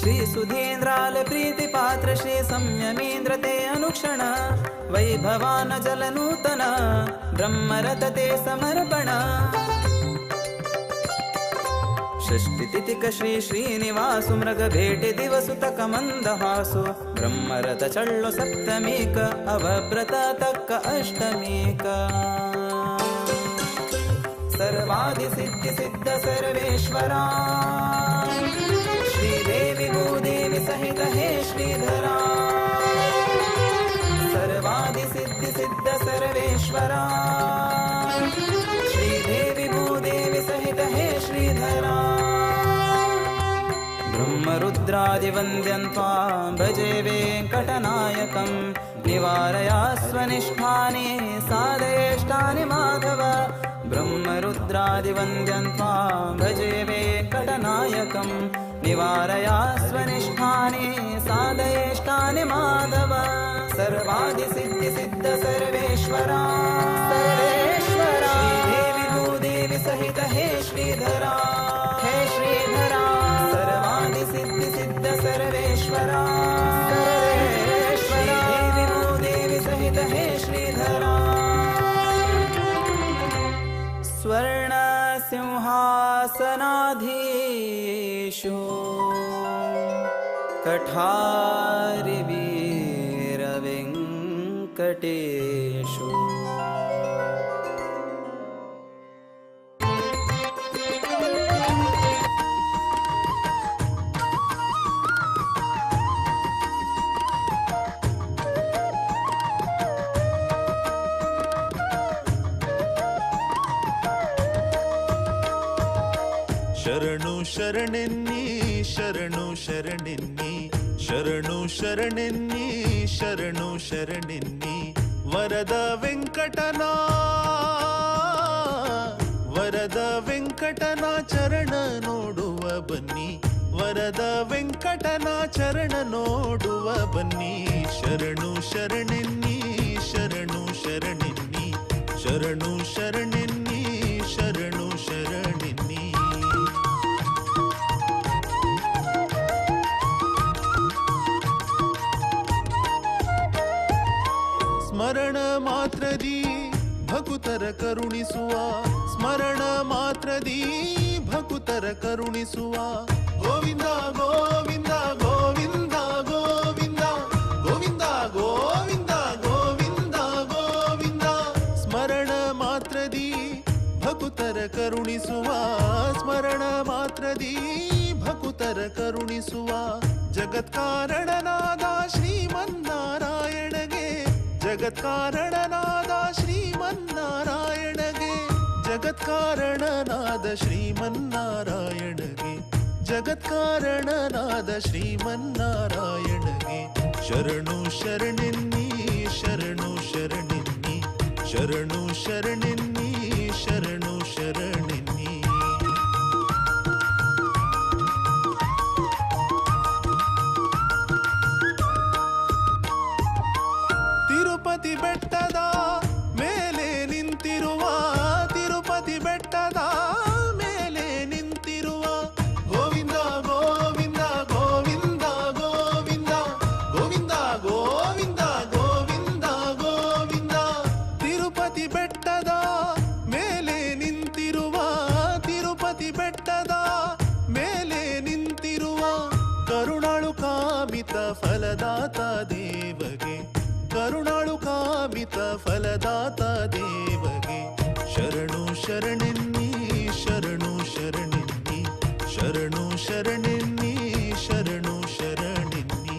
श्री सुधींद्राल प्रीति पात्र श्री संयमींद्र ते अनुक्षण वैभवान जल नूतन ब्रह्मरथ ते समर्पण। षष्टि तिथिक श्री श्रीनिवासु मृग भेटे दिवसु तक मंदहासु ब्रह्मरथ चಳ್ಳು सप्तमीक अवव्रत तक अष्टमीक। सर्वादि सिद्धि सिद्ध सर्वेश्वरा श्रीदेवी भूदेवी सहित हे श्रीधरा सर्वादि सिद्धि सिद्ध सर्वेश्वरा श्रीदेवी भूदेवी सहित हे श्रीधरा। ब्रह्मरुद्रादिवन्द्यं त्वां भजे वेङ्कटनायकं निवारया स्वनिष्ठानि साधयेष्टानि माधव। ब्रह्मरुद्रादिवन्द्यं त्वां भजे वेङ्कटनायकं निवारया स्वनिष्ठानि साधयेष्टानि माधव। सर्वादि सिद्धि सिद्ध सर्वेश्वरा सर्वेश्वरा श्रीदेवी भूदेवी सहित हे श्रीधरा हे श्रीधरा सर्वादि सिद्धि सिद्ध सर्वेश्वरा सर्वेश्वरा श्रीदेवी भूदेवी सहित हे श्रीधरा। स्वर्ण सिंहासनाधीशो कठारि वीर वेंकटेशो। ಶರಣು ಶರಣೆನ್ನಿ ಶರಣು ಶರಣೆನ್ನಿ ಶರಣು ಶರಣೆನ್ನಿ ಶರಣು ಶರಣೆನ್ನಿ ವರದ ವೆಂಕಟನ ವರದ ವೆಂಕಟನ ಚರಣ ನೋಡುವ ಬನ್ನಿ ವರದ ವೆಂಕಟನ ಚರಣ ನೋಡುವ ಬನ್ನಿ ಶರಣು ಶರಣೆನ್ನಿ ಶರಣು ಶರಣೆನ್ನಿ ಶರಣು ಶರಣೆನ್ನಿ ಶರಣು ಶರಣೆನ್ನಿ. ಸ್ಮರಣ ಮಾತ್ರದಿ ಭಕುತರ ಕರುಣಿಸುವ ಸ್ಮರಣ ಮಾತ್ರದಿ ಭಕುತರ ಕರುಣಿಸುವ ಗೋವಿಂದ ಗೋವಿಂದ ಗೋವಿಂದ ಗೋವಿಂದ ಗೋವಿಂದ ಗೋವಿಂದ ಗೋವಿಂದ ಗೋವಿಂದ ಸ್ಮರಣ ಮಾತ್ರದಿ ಭಕುತರ ಕರುಣಿಸುವ ಸ್ಮರಣ ಮಾತ್ರದಿ ಭಕುತರ ಕರುಣಿಸುವ ಜಗತ್ಕಾರಣನಾದ ಶ್ರೀಮನ್ನಾರಾಯಣಗೆ ಜಗತ್ಕಾರಣನಾದ ಶ್ರೀಮನ್ನಾರಾಯಣಗೆ ಜಗತ್ಕಾರಣನಾದ ಶ್ರೀಮನ್ನಾರಾಯಣಗೆ ಜಗತ್ಕಾರಣನಾದ ಶ್ರೀಮನ್ನಾರಾಯಣಗೆ ಶರಣು ಶರಣೆನ್ನಿ ಶರಣು ಶರಣೆನ್ನಿ ಶರಣು ಶರಣೆನ್ನಿ ಶರಣು ಶರಣೆನ್ನಿ. ತಿರುಪತಿ ಬೆಟ್ಟದ ಮೇಲೆ ನಿಂತಿರುವ ತಿರುಪತಿ ಬೆಟ್ಟದ ಮೇಲೆ ನಿಂತಿರುವ ಗೋವಿಂದ ಗೋವಿಂದ ಗೋವಿಂದ ಗೋವಿಂದ ಗೋವಿಂದ ಗೋವಿಂದ ಗೋವಿಂದ ಗೋವಿಂದ ತಿರುಪತಿ ಬೆಟ್ಟದ ಮೇಲೆ ನಿಂತಿರುವ ತಿರುಪತಿ ಬೆಟ್ಟದ ಮೇಲೆ ನಿಂತಿರುವ ಕರುಣಾಳು ಕಾಮಿತ ಫಲದಾತ ದೇವಗೆ ಕರುಣಾಳು ಕಾಮಿತ ಫಲದಾತ ದೇವಗೆ ಶರಣು ಶರಣೆನ್ನಿ ಶರಣು ಶರಣೆನ್ನಿ ಶರಣು ಶರಣೆನ್ನಿ ಶರಣು ಶರಣೆನ್ನಿ.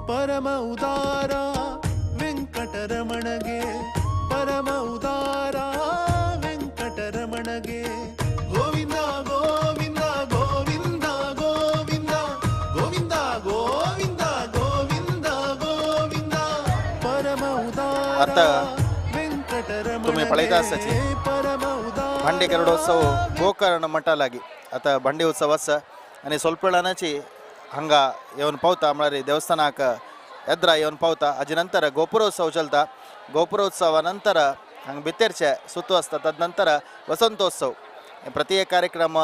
ಪರಮ ಉದಾರ ವೆಂಕಟರಮಣಗೆ, ಪರಮ ಉದಾರ ವೆಂಕಟರಮಣಗೆ, ಗೋವಿಂದ ಗೋವಿಂದ ಗೋವಿಂದ ಗೋವಿಂದ ಗೋವಿಂದ ಗೋವಿಂದ ಗೋವಿಂದ ಗೋವಿಂದ. ಪರಮ ಉದಾರ आता ವೆಂಕಟರಮಣಗೆ, तुम्ही पळयता आसताची ಪರಮ ಉದಾರ भांडी गरुडोत्सव गोकर्ण मठा लागीं आतां भांडी उत्सव आसा आनी स्वल्प वेळानची हांगा येवन पावता, म्हळ्यार देवस्थानाक एद्रा येवन पावता. हाजे नंतर गोपुरोत्सव चलता. गोपुरोत्सवा नंतर हांगा भितरचे सुतू आसता, तदनंतर वसंतोत्सव. प्रति एक कार्यक्रम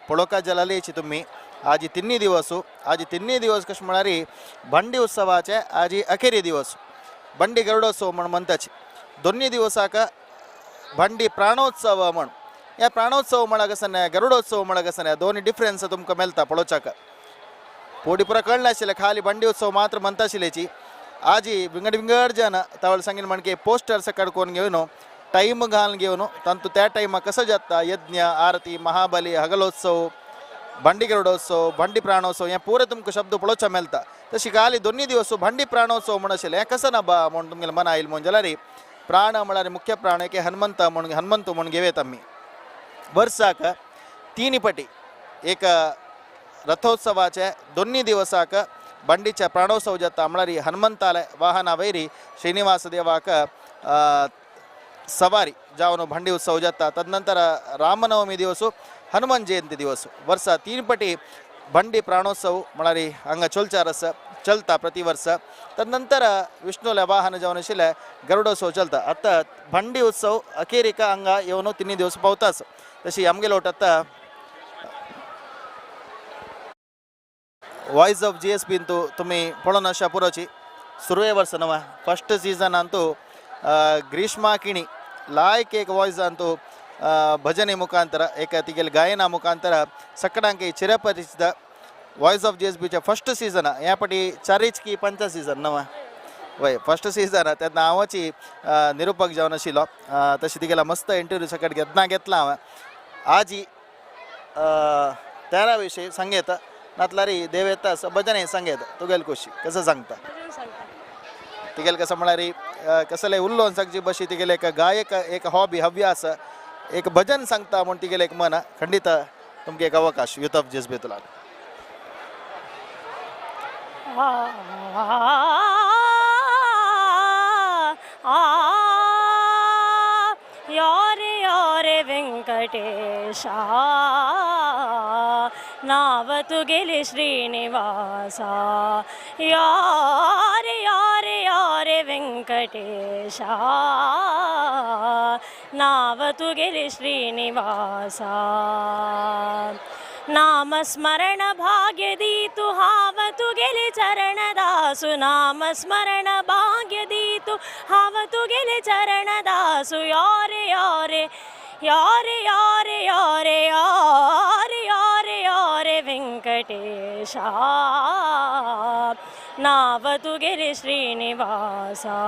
पळोवका जाल्यार तुमी आजी तिन्ही दिवस, आजी तिन्ही दिवस कशें म्हळ्यार भांडी उत्सवाचे आजी अखेरी दिवस बंडी गरुडोत्सव म्हण म्हणटाची. दोन्ही दिवसाक भांडी प्राणोत्सव म्हण, ह्या प्राणोत्सव म्हळ्यार कशें न्हय, गरुडोत्सव म्हळ्यार कशें न्हय, दोनी डिफरन्स तुमकां मेळटा पळोवच्याक. पोडी पुरा कळनाशिल्लें, खाली बंडी उत्सव मात्र म्हणटाशिल्ल्याची. आजी विंगड विंगड जन तावळ सांगीन म्हणके पोस्टर्स काडकोन घेवन टायम घालून घेवन तांतू त्या टायमाक कसो जाता यज्ञ आरती महाबली हगलोत्सव भांडी गरुडोत्सव भांडी प्राणोत्सव हें पुरें तुमकां शब्द पळोवच्या मेळटा. तशी खाली दोन्ही दिवस भांडी प्राणोत्सव म्हण आशिल्लें. हें कसो ना बा म्हूण तुमगेलें मना आयलें म्हूण जाल्यार प्राण म्हळ्यार मुख्य प्राण एक हनुमंत म्हूण, हनुमंत म्हूण घेवयता आमी. वर्साक तीन पटी एक रथोत्सवाचे दोन्ही दिवसाक बंडीच्या प्राणोत्सव जाता, म्हळ्यार हनुमंताले वाहना वयरी श्रीनिवास देवाक सवारी जावन भांडी उत्सव जाता. तदनंतर रामनवमी दिवस हनुमान जयंती दिवस वर्सा तीन पटी बंडी प्राणोत्सव म्हळ्यार हांगा चोलचार आसा चलता प्रति वर्स. तदनंतर विष्णुले वाहन जावन आशिल्लें गरुडोत्सव चलता. आतां भांडी उत्सव अखेरीक हांगा येवन तिन्ही दिवस पावताच. तशी आमगेलो आतां वॉयस ऑफ जी एस बींतू तुमी पळोवन अशा पुरोची सुरवे वर्स नवा फस्ट सीजन अंतू ग्रीष्मा किणी लायक एक वॉयस अंतू भजने मुखांतर एक तिगेले गायना मुखांतर सकडांक चिरपरिचित वॉयस ऑफ जी एस बीचे फस्ट सीजन ह्या पटी चारीच की पंच सीजन नवा वय फस्ट सीजन तेन्ना हांवची निरुपक जावन आशिल्लो. तशी तिगेला मस्त इंटरव्यू सकट घेतना घेतला हांवें. आजी तेरा विशयी सांगयता नातलारी देव येता भजन सांगयता तुगेल खोशी कसं सांगता तिगेल कसं म्हळ्यार कसले उल्लोवन सांगची बशी तिगेले एक गायक एक हॉबी हव्यास एक भजन सांगता म्हूण तिगेले एक मन खंडित तुमकां एक अवकाश युथ ऑफ जेस बेतुलाक. यारे यारे वेंकटेशा नाव तुगेले श्रीनिवासा, यारे यारे यारे वेंकटेशा नाव तुगेले श्रीनिवासा. नामस्मरण भाग्य दीतु हाव तुगेले चरणदासु, नामस्मरण भाग्य दीतु हाव तुगेले चरणदासु. यारे यारे यारे यारे यारे यारे यारे यारे वेंकटेशा नाव तुगेले श्रीनिवासा.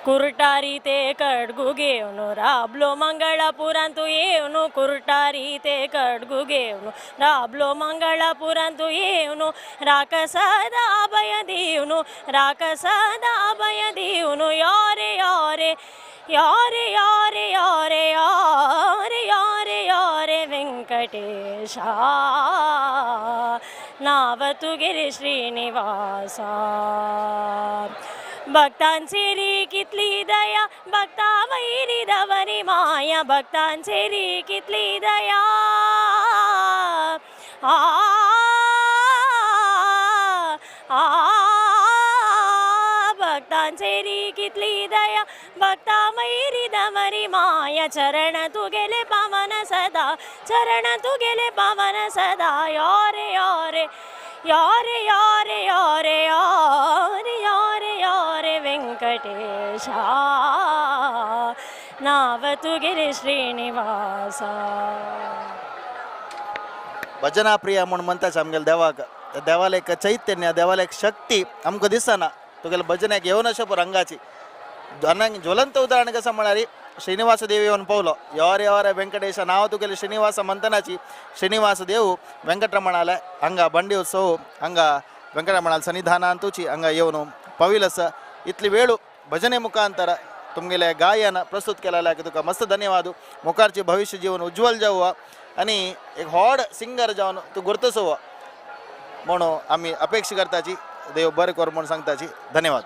कुरटारी ते खड्गु घेवन राबलो मंगळापुरांतु येवन, कुरटारी ते खड्गु घेवन राबलो मंगळापुरांतु येवन, राकसद अभय दिवन, राकसद अभय दिवन. यारे यारे यारे यारे यारे यारे यारे यारे वेंकटेशा नाव तुगेले श्रीनिवासा. भक्तांचेरी कितली दया भक्ता वैरी दवरी माया, भक्तांचेरी कितली दया आ आ भक्तांचेरी कितली दया भक्ता वैरी दवरी माया. चरण तुगेले पावन सदा, चरण तुगेले पावन सदा. यारे यारे यारे यारे यारे यारे यारे यारे वेंकटेशा नाव तुगेले श्रीनिवासा. भजना प्रिय म्हूण म्हणटाच आमगेले देवाक, देवाले एक चैतन्य, देवाले एक शक्ती आमकां दिसना. तुगेले भजनाक येवन अशें रंगाची आनी ज्वलंत उदाहरण कसं म्हळ्यार श्रीनिवास देव येवन पावलो your your Venkatesha नांव तुगेले श्रीनिवास म्हणटनाची श्रीनिवास देव वेंकटरमणाले हांगा बंडी उत्सव हांगा वेंकटरमणाल सन्निधानांतूची हांगा येवन पाविल आसा. इतली वेळ भजने मुखांतर तुमगेले गायन प्रस्तुत केलेल्या तुका मस्त धन्यवाद. मुखारचे भविष्य जीवन उज्ज्वल जावं आनी एक व्हड सिंगर जावन तूं गुर्तसो म्हणून आमी अपेक्षा करताची. देव बरें कर म्हणून सांगताची. धन्यवाद.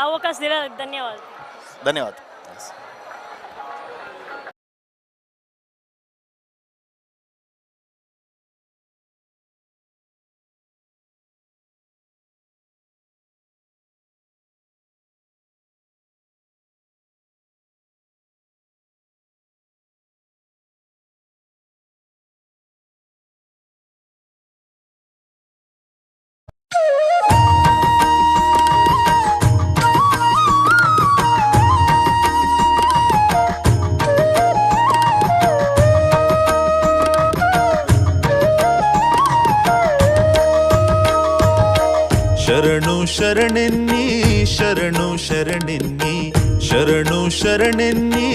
अवकाश दिला धन्यवाद. धन्यवाद. ಶರಣು ಶರಣೆನ್ನಿ ಶರಣು ಶರಣೆನ್ನಿ ಶರಣು ಶರಣೆನ್ನಿ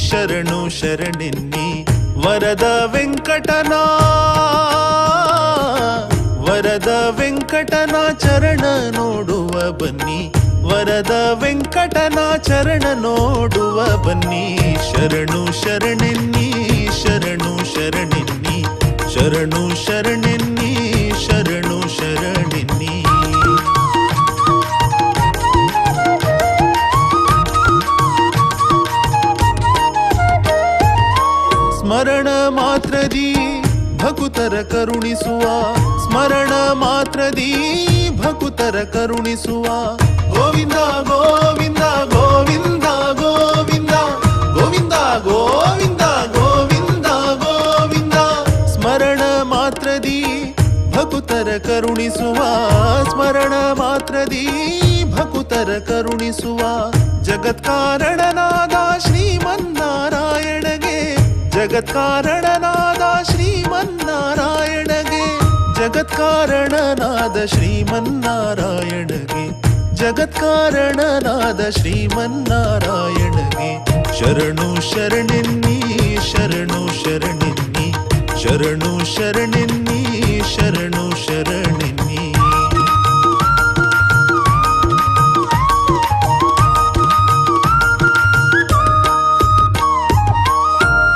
ಶರಣು ಶರಣೆನ್ನಿ ವರದ ವೆಂಕಟನ ವರದ ವೆಂಕಟನ ಚರಣ ನೋಡುವ ಬನ್ನಿ ವರದ ವೆಂಕಟನ ಚರಣ ನೋಡುವ ಬನ್ನಿ ಶರಣು ಶರಣೆನ್ನಿ ಶರಣು ಶರಣೆನ್ನಿ ಶರಣು ಶರಣೆನ್ನಿ ಶರಣು ಶರಣೆನ್ನಿ. ಸ್ಮರಣ ಮಾತ್ರದಿ ಭಕುತರ ಕರುಣಿಸುವ ಸ್ಮರಣ ಮಾತ್ರದಿ ಭಕುತರ ಕರುಣಿಸುವ ಗೋವಿಂದ ಗೋವಿಂದ ಗೋವಿಂದ ಗೋವಿಂದ ಗೋವಿಂದ ಗೋವಿಂದ ಗೋವಿಂದ ಗೋವಿಂದ ಸ್ಮರಣ ಮಾತ್ರದಿ ಭಕುತರ ಕರುಣಿಸುವ ಸ್ಮರಣ ಮಾತ್ರದಿ ಭಕುತರ ಕರುಣಿಸುವ ಜಗತ್ಕಾರಣನಾದ ಶ್ರೀಮನ್ನಾರಾಯಣಗೆ ಜಗತ್ಕಾರಣನಾದ ಶ್ರೀಮನ್ನಾರಾಯಣಗೆ ಜಗತ್ಕಾರಣನಾದ ಶ್ರೀಮನ್ನಾರಾಯಣಗೆ ಜಗತ್ಕಾರಣನಾದ ಶ್ರೀಮನ್ನಾರಾಯಣಗೆ ಶರಣು ಶರಣೆನ್ನಿ ಶರಣು ಶರಣೆನ್ನಿ ಶರಣು ಶರಣೆನ್ನಿ ಶರಣು ಶರಣೆನ್ನಿ.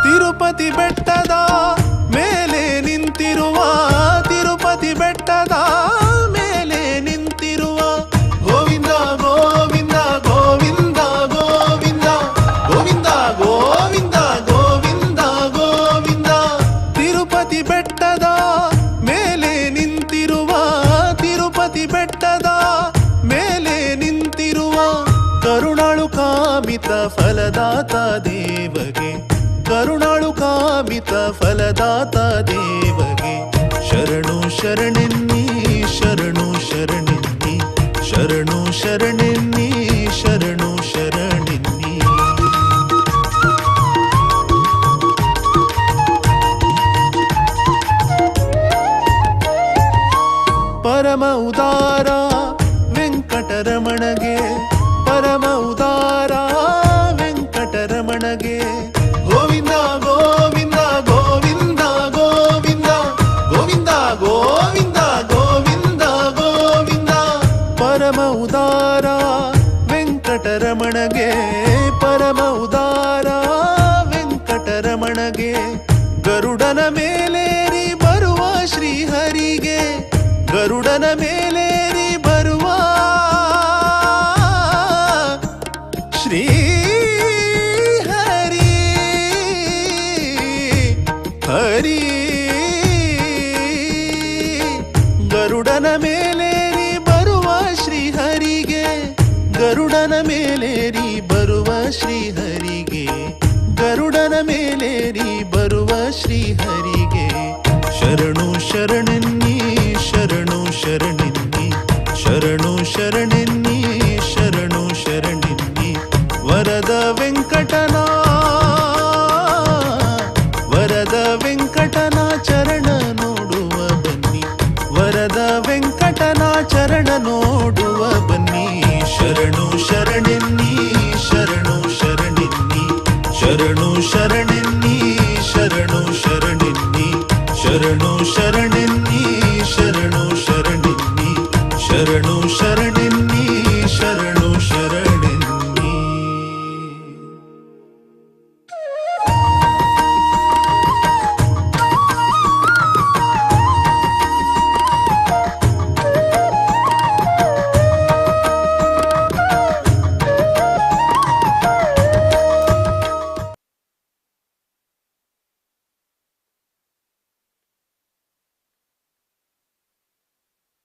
ತಿರುಪತಿ ಬೆಟ್ಟದ ಮೇಲೆ ನಿಂತಿರುವ ತಿರುಪತಿ ಬೆಟ್ಟದ ಮೇಲೆ ನಿಂತಿರುವ ಗೋವಿಂದ ಗೋವಿಂದ ಗೋವಿಂದ ಗೋವಿಂದ ಗೋವಿಂದ ಗೋವಿಂದ ಗೋವಿಂದ ಗೋವಿಂದ ತಿರುಪತಿ ಬೆಟ್ಟದ ಮೇಲೆ ನಿಂತಿರುವ ತಿರುಪತಿ ಬೆಟ್ಟದ ಮೇಲೆ ನಿಂತಿರುವ ಕರುಣಾಳು ಕಾಮಿತ ಫಲದಾತ ದೇವಗೆ ಕರುಣಾಳು ಕಾಮಿತ ಫಲದಾತ ದೇವಗೆ ಶರಣು ಶರಣೆನ್ನಿ ಶರಣು ಶರಣೆನ್ನಿ ಶರಣು ಶರಣೆನ್ನಿ ಶರಣು ಶರಣೆನ್ನಿ. ಪರಮ ಉದಾರ ವೆಂಕಟರಮಣಗೆ ಪರಮ ಉದಾರ ವೆಂಕಟರಮಣಗೆ ಗೋವಿಂದ ಗೋವಿಂದ ಗೋವಿಂದ ಗೋವಿಂದ ಗೋವಿಂದ ಗೋವಿಂದ ಗೋವಿಂದ ಗೋವಿಂದ ಪರಮ ಉದಾರ ವೆಂಕಟರಮಣಗೆ ಪರಮ ಉದಾರ ವೆಂಕಟರಮಣಗೆ ಗರುಡನ ಮೇಲೇರಿ ಬರುವ ಶ್ರೀಹರಿಗೆ ಗರುಡನ ಮೇಲೇರಿ ಬರುವ ಶ್ರೀ ಹರಿ ಗರುಡನ ಮೇಲೇರಿ ಬರುವ ಶ್ರೀಹರಿಗೆ ಗರುಡನ ಮೇಲೇರಿ ಬರುವ ಶ್ರೀಹರಿಗೆ ಗರುಡನ ಮೇಲೇರಿ ಬರುವ ಶ್ರೀಹರಿಗೆ ಶರಣು ಶರಣೆನ್ನಿ ಶರಣು ಶರಣೆನ್ನಿ ಶರಣು ಶರಣೆನ್ನಿ ಶರಣು ಶರಣೆನ್ನಿ ವರದ ವೆಂಕಟನ ವರದ ವೆಂಕಟನ ಚರಣ ನೋಡುವ ಬನ್ನಿ ವರದ ವೆಂಕಟನ ಚರಣ ನೋಡುವ ಬನ್ನಿ.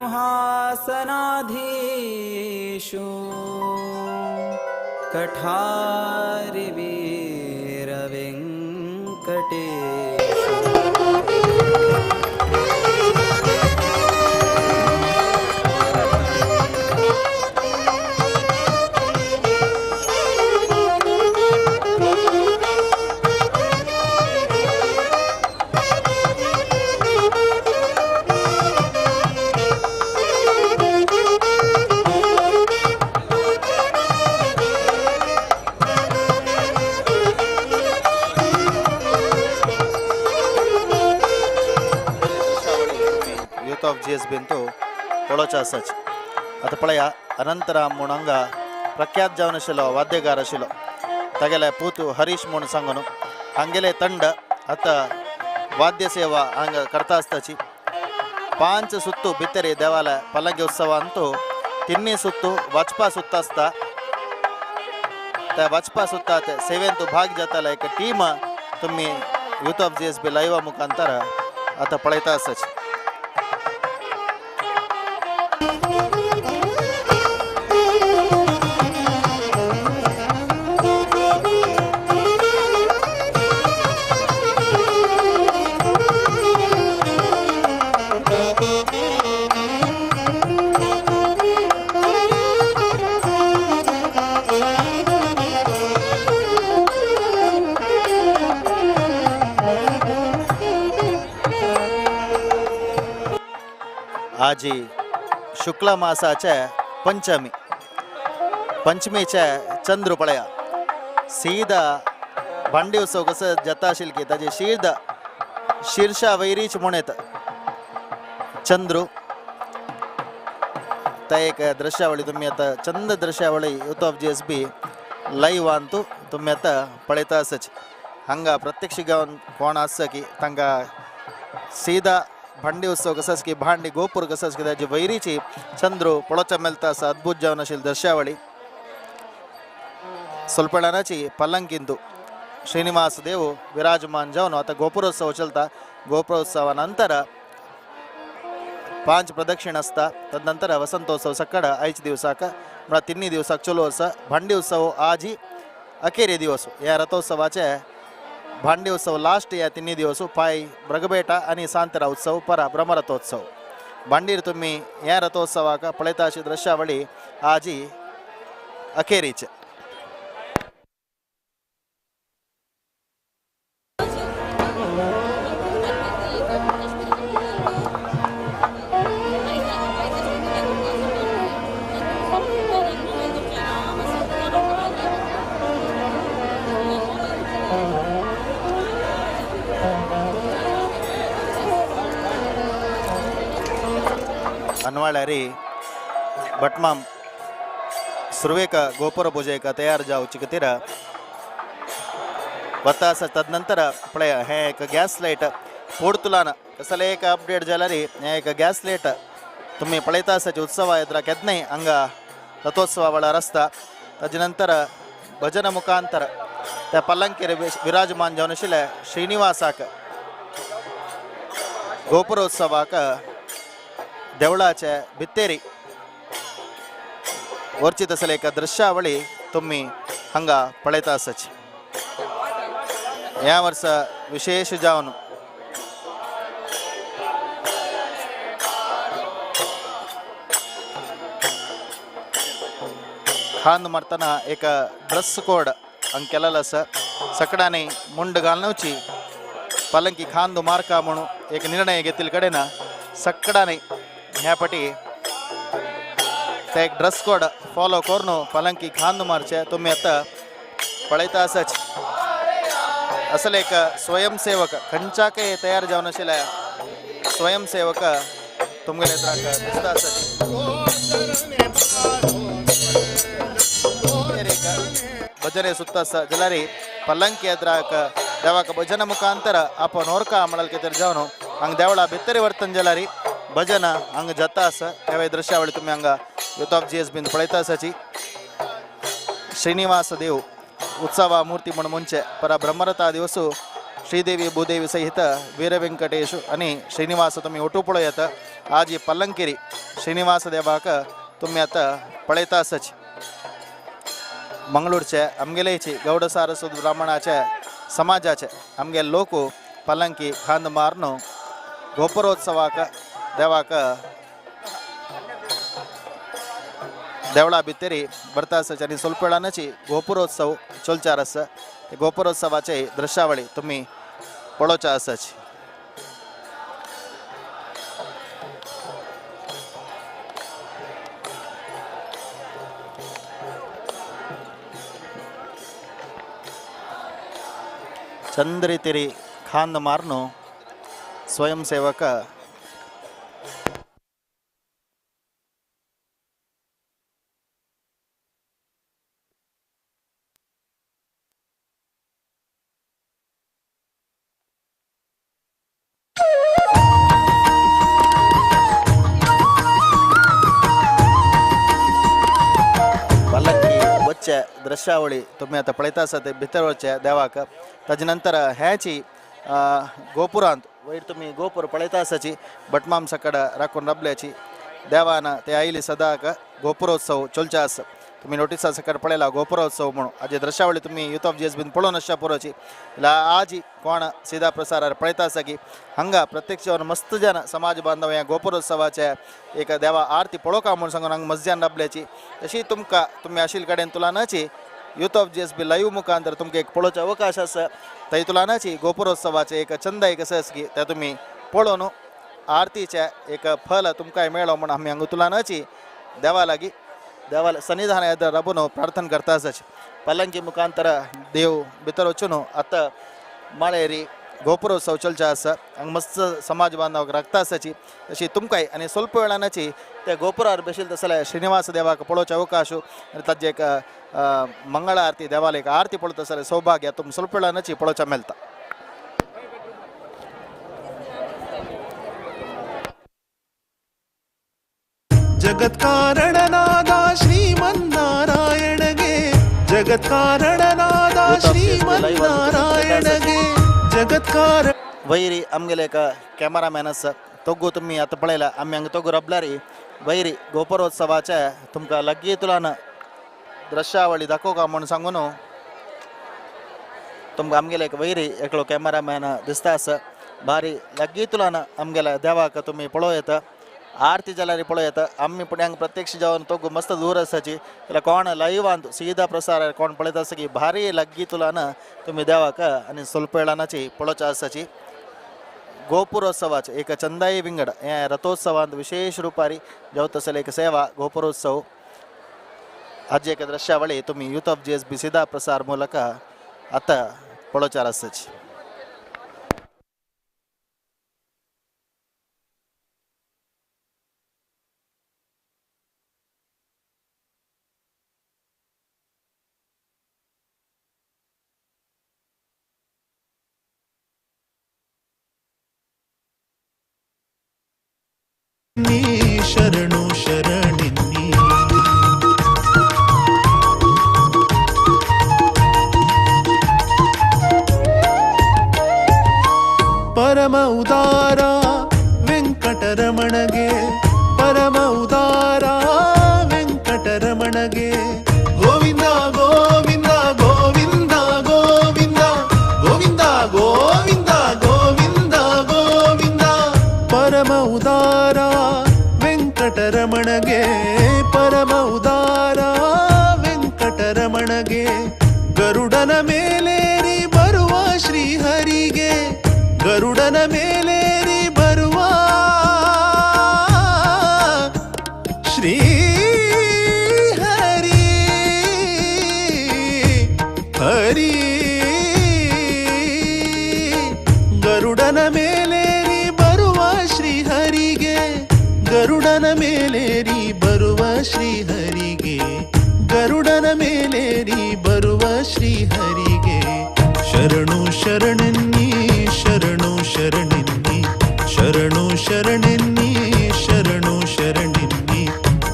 सिंहासनाधीशु कठारि वीर वेङ्कटेशु। ऑफ जी एस बीन तो पळोवचें आसाच. आतां पळया अनंतराम म्हूण हांगा प्रख्यात जावन आशिल्लो वाद्यकार आशिल्लो, तागेले पूत हरीश म्हूण सांगून हांगेले तंड आतां वाद्य सेवा हांगा करता आसताची. 5 सुत्तू भितर देवालय पलंगी उत्सवांतू 3 सुत्तू वाचपा सुत्ता आसता. त्या वाचपा सुत्ता ते सेवेंतू भाग जाताले एक टीम तुमी youth of G S B लायवा मुखांतर आतां पळयता आसाच. आजी शुक्ल मासाचे पंचमी, पंचमीचे चंद्र पळया सीधा भांडी उत्सव कसं जाता आशिल्ली की ताजे शीर्द शीर्षा वैरीच म्हूण येता चंद्रू. त्या एक दृश्यावळी तुमी आतां Chand दृश्यावळी youth of G S B live Antu तुमी आतां पळयता आसच. हांगा प्रत्यक्ष गांवान कोण आसा की तांकां सीधा भांडी उत्सव कसं की भांडी गोपूर कसं की ताजी वैरीची चंद्रू पळोवच्या मेळटा आसा. अद्भुत जावन आशिल्ली दृश्यावळी. स्वल्पणाची पलंकिंतू श्रीनिवास देव विराजमान जावन आतां गोपुरोत्सव चलता. गोपुरोत्सवा नंतर 5 प्रदक्षिण आसता. तदनंतर वसंतोत्सव सकाळ आयच दिवसाक म्हळ्यार 3 दिवसाक चलो आसा. भांडी उत्सव आजी अखेरी दिवस ह्या रथोत्सवाचे भांडी उत्सव लास्ट या 3 दिवस पाय ब्रगबेटा आनी सांतरा उत्सव परा ब्रह्मरथोत्सव. भांडीर तुमी ह्या रथोत्सवाक पळयता अशी दृश्यावळी आजी अखेरीचे. अनवाळ्यारी भटमाम सुरवेक गोपुर पूजेक तयार जावची खातीर वता आसा. तदनंतर पळय हें एक गॅस लायट पोडतुलान कसले एक अपडेट जाल्यार हें एक गॅस लायट तुमी पळयता आसाची उत्सवा येद्रा केन्नाय हांगा रथोत्सवा वेळार आसता. ताजे नंतर भजन मुखांतर त्या पलंकीर विराजमान जावन आशिल्ले श्रीनिवासाक गोपुरोत्सवाक देवळाचे भित्तेरी वर्चित आसले एक दृश्यावळी तुमी हांगा पळयता आसाची. ह्या वर्सा विशेष जावन खांद मारतना एक ड्रेस कोड हांगा केलेलो आसा. सकडांनी मुंड घालनवची पलंकी खांद मारका म्हणून एक निर्णय घेतिल्ले कडेन सकडांनी ह्या पटी ते एक ड्रेस कोड फॉलो करून पलंकी खांद मारचे तुमी आतां पळयता आसाच. असले एक स्वयंसेवक खंयच्याकय तयार जावन आशिल्ले स्वयंसेवक तुमगेले एदराक दिसता आसाची. भजने सुತ್ತ आसा जाल्यार पलंकी एदराक देवाक भजन मुखांतर आपण ओरका म्हणल खातीर जावन हांगा देवळा भितर वर्तन जाल्यार भजन हांगा जाता आसा. त्या दृश्यावळी तुमी हांगा युथ ऑफ जी एस बीन पळयता आसाची. श्रीनिवास देव उत्सव मूर्ती म्हूण म्हणचे परा ब्रह्मरथा दिवस श्रीदेवी भूदेवी सहित वीरवेंकटेश आनी श्रीनिवास तुमी ओटू पळोवं येता. आज पल्लंकेरी श्रीनिवास देवाक तुमी आतां पळयता आसाची. मंगळूरचे आमगेलेची गौड सारस्वत ब्राह्मणाचे समाजाचे आमगे लोक पलंकी खांद मारून गोपुरोत्सवाक देवाक देवळा भितरी भरता आसाची आनी ಸ್ವಲ್ಪ वेळानची गोपुरोत्सव चलचार आसा. गोपुरोत्सवाचे दृश्यावळी तुमी पळोवच्या आसाची. ಚಂದ್ರಿತಿರಿ ಖಾಂದ ಮಾರ್ನು ಸ್ವಯಂ ಸೇವಕ ಪಲ್ಲಕ್ಕಿ वच्चे दृश्यावळी तुमी आतां पळयता आसा ते भितर वच्चे देवाक. ताजे नंतर ह्याची गोपुरांत वयर तुमी गोपूर पळयता आसाची भटमाम सकड राखून राबल्याची देवान ते आयली सदाक गोपुरोत्सव चलचे आसा. तुमी नोटिसा सकड पळयला गोपुरोत्सव म्हणून हाजे दृश्यावळी तुमी युथ ऑफ जीएस बीन पळोवन आसच्या पुरोची. आजी कोण सीधा प्रसारार पळयता आसा की हांगा प्रत्यक्ष मस्त जन समाज बांधव ह्या गोपुरोत्सवाचे एक देवा आरती पळोवका म्हणून सांगून हांगा मस्त जन राबल्याची. तशी तुमकां तुमी आशिल्ले कडेन तुलानाची youth of G S B live मुखांतर तुमकां एक पळोवचो अवकाश आसा. थंय तुलानाची गोपुरोत्सवाचे एक चंद एक आसा की ते तुमी पळोवन आरतीचे एक फल तुमकां मेळो म्हूण आमी हांगा तुलानाची देवा लागीं देवाला सन्निधान येदर राबून प्रार्थना करता आसाची. पलंकी मुखांतर देव भितर वचून आतां माळेरी गोपुरोत्सव चलचे आसा. हांगा मस्त समाज बांधवाक राखता आसाची. तशी तुमकांय आनी ಸ್ವಲ್ಪ वेळानाची ते गोपुरार बशिल्ले तसले श्रीनिवास देवाक पळोवचो अवकाश आनी ताजे एक मंगळ आरती देवाला एक आरती पळोवता आसल्यार सौभाग्य तुमकां ಸ್ವಲ್ಪ वेळानाची पळोवच्या मेळटा. ಜಗತ್ಕಾರಣನಾದ ಶ್ರೀಮನ್ನಾರಾಯಣಗೆ ಜಗತ್ಕಾರಣನಾದ ಶ್ರೀಮನ್ನಾರಾಯಣಗೆ ಜಗತ್ಕಾರ वैरी आमगेले एक कॅमेरामॅन आसा तोगू तुमी आतां पळयला आमी हांगा तोगू रबलारी वैरी गोपुरोत्सवाचे तुमकां लागीं तुलान दृश्यावळी दाखोवका म्हूण सांगून तुमकां आमगेले एक वैरी एकलो कॅमेरामॅन दिसता आसा. भारी लागीं तुलान आमगेल्या देवाक तुमी पळोवं येता आरती जाल्यार पळोवं येता. आमी पूण हांगा प्रत्यक्ष जावन तोगू मस्त दूर आसाची जाल्यार कोण लायव्हांत सीधा प्रसार कोण पळयता आसा की भारी लागीं तुलान तुमी देवाक आनी ಸ್ವಲ್ಪ वेळानाची पळोवच्या आसाची. गोपुरोत्सवाचे एक चंदाई विंगड हे रथोत्सवांत विशेष रुपारी जावत आसले एक सेवा गोपुरोत्सव हाजी एक दृश्यावळी तुमी युथ ऑफ जीएसबी सीधा प्रसार ಮೂಲಕ आतां पळोवच्यार आसाची. ಶರಣು ಶರಣಿನ್ನಿ ಪರಮ ಉದಾರ ವೆಂಕಟರಮಣಗೆ ಪರಮ ಉದಾರ ವೆಂಕಟರಮಣಗೆ ಗೋವಿಂದ ಗೋವಿಂದ ಗೋವಿಂದ ಗೋವಿಂದ ಗೋವಿಂದ ಗೋವಿಂದ ಗೋವಿಂದ ಗೋವಿಂದ ಪರಮ ಉದಾರ ವೆಂಕಟರಮಣಗೆ ಪರಮ ಉದಾರ ವೆಂಕಟರಮಣಗೆ ಗರುಡನ ಮೇಲೇರಿ ಬರುವ ಶ್ರೀಹರಿಗೆ ಗರುಡನ ಮೇಲೇರಿ ಬರುವ ಶ್ರೀ ಹರಿ ಹರಿ ಗರುಡನ ಮೇಲೇರಿ ಬರುವ ಶ್ರೀಹರಿಗೆ ಗರುಡನ ಮೇಲೇರಿ ಬರುವ ಶ್ರೀಹರಿಗೆ ಗರುಡನ ಮೇಲೇರಿ ಬರುವ ಶ್ರೀಹರಿಗೆ ಶರಣು ಶರಣೆನ್ನಿ ಶರಣು ಶರಣೆನ್ನಿ ಶರಣು ಶರಣೆನ್ನಿ ಶರಣು ಶರಣೆನ್ನಿ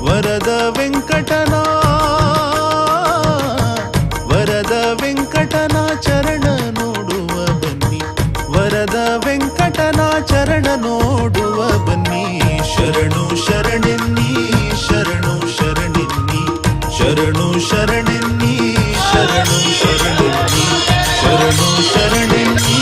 ವರದ ವೆಂಕಟನ ವರದ ವೆಂಕಟನ ಚರಣ ನೋಡುವ ಬನ್ನಿ ವರದ ವೆಂಕಟನ ಚರಣ ನೋಡುವ ಬನ್ನಿ ಶರಣು ಶರಣೆನ್ನಿ. ಶರಣೆನ್ನಿ ಶರಣು ಶರಣೆನ್ನಿ ಶರಣು ಶರಣೆನ್ನಿ.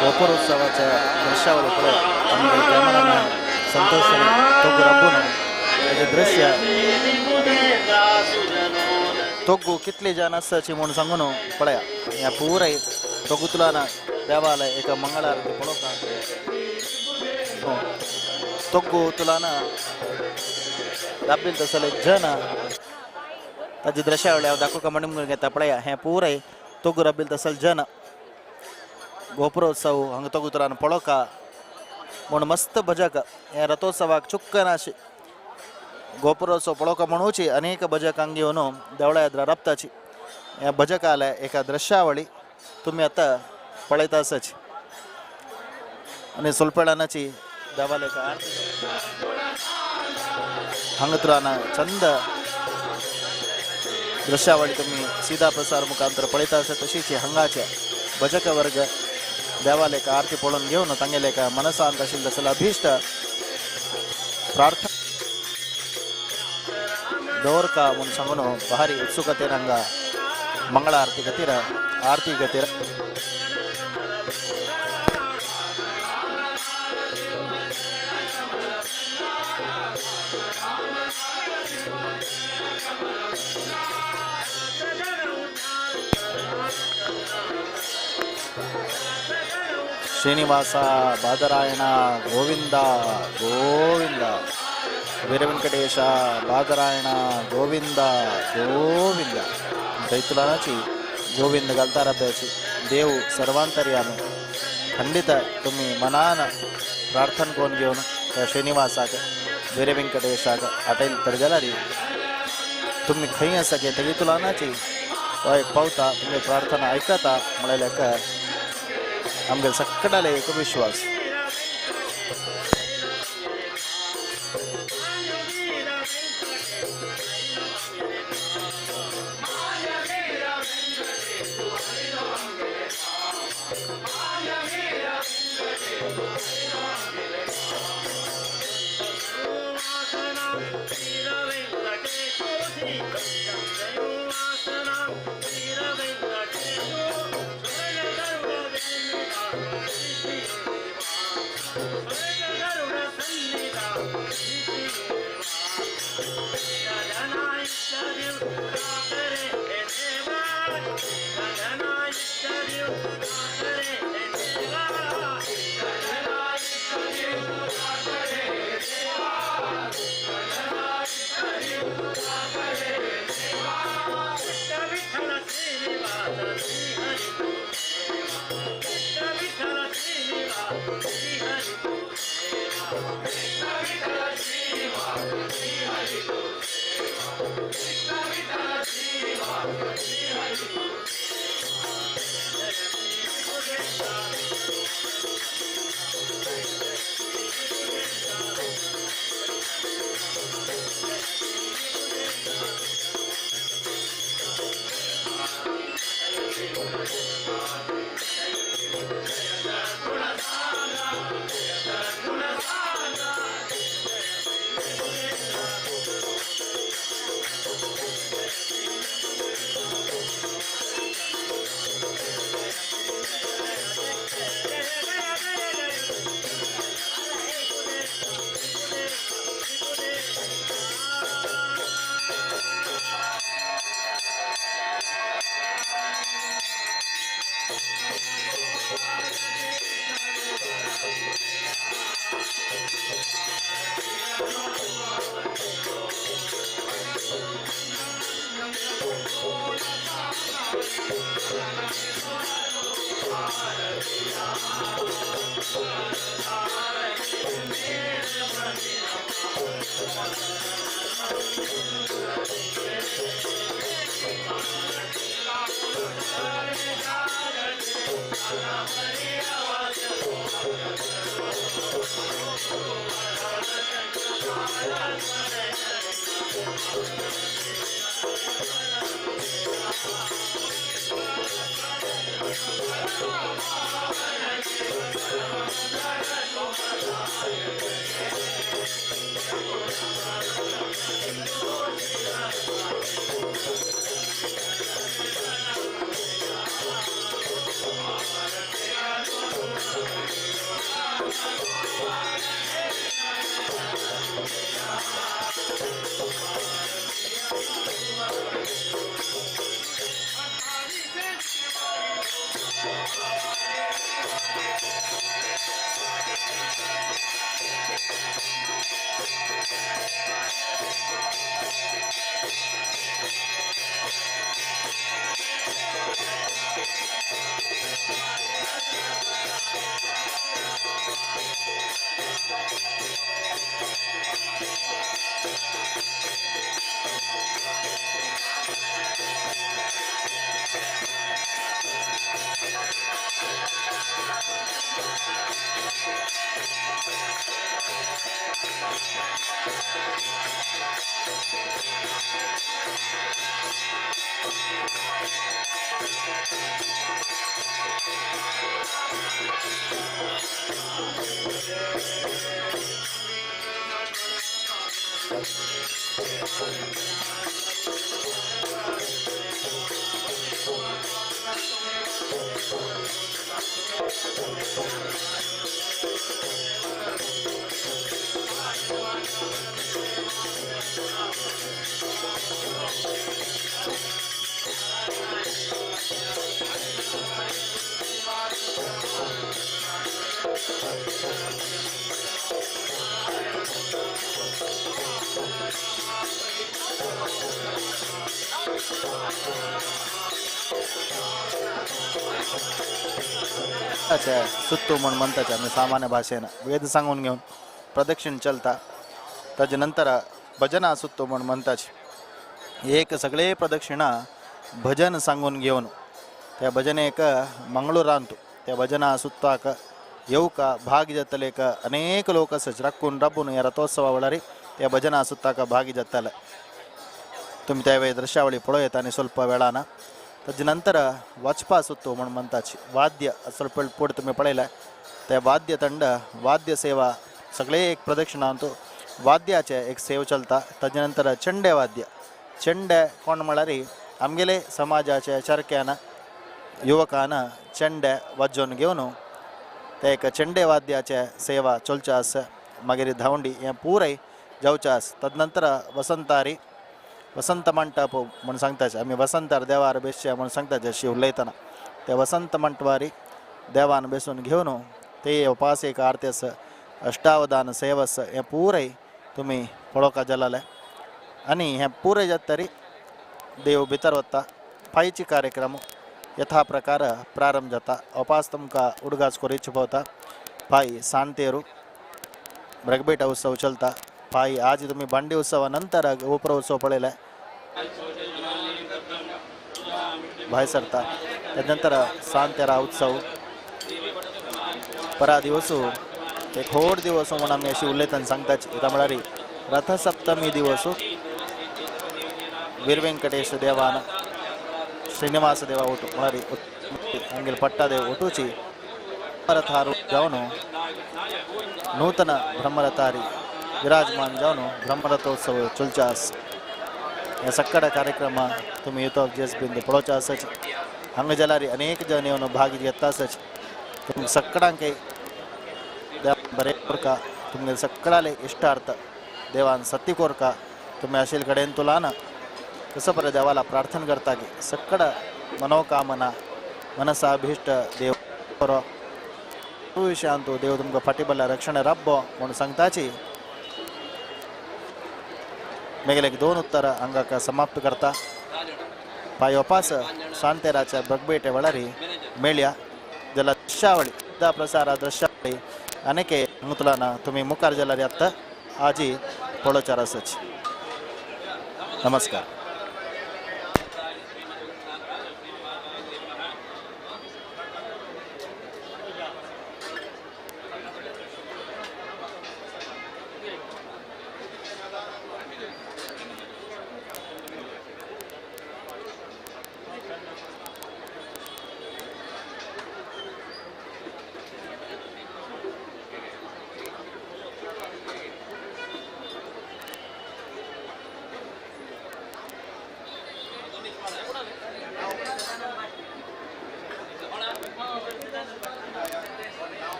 गोपुरोत्सवाच्या दृश्यावली पळय आमगे कॅमेरामॅन संतोष तोगू रब्बून हेजें दृश्य तोगू कितली जन आसची म्हूण सांगून पळया. ह्या पुराय तोगुतुलान देवालय एका मंगळारती पळोवपाक तोगू तुलान दाबील तसले जन ताजी दृश्यावली हांव दाखोवका म्हणून घेता. पळया हें पुराय तोगू रब्बील तसल जन गोपुरोत्सव हांगा तोगुतुलान पळोवका म्हूण मस्त भजक ह्या रथोत्सवाक चुक्कनाशी गोपुरोत्सव पळोवका म्हणूची अनेक भजकांक घेवन देवळा येद्रा रबताची. ह्या भजकाले एका दृश्यावळी तुमी आतां पळयता आसाची आनी सोलपेणाची देवाले आरती हांगा तुलान चंद दृश्यावळी तुमी सीधा प्रसार मुखांतर पळयता आसा. तशीच हांगाचे भजक वर्ग देवालेक आरती पळोवन घेवन तांगेले एका मनसांत आशिल्लें तसलो अभिश्ट प्रार्थना दवरका म्हूण सांगून भारी उत्सुकतेन हांगा मंगळ आरती खातीर आरती खातीर ಶ್ರೀನಿವಾಸ ಬಾದರಾಯಣ ಗೋವಿಂದ ಗೋವಿಂದ, ವೀರವೆಂಕಟೇಶ ಬಾದರಾಯಣ ಗೋವಿಂದ ಗೋವಿಂದ. ರೈತುಲಾನಾಚಿ ಗೋವಿಂದ ಗಲ್ತಾರಬ್ಯಾಚಿ ದೇವು ಸರ್ವಾಂತರ್ಯಾಮಿ. ಖಂಡಿತ तुम्ही मनान प्रार्थना करून घेवन त्या श्रीनिवासाक वीरवेंकटेशाक आटयल तर जाल्यार तुमी खंय आसा की तेगेतुलानाची तो एक पावता तुमी प्रार्थना आयकता म्हळ्यार आमगे सगळ्याले एक विश्वास. सुत्तू म्हण म्हणताचे आमी सामान्य भाशेन वेद सांगून घेवन प्रदक्षिण चलता. ताजे नंतर भजना सुत्तू म्हण म्हणताचे एक सगळे प्रदक्षिणा भजन सांगून घेवन त्या भजनेक मंगळूरांत त्या भजना सुत्ताक येवका भाग जातले अनेक लोक आसा राखून राबून ह्या रथोत्सवा वेळार त्या भजना सुत्ताक भागी जाताले. तुमी त्या वेळ दृश्यावळी पळयता आनी ಸ್ವಲ್ಪ वेळान ताजे नंतर वाचपा सुत्तू म्हण म्हणताची वाद्य ಸ್ವಲ್ಪ पड तुमी पळयले ते वाद्य तंड वाद्य सेवा सगळे एक प्रदक्षिणांत वाद्याचे एक सेव चलता. ताजे नंतर चेंडे वाद्य चेंडे कोण म्हळ्यार आमगेले समाजाचे चरक्यान युवकान चेंडे वाजोवन घेवन ते एक चेंडे वाद्याचे सेवा चलचे आसा. मागीर धांवडी हें पुराय जावचें आसा. तदनंतर वसंतारी वसंत मंटप म्हूण सांगताचे आमी वसंतार देवार बेसचे म्हूण सांगताचे अशी उलयतना ते वसंत मंटवारी देवान बेसून घेवन ते उपास एक आरती आसा अष्टावधान सेवा आसा हें पुराय तुमी पळोवपाक जालें. आनी हें पुराय जाता तरी देव भितर वता पायची कार्यक्रम यथा प्रकार प्रारंभ जाता. उपास तुमकां उडगास कोरीच पावता. पाय सांतेरू ब्रगबेटा उत्सव चलता. पाय आज तुमी बांडी उत्सवा नंतर गोपुर उत्सव पळयले भायर सरता. त्यानंतर सांतेरा उत्सव परा दिवस एक व्हड दिवस म्हूण आमी अशी उलयतना सांगताची. कित्याक म्हळ्यार रथसप्तमी दिवस वीर वेंकटेश देवान श्रीनिवास देवा ओटू म्हळ्यार आमगेले पट्टादेव ओटूची रथारू जावन नूतन ब्रह्मरथारी विराजमान जावन ब्रह्मरथोत्सव चलचे आसा. हे सक्कड कार्यक्रम तुमी युथ ऑफ जेस बिंदू पळोवचे आसाच. हांगा जाल्यार अनेक जण येवन भाग घेता आसाच. तुमी सक्कडांक बरें कोरका तुमगे सक्कडाले इश्टार्थ देवान सत्य कोरका तुमी आशिल्ले कडेन तुलान कसो बरें देवाला प्रार्थना करता की सक्कड मनोकामना मनसाभीष्ट देव बरो विशयांतू देव तुमकां फाटीबल्ल्या रक्षण रब्बो म्हूण सांगताची. मेगेले दोन उत्तर हांगा समाप्त करता. पाय उपास सांतेराच्या बगबेटे वेळार मेळया जाल्यार दृश्यावळी प्रसारा दृश्यावळी आनीक मुतलाना तुमी मुखार जाल्यार आत्ता आजी पळोवचार आसाची. नमस्कार.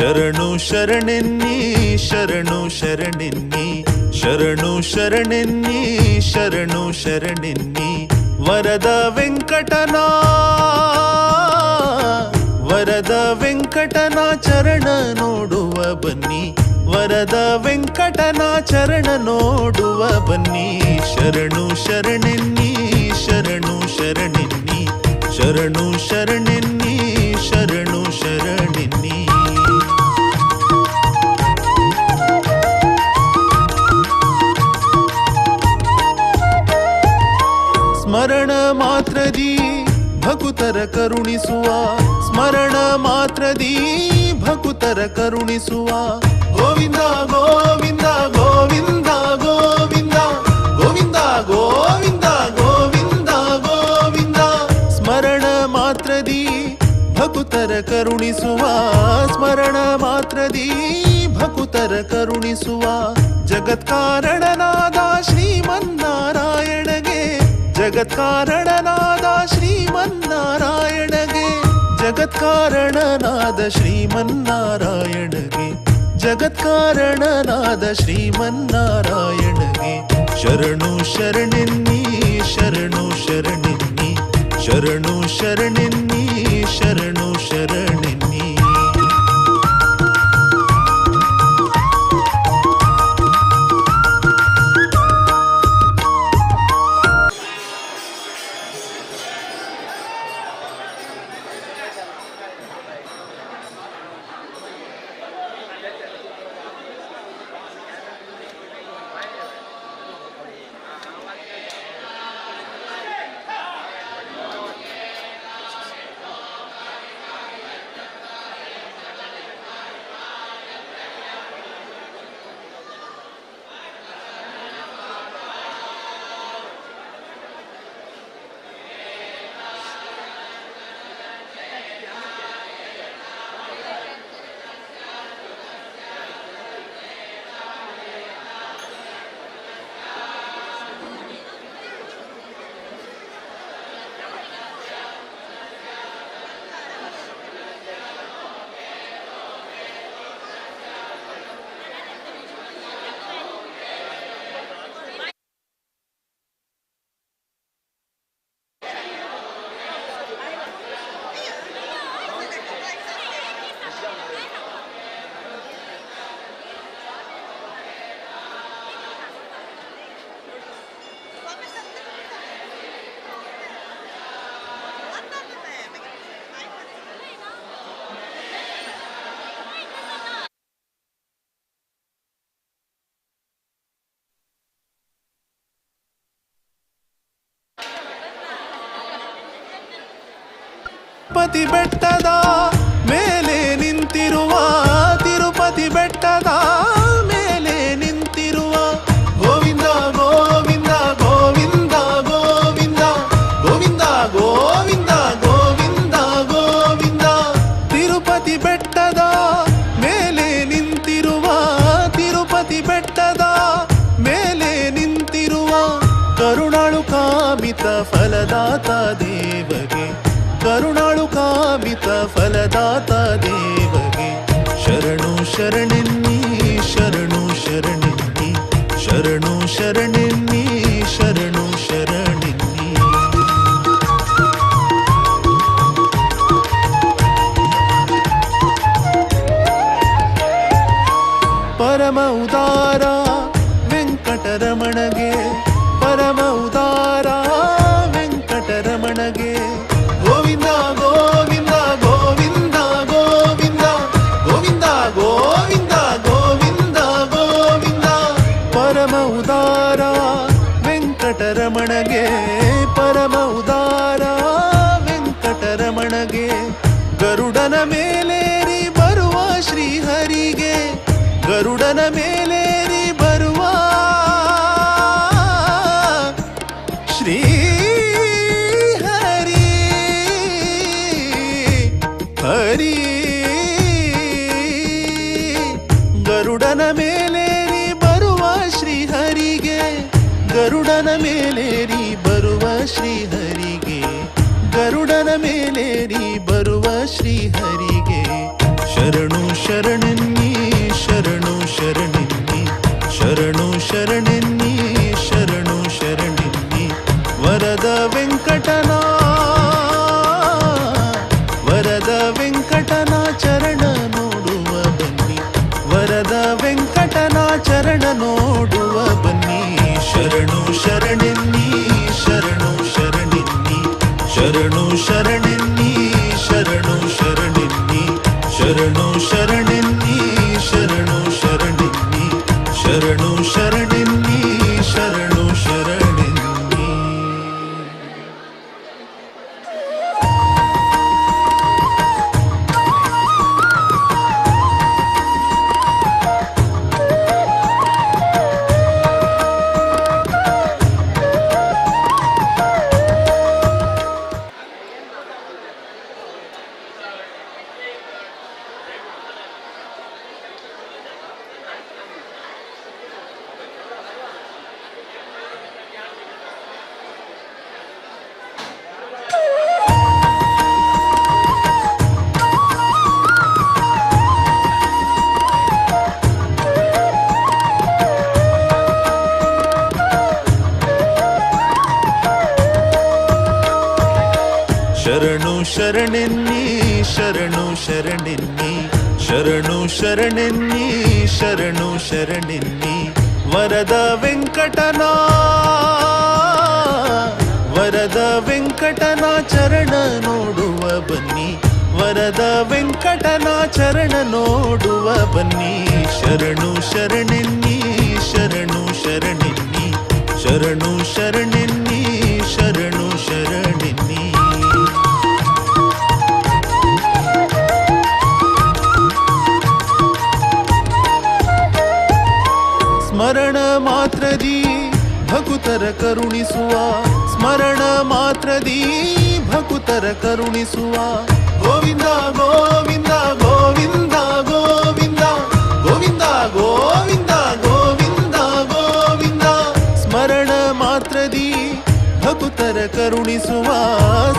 ಶರಣು ಶರಣೆನ್ನಿ ಶರಣು ಶರಣೆನ್ನಿ ಶರಣು ಶರಣೆನ್ನಿ ಶರಣು ಶರಣೆನ್ನಿ ವರದ ವೆಂಕಟನ ವರದ ವೆಂಕಟನ ಚರಣ ನೋಡುವ ಬನ್ನಿ ವರದ ವೆಂಕಟನ ಚರಣ ನೋಡುವ ಬನ್ನಿ ಶರಣು ಶರಣೆನ್ನಿ ಶರಣು ಶರಣೆನ್ನಿ ಶರಣು ಶರಣೆನ್ನಿ ಶರಣು ಶರಣೆನ್ನಿ. ಸ್ಮರಣ ಮಾತ್ರದಿ ಭಕುತರ ಕರುಣಿಸುವ ಸ್ಮರಣ ಮಾತ್ರದಿ ಭಕುತರ ಕರುಣಿಸುವ ಗೋವಿಂದ ಗೋವಿಂದ ಗೋವಿಂದ ಗೋವಿಂದ ಗೋವಿಂದ ಗೋವಿಂದ ಗೋವಿಂದ ಗೋವಿಂದ ಸ್ಮರಣ ಮಾತ್ರದಿ ಭಕುತರ ಕರುಣಿಸುವ ಸ್ಮರಣ ಮಾತ್ರದಿ ಭಕುತರ ಕರುಣಿಸುವ ಜಗತ್ಕಾರಣನಾದ ಶ್ರೀಮನ್ನಾರಾಯಣಗೆ ಜಗತ್ಕಾರಣನಾದ ಶ್ರೀಮನ್ನಾರಾಯಣಗೆ ಜಗತ್ಕಾರಣನಾದ ಶ್ರೀಮನ್ನಾರಾಯಣಗೆ ಜಗತ್ಕಾರಣನಾದ ಶ್ರೀಮನ್ನಾರಾಯಣಗೆ ಶರಣು ಶರಣೆನ್ನಿ ಶರಣು ಶರಣೆನ್ನಿ ಶರಣು ಶರಣೆನ್ನಿ ಶರಣು ಶರಣೆನ್ನಿ. ತಿರುಪತಿ ಬೆಟ್ಟದ ಮೇಲೆ ನಿಂತಿರುವ ತಿರುಪತಿ ಬೆಟ್ಟದ ಮೇಲೆ ನಿಂತಿರುವ ಗೋವಿಂದ ಗೋವಿಂದ ಗೋವಿಂದ ಗೋವಿಂದ ಗೋವಿಂದ ಗೋವಿಂದ ಗೋವಿಂದ ಗೋವಿಂದ ತಿರುಪತಿ ಬೆಟ್ಟದ ಮೇಲೆ ನಿಂತಿರುವ ತಿರುಪತಿ ಬೆಟ್ಟದ ಮೇಲೆ ನಿಂತಿರುವ ಕರುಣಾಳು ಕಾಮಿತ ಫಲದಾತ ದೇವಗೆ ಕರುಣಾಳು ಕಾಮಿತ ಫಲದಾತ ದೇವಗೆ ಶರಣು ಶರಣೆನ್ನಿ ಶರಣು ಶರಣೆನ್ನಿ ಶರಣು ಶರಣೆನ್ನಿ ಶರಣು ಶರಣೆನ್ನಿ. ಪರಮ ಉದಾರ ವೆಂಕಟರಮಣಗೆ ಪರಮ ಉದಾರ ವೆಂಕಟರಮಣಗೆ ಗೋವಿಂದ ಗೋವಿಂದ ಗೋವಿಂದ ಗೋವಿಂದ ಗೋವಿಂದ ಗೋವಿಂದ ಗೋವಿಂದ ಗೋವಿಂದ ಪರಮ ಉದಾರ ವೆಂಕಟರಮಣಗೆ ಪರಮ ಉದಾರ ವೆಂಕಟರಮಣಗೆ ಗರುಡನ ಮೇಲೇರಿ ಬರುವ ಶ್ರೀಹರಿಗೆ ಗರುಡನ ಮೇಲೇರಿ ಬರುವ ಶ್ರೀ ಹರಿ ಹರಿ ಗರುಡನ ಮೇಲೇರಿ ಬರುವ ಶ್ರೀಹರಿಗೆ ಗರುಡನ ಮೇಲೇರಿ ಬರುವ ಶ್ರೀಹರಿಗೆ ಗರುಡನ ಮೇಲೇರಿ ಬರುವ ಶ್ರೀಹರಿಗೆ. ಶರಣು ಶರಣೆನ್ನಿ ಶರಣು ಶರಣೆನ್ನಿ ಶರಣು ಶರಣೆನ್ನಿ ಶರಣು ಶರಣೆನ್ನಿ ವರದ ವೆಂಕಟನ ವರದ ವೆಂಕಟನ ಚರಣ ನೋಡುವ ಬನ್ನಿ ವರದ ವೆಂಕಟನ ಚರಣ ನೋಡುವ ಬನ್ನಿ ಶರಣು ಶರಣೆನ್ನಿ ಶರಣು ಶರಣೆನ್ನಿ ಶರಣು ಶರಣೆನ್ನಿ ಶರಣು ಶರಣೆನ್ನಿ ಶರಣು ಶರಣೆನ್ನಿ ಶರಣು ಶರಣೆನ್ನಿ ಶರಣು ಶರಣೆನ್ನಿ ಶರಣು ಶರಣೆನ್ನಿ. ಶರಣು ಶರಣೆನ್ನಿ ಶರಣು ಶರಣೆನ್ನಿ ಶರಣು ಶರಣೆನ್ನಿ ಶರಣು ಶರಣೆನ್ನಿ ವರದ ವೆಂಕಟನ ವರದ ವೆಂಕಟನ ಚರಣ ನೋಡುವ ಬನ್ನಿ ವರದ ವೆಂಕಟನ ಚರಣ ನೋಡುವ ಬನ್ನಿ ಶರಣು ಶರಣೆನ್ನಿ ಶರಣು ಶರಣೆನ್ನಿ ಶರಣು ಶರಣೆನ್ನಿ ಶರಣು ಶರಣೆನ್ನಿ. ಸ್ಮರಣ ಮಾತ್ರದಿ ಭಕುತರ ಕರುಣಿಸುವ ಸ್ಮರಣ ಮಾತ್ರದಿ ಭಕುತರ ಕರುಣಿಸುವ ಗೋವಿಂದ ಗೋವಿಂದ ಗೋವಿಂದ ಗೋವಿಂದ ಗೋವಿಂದ ಗೋವಿಂದ ಗೋವಿಂದ ಗೋವಿಂದ ಸ್ಮರಣ ಮಾತ್ರದಿ ಭಕುತರ ಕರುಣಿಸುವ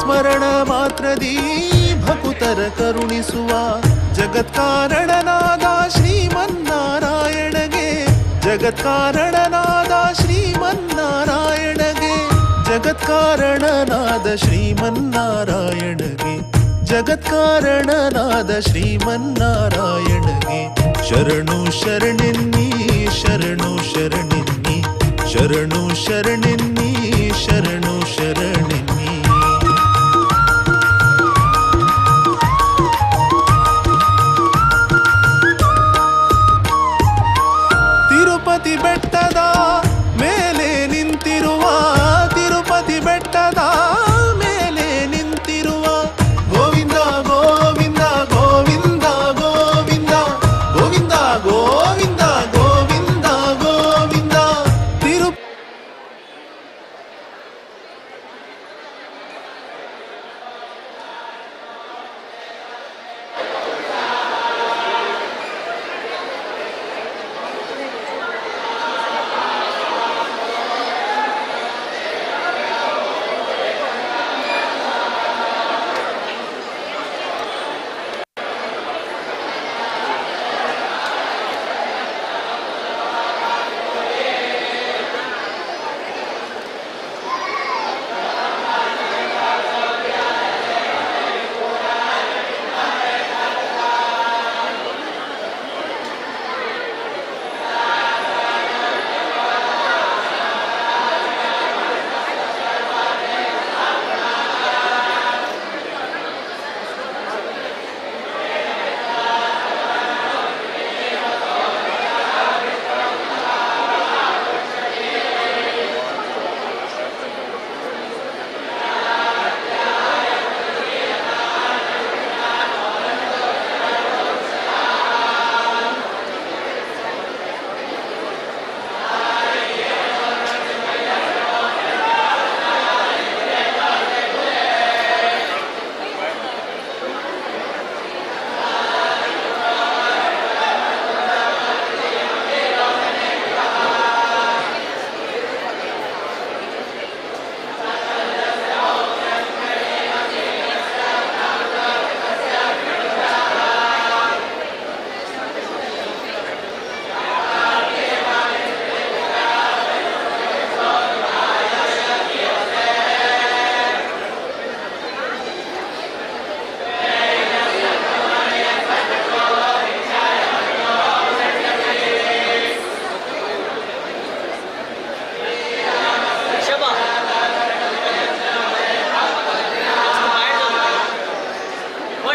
ಸ್ಮರಣ ಮಾತ್ರದಿ ಭಕುತರ ಕರುಣಿಸುವ ಜಗತ್ಕಾರಣನಾದ ಶ್ರೀಮನ್ನಾರಾಯಣಗೆ ಜಗತ್ಕಾರಣನಾದ ಶ್ರೀಮನ್ನಾರಾಯಣಗೆ ಜಗತ್ಕಾರಣನಾದ ಶ್ರೀಮನ್ನಾರಾಯಣಗೆ ಜಗತ್ಕಾರಣನಾದ ಶ್ರೀಮನ್ನಾರಾಯಣಗೆ ಶರಣು ಶರಣೆನ್ನಿ ಶರಣು ಶರಣೆನ್ನಿ ಶರಣು ಶರಣೆನ್ನಿ ಶರಣು ಶರಣೆನ್ನಿ. ತಿರುಪತಿ ಬೆಟ್ಟದ ಮೇಲೆ ನಿಂತಿರುವ ತಿರುಪತಿ ಬೆಟ್ಟದ ಮೇಲೆ ನಿಂತಿರುವ ಗೋವಿಂದ ಗೋವಿಂದ ಗೋವಿಂದ ಗೋವಿಂದ ಗೋವಿಂದ ಗೋವಿಂದ ಗೋವಿಂದ ಗೋವಿಂದ ತಿರು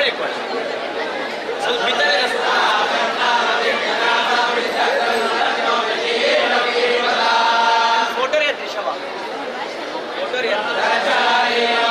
पळय पळय सो भितर फोटो येत ऋषभा फोटो येत.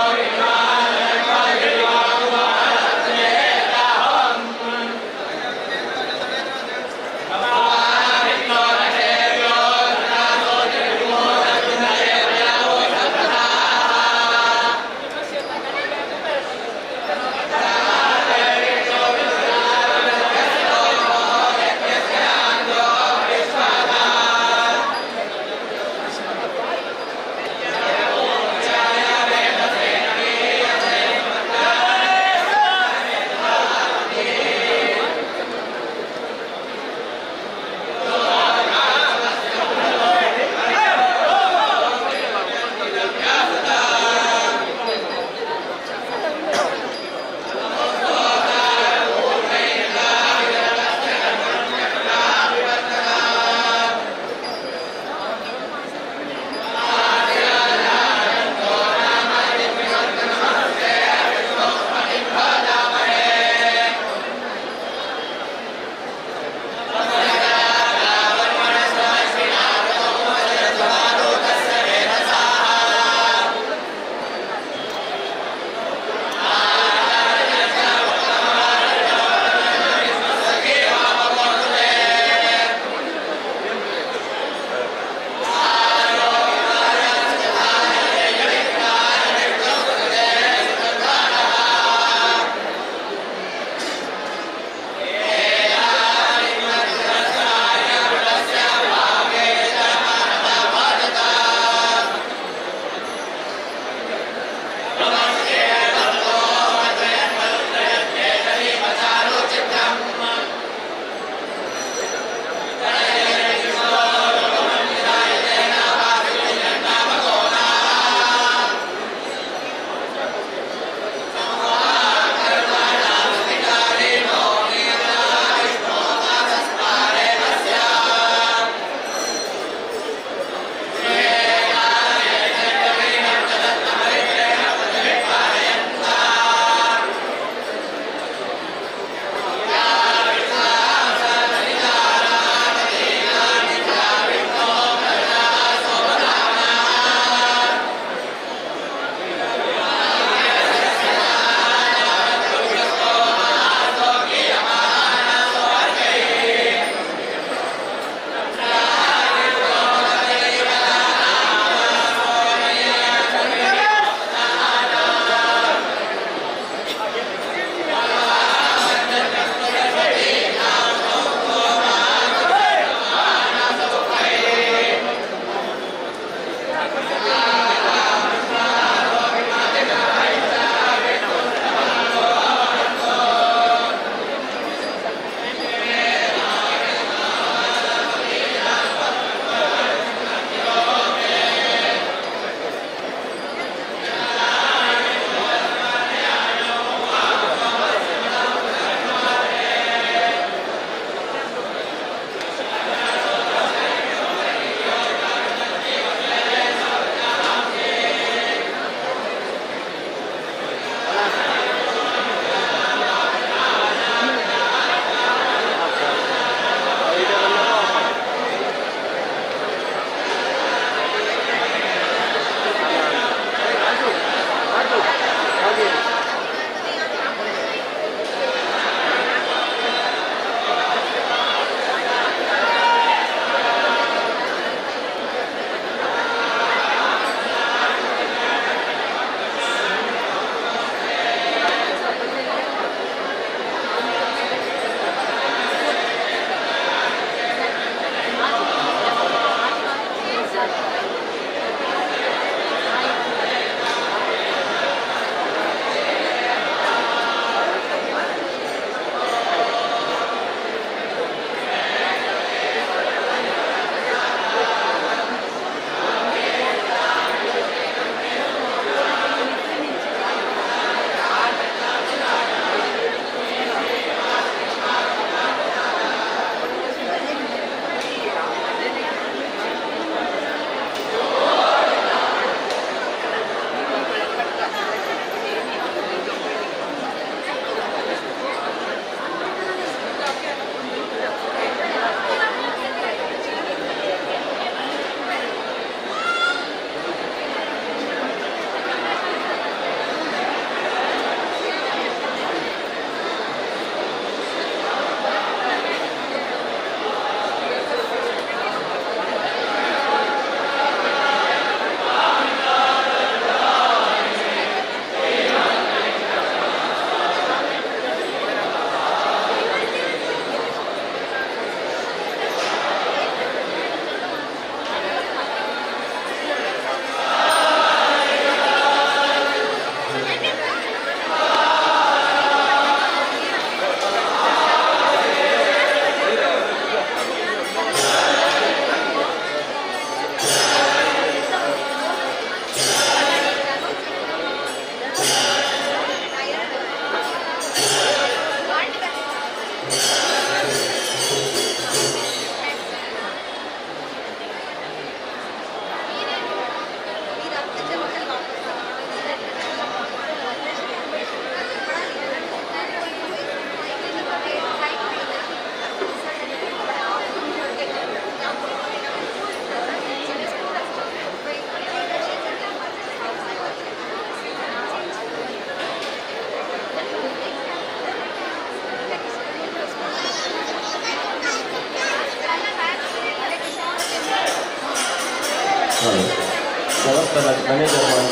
देवस्थानाचे मॅनेजर म्हण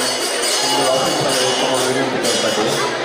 तुमगे ऑफिसांत वचपाक हांव विनंती करता.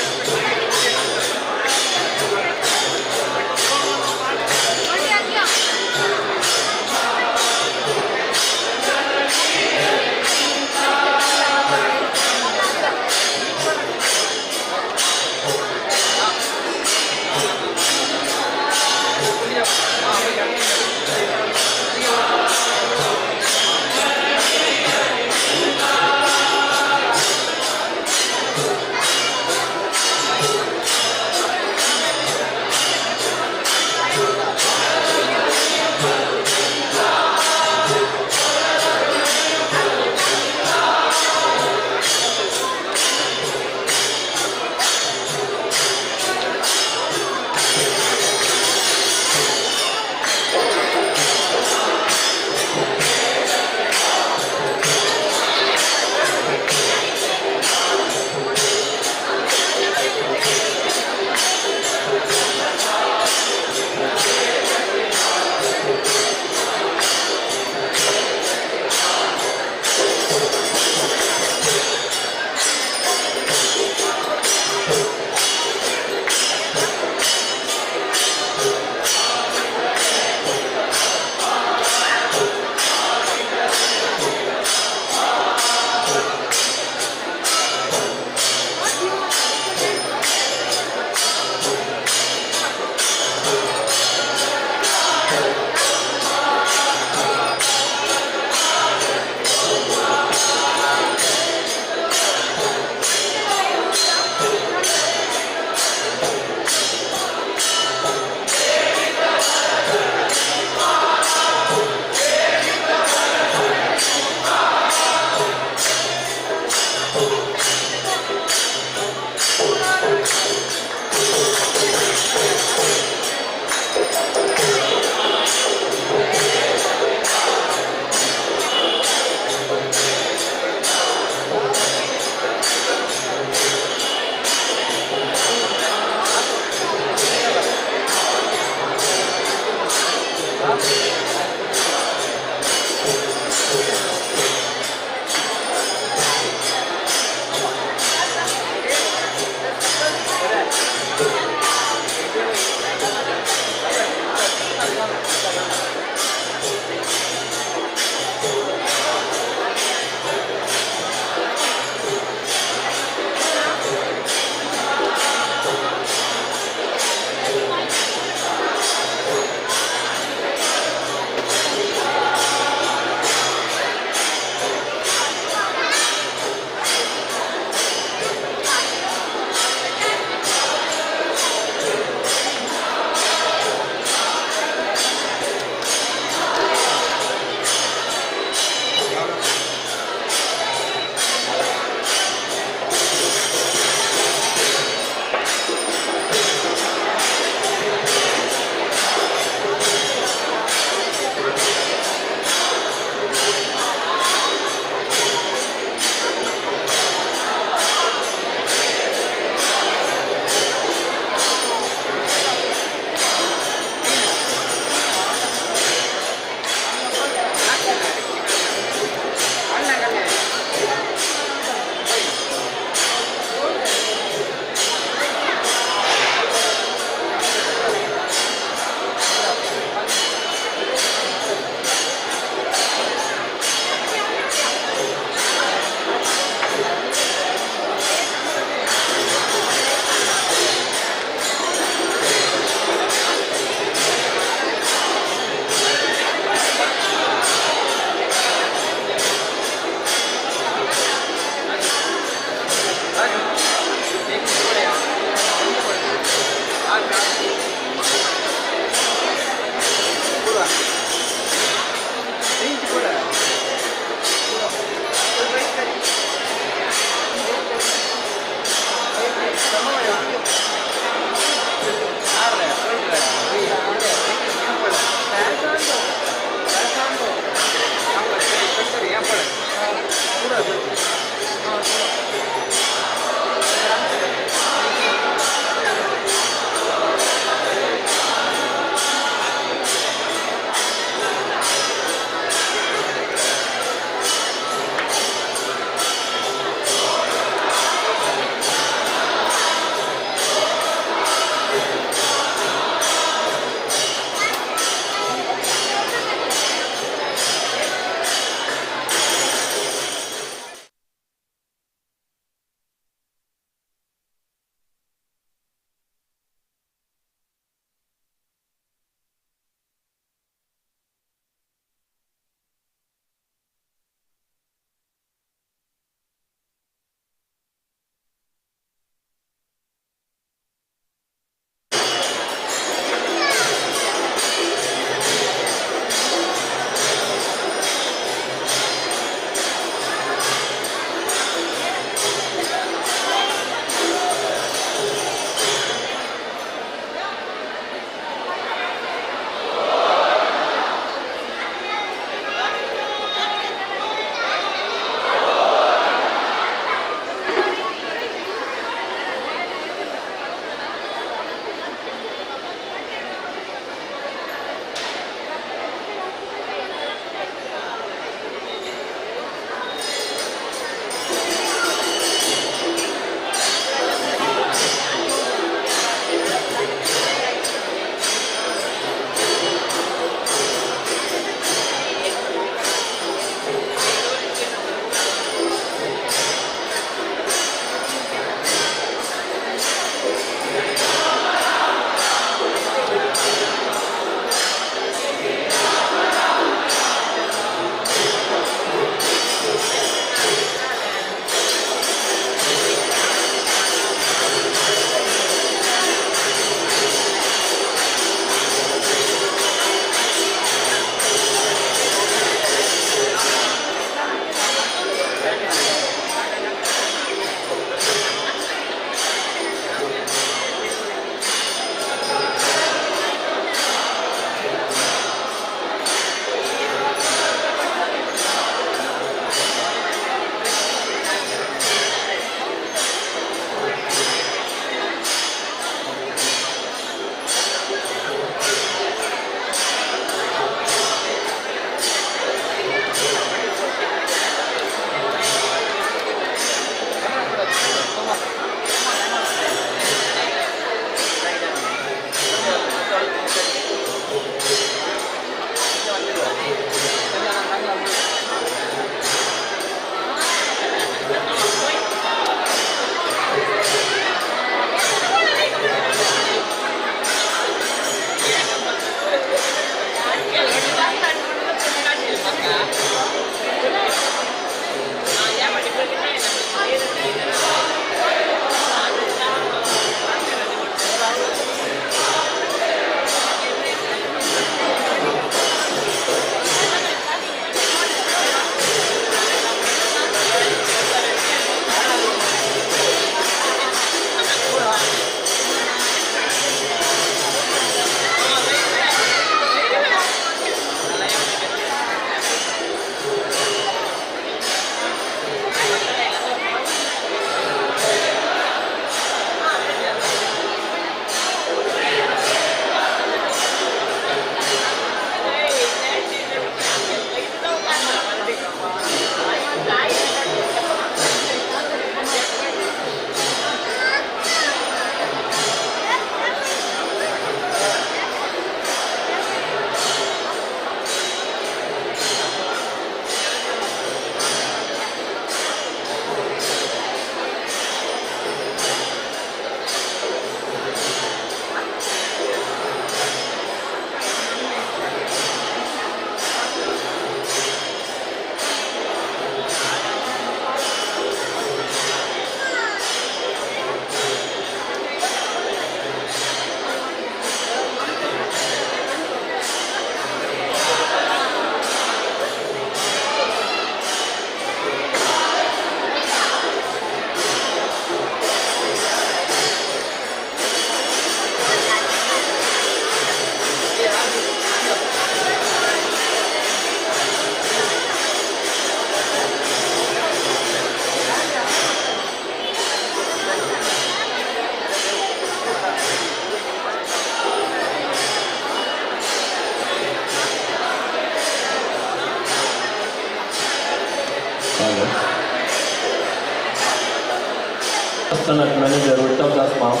ದೇವಸ್ಥಾನ ಮ್ಯಾನೇಜರ್ ಉತ್ತಮ್ ದಾಸ್ ಮಾವ್,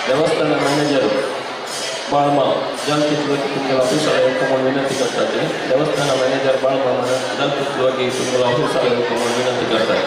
ದೇವಸ್ಥಾನ ಮ್ಯಾನೇಜರ್ ಬಾಳ್ಮಾವ್ ಜಲ್ ಕಿತ್ತುವಾಗಿ ತಿಂಗಳ ಆಫೀಸಲ್ಲಿ ಹೇಳ್ಕೊಂಡು ವಿನಂತಿ करतात. ದೇವಸ್ಥಾನ ಮ್ಯಾನೇಜರ್ ಬಾಳ್ಮಾವ್ ಜಲ್ ಕಿತ್ತುವಾಗಿ ತಿಂಗಳ ಆಫೀಸಲ್ಲಿ ಹೇಳ್ಕೊಂಡು ವಿನಂತಿ करतात.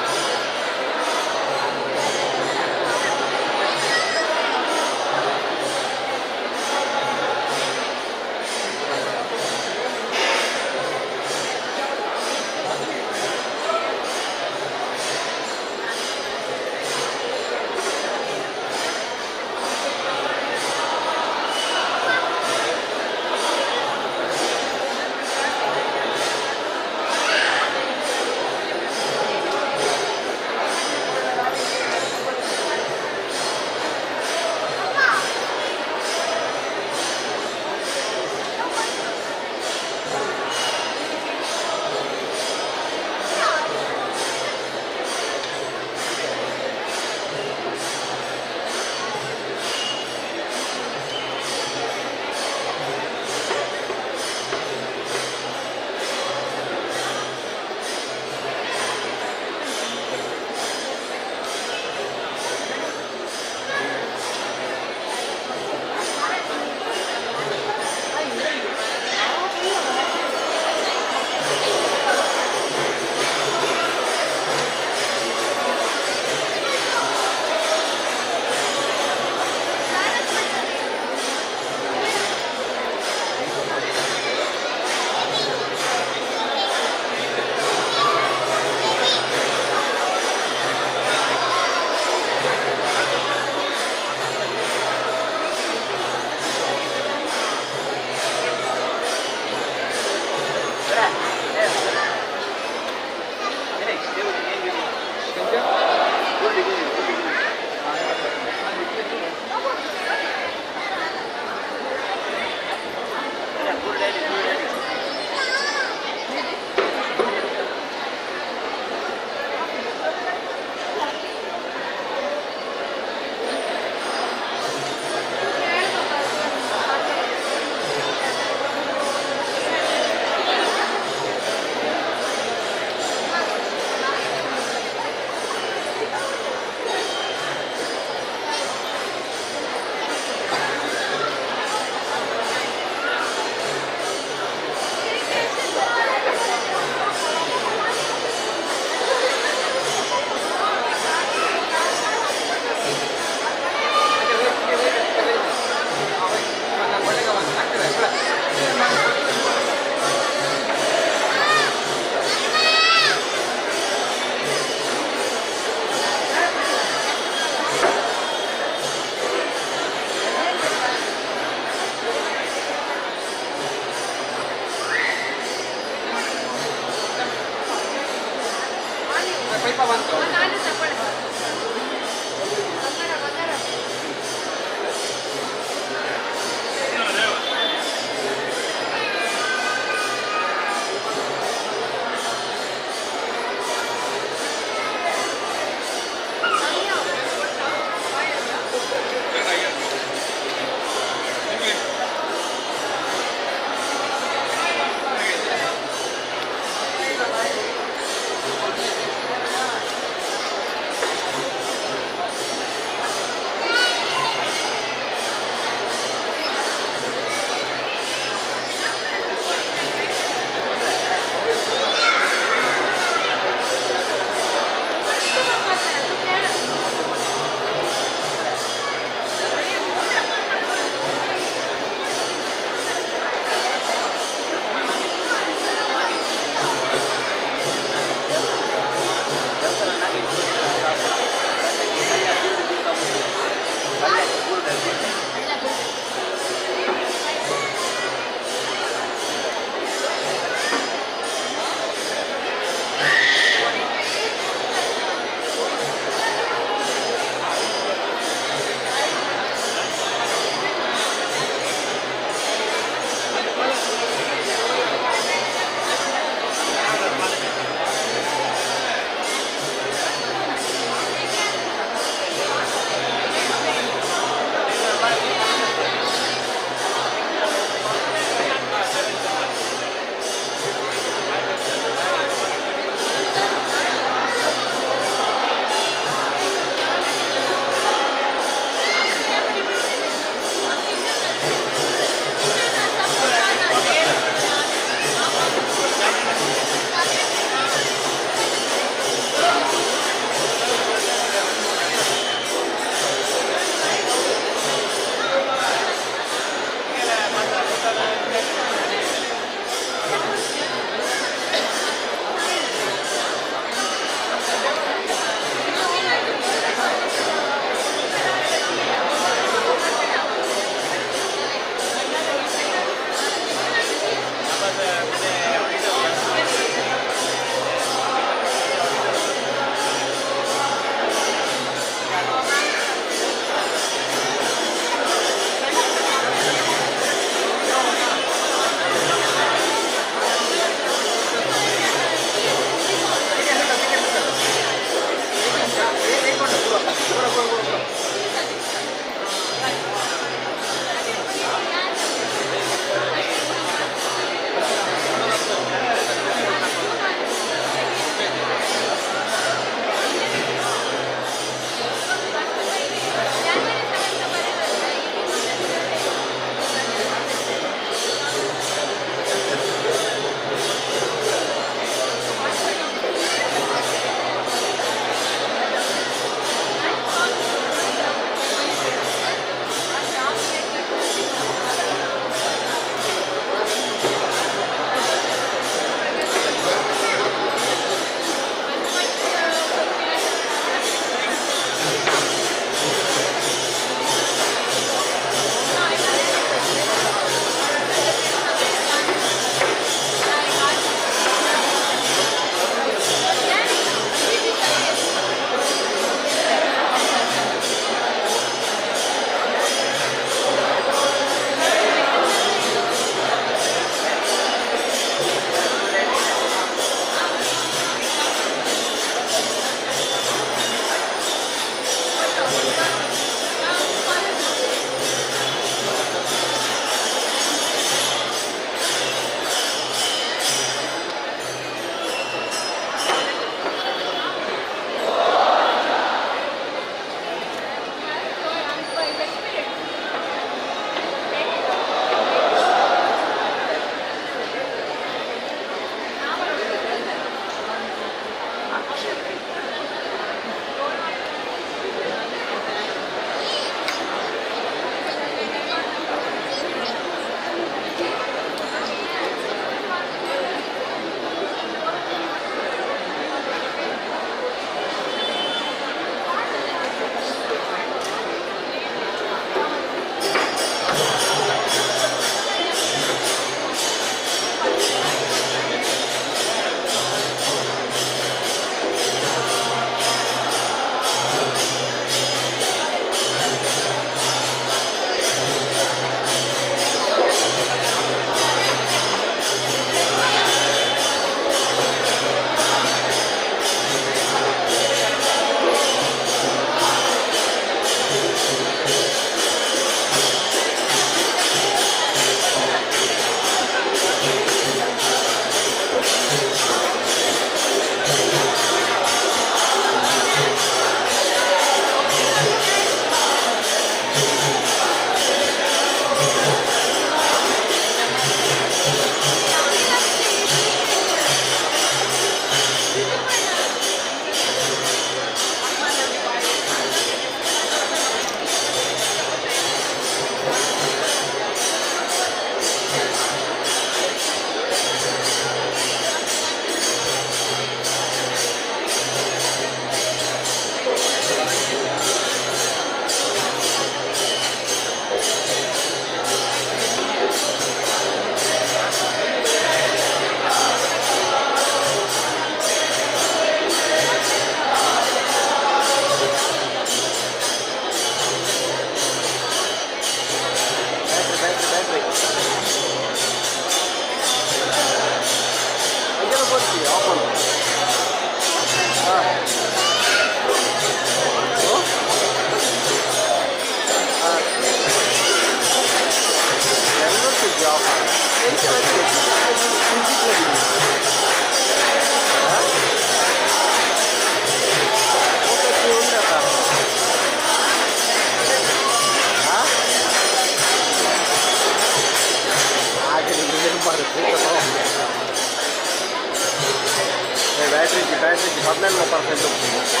14 मोपार खंय.